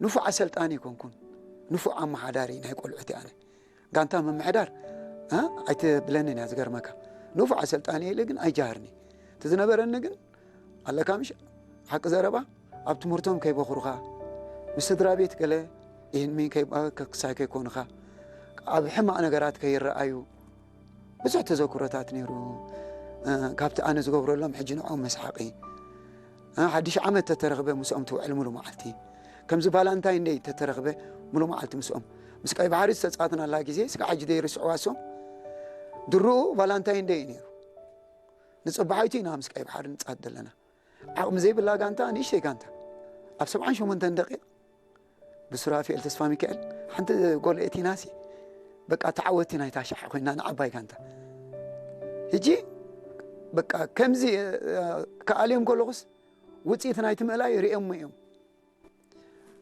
ንፉዕ ኣሰልጣኒ ኣይኮንኩን፣ ንፉዕ ኣመሓዳሪ ናይ ቆልዑት እየ ኣነ። ጋንታ ምምሕዳር፣ እ፣ ኣይትብለንን እያ ዝገርመካ። ንፉዕ ኣሰልጣኒ ኢለ ግን ኣይጀሃርኒ። እቲ ዝነበረኒ ግን ኣለካ ምሽ ሓቂ ዘረባ ኣብ ትምህርቶም ከይበኹሩኻ፣ ምስ ስድራ ቤት ገለ ይህንሚ ከይባ-፣ ክሳይ ከይኮኑኻ፣ ኣብ ሕማቕ ነገራት ከይረኣዩ ብዙሕ ተዘክሮታት ነይሩ። እ፣ ካብቲ ኣነ ዝገብረሎም ሕጂ ንዕኦም መስሓቂ። እ፣ ሓድሽ ዓመት ተተረኽበ ምስኦም ትውዕል ሙሉ መዓልቲ። ከምዚ ቫላንታይን ደይ ተተረኽበ ሙሉ መዓልቲ ምስኦም። ምስ ቀይ ባሕሪ ዝተጻወትናላ ግዜ ስጋ ሕጂ ደይ ርስዕዋ እሶም። ድርኡ ቫላንታይን ደይ እዩ ነይሩ። ንጽባሓይቲ ኢና ምስ ቀይ ባሕሪ ንጻወት ዘለና። ዓቕሚ ዘይብላ ጋንታ፣ ንእሽተይ ጋንታ። ኣብ ሰብዓን ሸሞንተን ደቂቕ ብሱራፌል ተስፋ ሚካኤል ሓንቲ ጎል እቲናሲ፣ በቃ ተዓወቲ ናይታ ሻዕ ኮይና ንዓባይ ጋንታ። ሕጂ በቃ ከምዚ፣ እ፣ ክኣልዮም ከለኹስ ውጽኢት ናይቲ ምእላይ ርእዮሞ እዮም።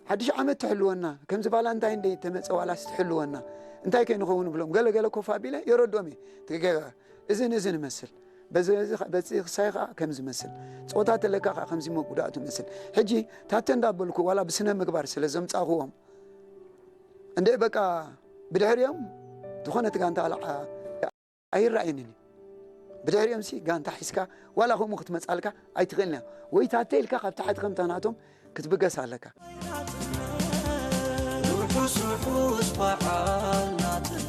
ሓድሽ ዓመት ትሕልወና፣ ከምዚ ቫላንታይን ደይ ተመጸ ዋላስ ትሕልወና፣ እንታይ ከይንኸውን ብሎም ገለ ገለ ኮፍ ኣቢለ የረድኦም እየ። ትገጋ እዝን እዝን እመስል፣ በዚ፣ በዚ፣ በዚ ክሳይ ከኣ ከም ዝመስል፣ ጾታ ተለካ ከኣ ከምዚ መጉዳእቱ እመስል። ሕጂ ታተ እንዳበልኩ ዋላ ብስነ ምግባር ስለ ዘምጻእኽዎም፣ እንደ በቃ ብድሕሪኦም ዝኾነት ጋንታ ኣልዓ ኣይረኣየንን እዩ። ብድሕሪኦም ሲ ጋንታ ሒዝካ ዋላ ከምኡ ክትመጻልካ ኣይትኽእልን እያ። ወይ ታተ ኢልካ ካብ ታሕቲ ከምታ ናቶም ክትብገስ ኣለካ። ርሑስ ርሑስ በዓል ናጽነት።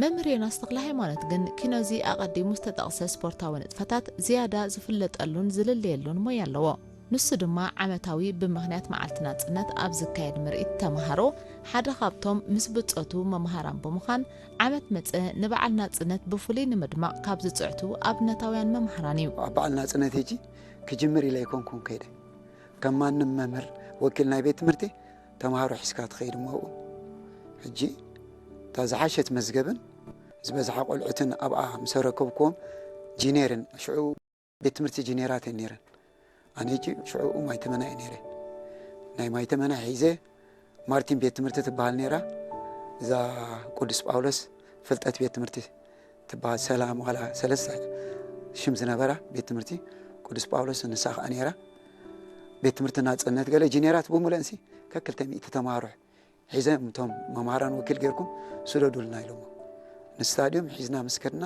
መምህር ዮናስ ተክለ ሃይማኖት ግን ኪኖዚ ኣቐዲሙ ዝተጠቕሰ ስፖርታዊ ንጥፈታት ዝያዳ ዝፍለጠሉን ዝልለየሉን ሞያ ኣለዎ። ንሱ ድማ ዓመታዊ ብምኽንያት መዓልቲ ናጽነት ኣብ ዝካየድ ምርኢት ተምሃሮ ሓደ ካብቶም ምስ ብጾቱ መምሃራን ብምዃን ዓመት መጸ ንበዓል ናጽነት ብፍሉይ ንምድማቕ ካብ ዝጽዕቱ ኣብነታውያን መምሃራን እዩ። ኣብ በዓል ናጽነት ሕጂ ክጅምር ኢለ ኣይኮንኩን ከይደ። ከም ማንም መምህር ወኪል ናይ ቤት ትምህርቲ ተምሃሮ ሒዝካ ትኸይድ እሞ ኣብኡ ሕጂ እታ ዝሓሸት መዝገብን ዝበዝሓ ቆልዑትን ኣብኣ ምስ ኣረከብኩዎም ጂኔርን ሽዑ ቤት ትምህርቲ ጂኔራት እየን ነይረን። ኣነ ሕጂ ሽዑ ማይተመና እየ ነይረ። ናይ ማይተመና ሒዘ ማርቲን ቤት ትምህርቲ ትበሃል ነይራ። እዛ ቅዱስ ጳውሎስ ፍልጠት ቤት ትምህርቲ ትበሃል ሰላም ዋላ ሰለስተ ሽም ዝነበራ ቤት ትምህርቲ ቅዱስ ጳውሎስ ንሳ ኸኣ ነይራ። ቤት ትምህርቲ ናጽነት ገለ ጂኔራት ብምሉአንሲ ከክልተ ሚእቲ ተማሃሮ ሒዘ እቶም መምሃራን ወኪል ጌርኩም ስደዱልና ኢሎሞ። ንስታድዮም ሒዝና ምስ ከድና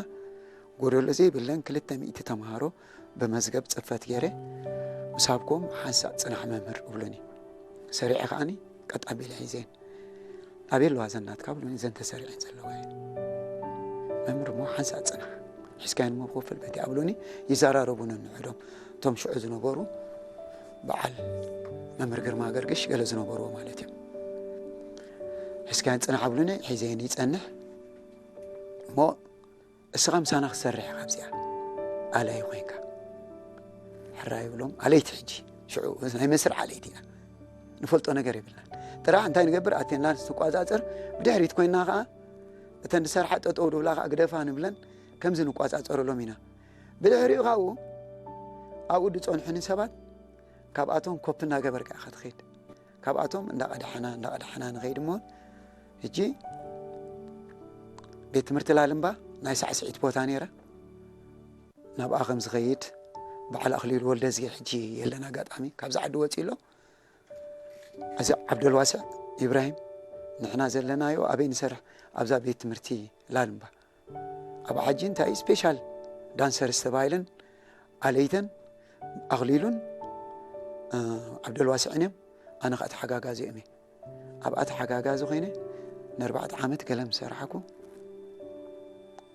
ጎደሎ ዘይብለን ክልተ ሚእቲ ተምሃሮ ብመዝገብ ጽፈት ገይረ ምስ ሃብኩም ሓንሳእ ጽናሕ መምህር እብሉኒ። ሰሪዐ ከዓኒ ቀጥ ኣቢለ ሒዘን። ኣበይ ኣለዋ ዘን ናትካ ብሉኒ። ዘን ተሰሪዐን ዘለዋ እየን። መምህር እሞ ሓንሳእ ጽናሕ ሒዝካየን እሞ ክፍል በቲ ኣብሉኒ። ይዘራረቡ ነንሕዶም እቶም ሽዑ ዝነበሩ በዓል መምህር ግርማ ገርግሽ ገለ ዝነበርዎ ማለት እዮም። ሒዝካየን ጽናሕ ኣብሉኒ። ሒዘየን ይጸንሕ እሞ እስኻ ምሳና ክትሰርሕ ኢኻ ኣብዚኣ ኣለይ ኮይንካ። ሕራይ ይብሎም ኣለይቲ። ሕጂ ሽዑ ናይ መስርዕ ኣለይቲ ኢና። ንፈልጦ ነገር የብልናን። ጥራሕ እንታይ ንገብር? ኣቴንዳንስ ንቋጻጸር። ብድሕሪት ኮይንና ከኣ እተን ዝሰርሓ ጠጠው ድብላ ከኣ ግደፋ ንብለን። ከምዚ ንቋጻጸረሎም ኢና። ብድሕሪኡ ካብኡ ኣብኡ ዝጸንሑኒ ሰባት ካብኣቶም ኮፒ እናገበርካ ኢኻ ትኸይድ። ካብኣቶም እንዳቐዳሕና እንዳቐዳሕና ንኸይድ እሞ ሕጂ ቤት ትምህርቲ ላልምባ ናይ ሳዕስዒት ቦታ ነይራ። ናብኣ ከም ዝኸይድ በዓል ኣኽሊሉ ወልደዝጊ ሕጂ የለን ኣጋጣሚ ካብዚ ዓዲ ወፂኡ ኣሎ። እዚ ዓብደልዋስዕ ኢብራሂም ንሕና ዘለናዮ ኣበይ ንሰርሕ ኣብዛ ቤት ትምህርቲ ላልምባ ኣብ ዓጂ እንታይ ስፔሻል ዳንሰርስ ተባሂለን ኣለይተን ኣኽሊሉን እ፣ ዓብደልዋስዕን እዮም። ኣነ ከዓ ተሓጋጋዚኦም እየ። ኣብኣ ተሓጋጋዚ ኮይነ ንኣርባዕተ ዓመት ገለ ምስ ሰራሕኩ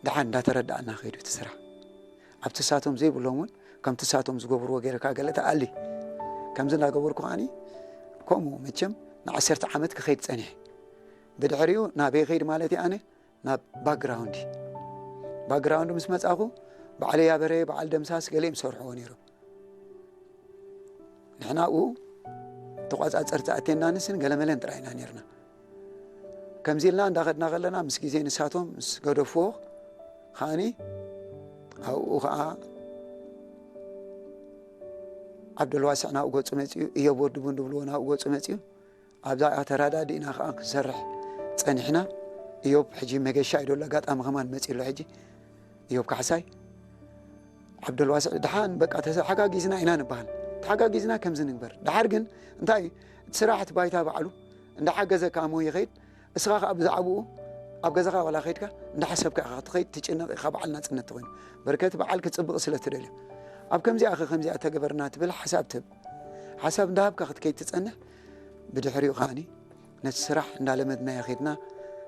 ደሓን እንዳተረዳእና ከይዱ እቲ ስራሕ ኣብቲ ሳቶም ዘይብሎም እውን ከምቲ ሳቶም ዝገብርዎ ገይርካ ገለ ተኣሊ ከምዚ እንዳገበርኩ ከዓኒ ከምኡ መቸም ንዓሰርተ ዓመት ክኸይድ ጸኒሐ። ብድሕሪኡ ናበይ ከይድ ማለት እዩ ኣነ ናብ ባክግራውንድ ባክግራውንድ ምስ መጻኹ በዓል ያበረ በዓል ደምሳስ ገሊኦም ዝሰርሕዎ ነይሮም። ንሕና ኣብኡ ተቋጻጸርቲ ኣቴንዳንስን ገለመለን ጥራይ ኢና ነርና። ከምዚ ኢልና እንዳኸድና ከለና ምስ ግዜ ንሳቶም ምስ ገደፍዎ ከዓኒ ኣብኡ ከዓ ዓብደልዋስዕ ናብኡ ገጹ መጺኡ እዮብ ወዲ ቡን ድብልዎ ናብኡ ገጹ መጺኡ ኣብዛ ተራዳዲእና ከዓ ክንሰርሕ ጸኒሕና። እዮብ ሕጂ መገሻ እዩ ደሎ ኣጋጣሚ ከማን መጺኡ ኣሎ ሕጂ እዮብ ካሕሳይ ዓብደልዋስዕ ድሓን በቃ ተሓጋጊዝና ኢና ንበሃል። ተሓጋጊዝና ከምዚ ንግበር። ድሓር ግን እንታይ እዩ? እቲ ስራሕ እቲ ባይታ ባዕሉ እንዳሓገዘካ እሞ ይኸይድ። እስኻ ከኣ ብዛዕባኡ ኣብ ገዛኻ ዋላ ከይድካ እንዳሓሰብካ ኢኻ ክትኸይድ ትጭነቕ ኢኻ በዓል ናጽነት ተኾይኑ። በርከት በዓል ክጽብቕ ስለ ትደልዩ። ኣብ ከምዚኣ ኸ ከምዚኣ ተገበርና ትብል ሓሳብ ትህብ። ሓሳብ እንዳሃብካ ክትከይድ ትጸንሕ። ብድሕሪኡ ከኣኒ ነቲ ስራሕ እንዳለመድናዮ ኸይድና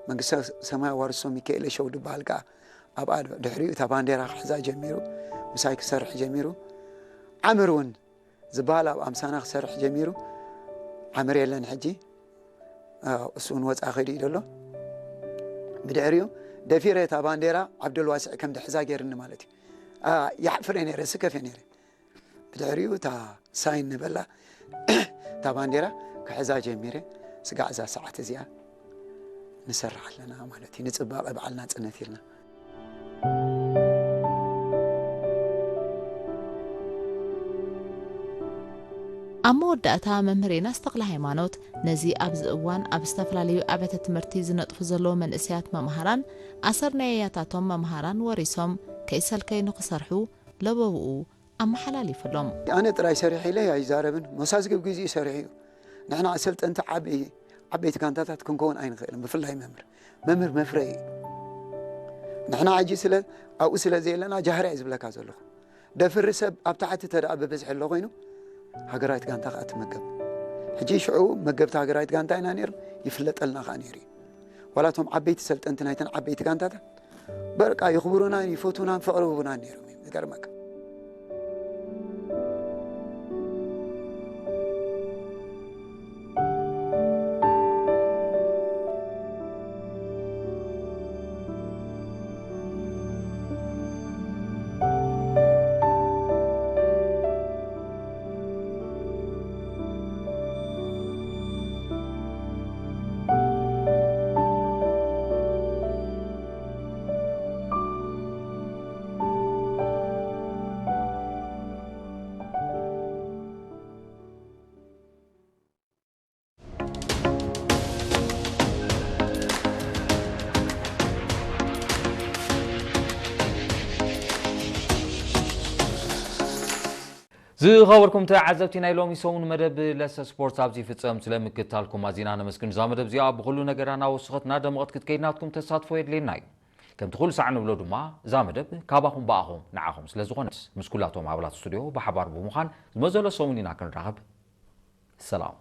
መንግስተ ሰማይ ኣዋርሶ ሚካኤል ሸው ድበሃል ከኣ ኣብኣ ድሕሪኡ እታ ባንዴራ ክሕዛ ጀሚሩ፣ ምሳይ ክሰርሕ ጀሚሩ። ዓምር እውን ዝበሃል ኣብ ኣምሳና ክሰርሕ ጀሚሩ። ዓምር የለን ሕጂ። ኣዎ፣ እሱ እውን ወፃ ከይዱ እዩ ዘሎ። ብድሕሪኡ ደፊረ እታ ባንዴራ ዓብደልዋስዕ ከም ድሕዛ ገይርኒ ማለት እዩ። ኣ፣ ይሓፍረ ነይረ፣ ስከፍ ነይረ። ብድሕሪኡ እታ ሳይን ንበላ እታ ባንዴራ ክሕዛ ጀሚረ። ስጋዕ እዛ ሰዓት እዚኣ ንሰርሕ ኣለና ማለት እዩ። ንፅባቐ በዓል ናፅነት ኢልና። ኣብ መወዳእታ መምህር ዮናስ ተኽለ ሃይማኖት ነዚ ኣብዚ እዋን ኣብ ዝተፈላለዩ ኣብያተ ትምህርቲ ዝነጥፉ ዘለዉ መንእሰያት መምሃራን ኣሰር ናይ ኣያታቶም መምሃራን ወሪሶም ከይሰልከዩ ንኽሰርሑ ለበውኡ ኣመሓላሊፉሎም። ኣነ ጥራይ ሰሪሐ ኢለ ኣይዛረብን። መሳዝግብ ግዜኡ ሰሪሑ እዩ። ንሕና ኣሰልጠንቲ ዓቢ ዓበይቲ ጋንታታት ክንከውን ኣይንኽእልን። ብፍላይ መምህር መምህር መፍረይ እዩ። ንሕና ሕጂ ስለ ኣብኡ ስለ ዘየለና ጃህርያ እዩ ዝብለካ ዘለኹ። ደፍሪ ሰብ ኣብ ታሕቲ ተደኣ ብብዝሒ ኣሎ ኮይኑ ሃገራዊት ጋንታ ከዓ ትመገብ። ሕጂ ሽዑ መገብቲ ሃገራዊት ጋንታ ኢና ነይሩ፣ ይፍለጠልና ከዓ ነይሩ እዩ። ዋላ እቶም ዓበይቲ ሰልጠንቲ ናይተን ዓበይቲ ጋንታታት በቃ ይኽብሩናን ይፈትዉናን ፍቕሪ ይህቡናን ነይሮም እዮም። ዝገርመካ። ዝኸበርኩም ተዓዘብቲ ናይ ሎሚ ሰሙን መደብ ለሰ ስፖርት ኣብዚ ይፍጸም። ስለ ምክትታልኩም ኣዚና ነመስግን። እዛ መደብ እዚኣ ብኹሉ ነገራ እናወሰኸት እናደመቐት ክትከይድ ናትኩም ተሳትፎ የድልየና እዩ። ከምቲ ኩሉ ሳዕ ንብሎ ድማ እዛ መደብ ካባኹም ብኣኹም ንዓኹም ስለ ዝኾነት ምስ ኩላቶም ኣባላት ስቱድዮ ብሓባር ብምዃን ዝመዘሎ ሰሙን ኢና ክንራኸብ። ሰላም።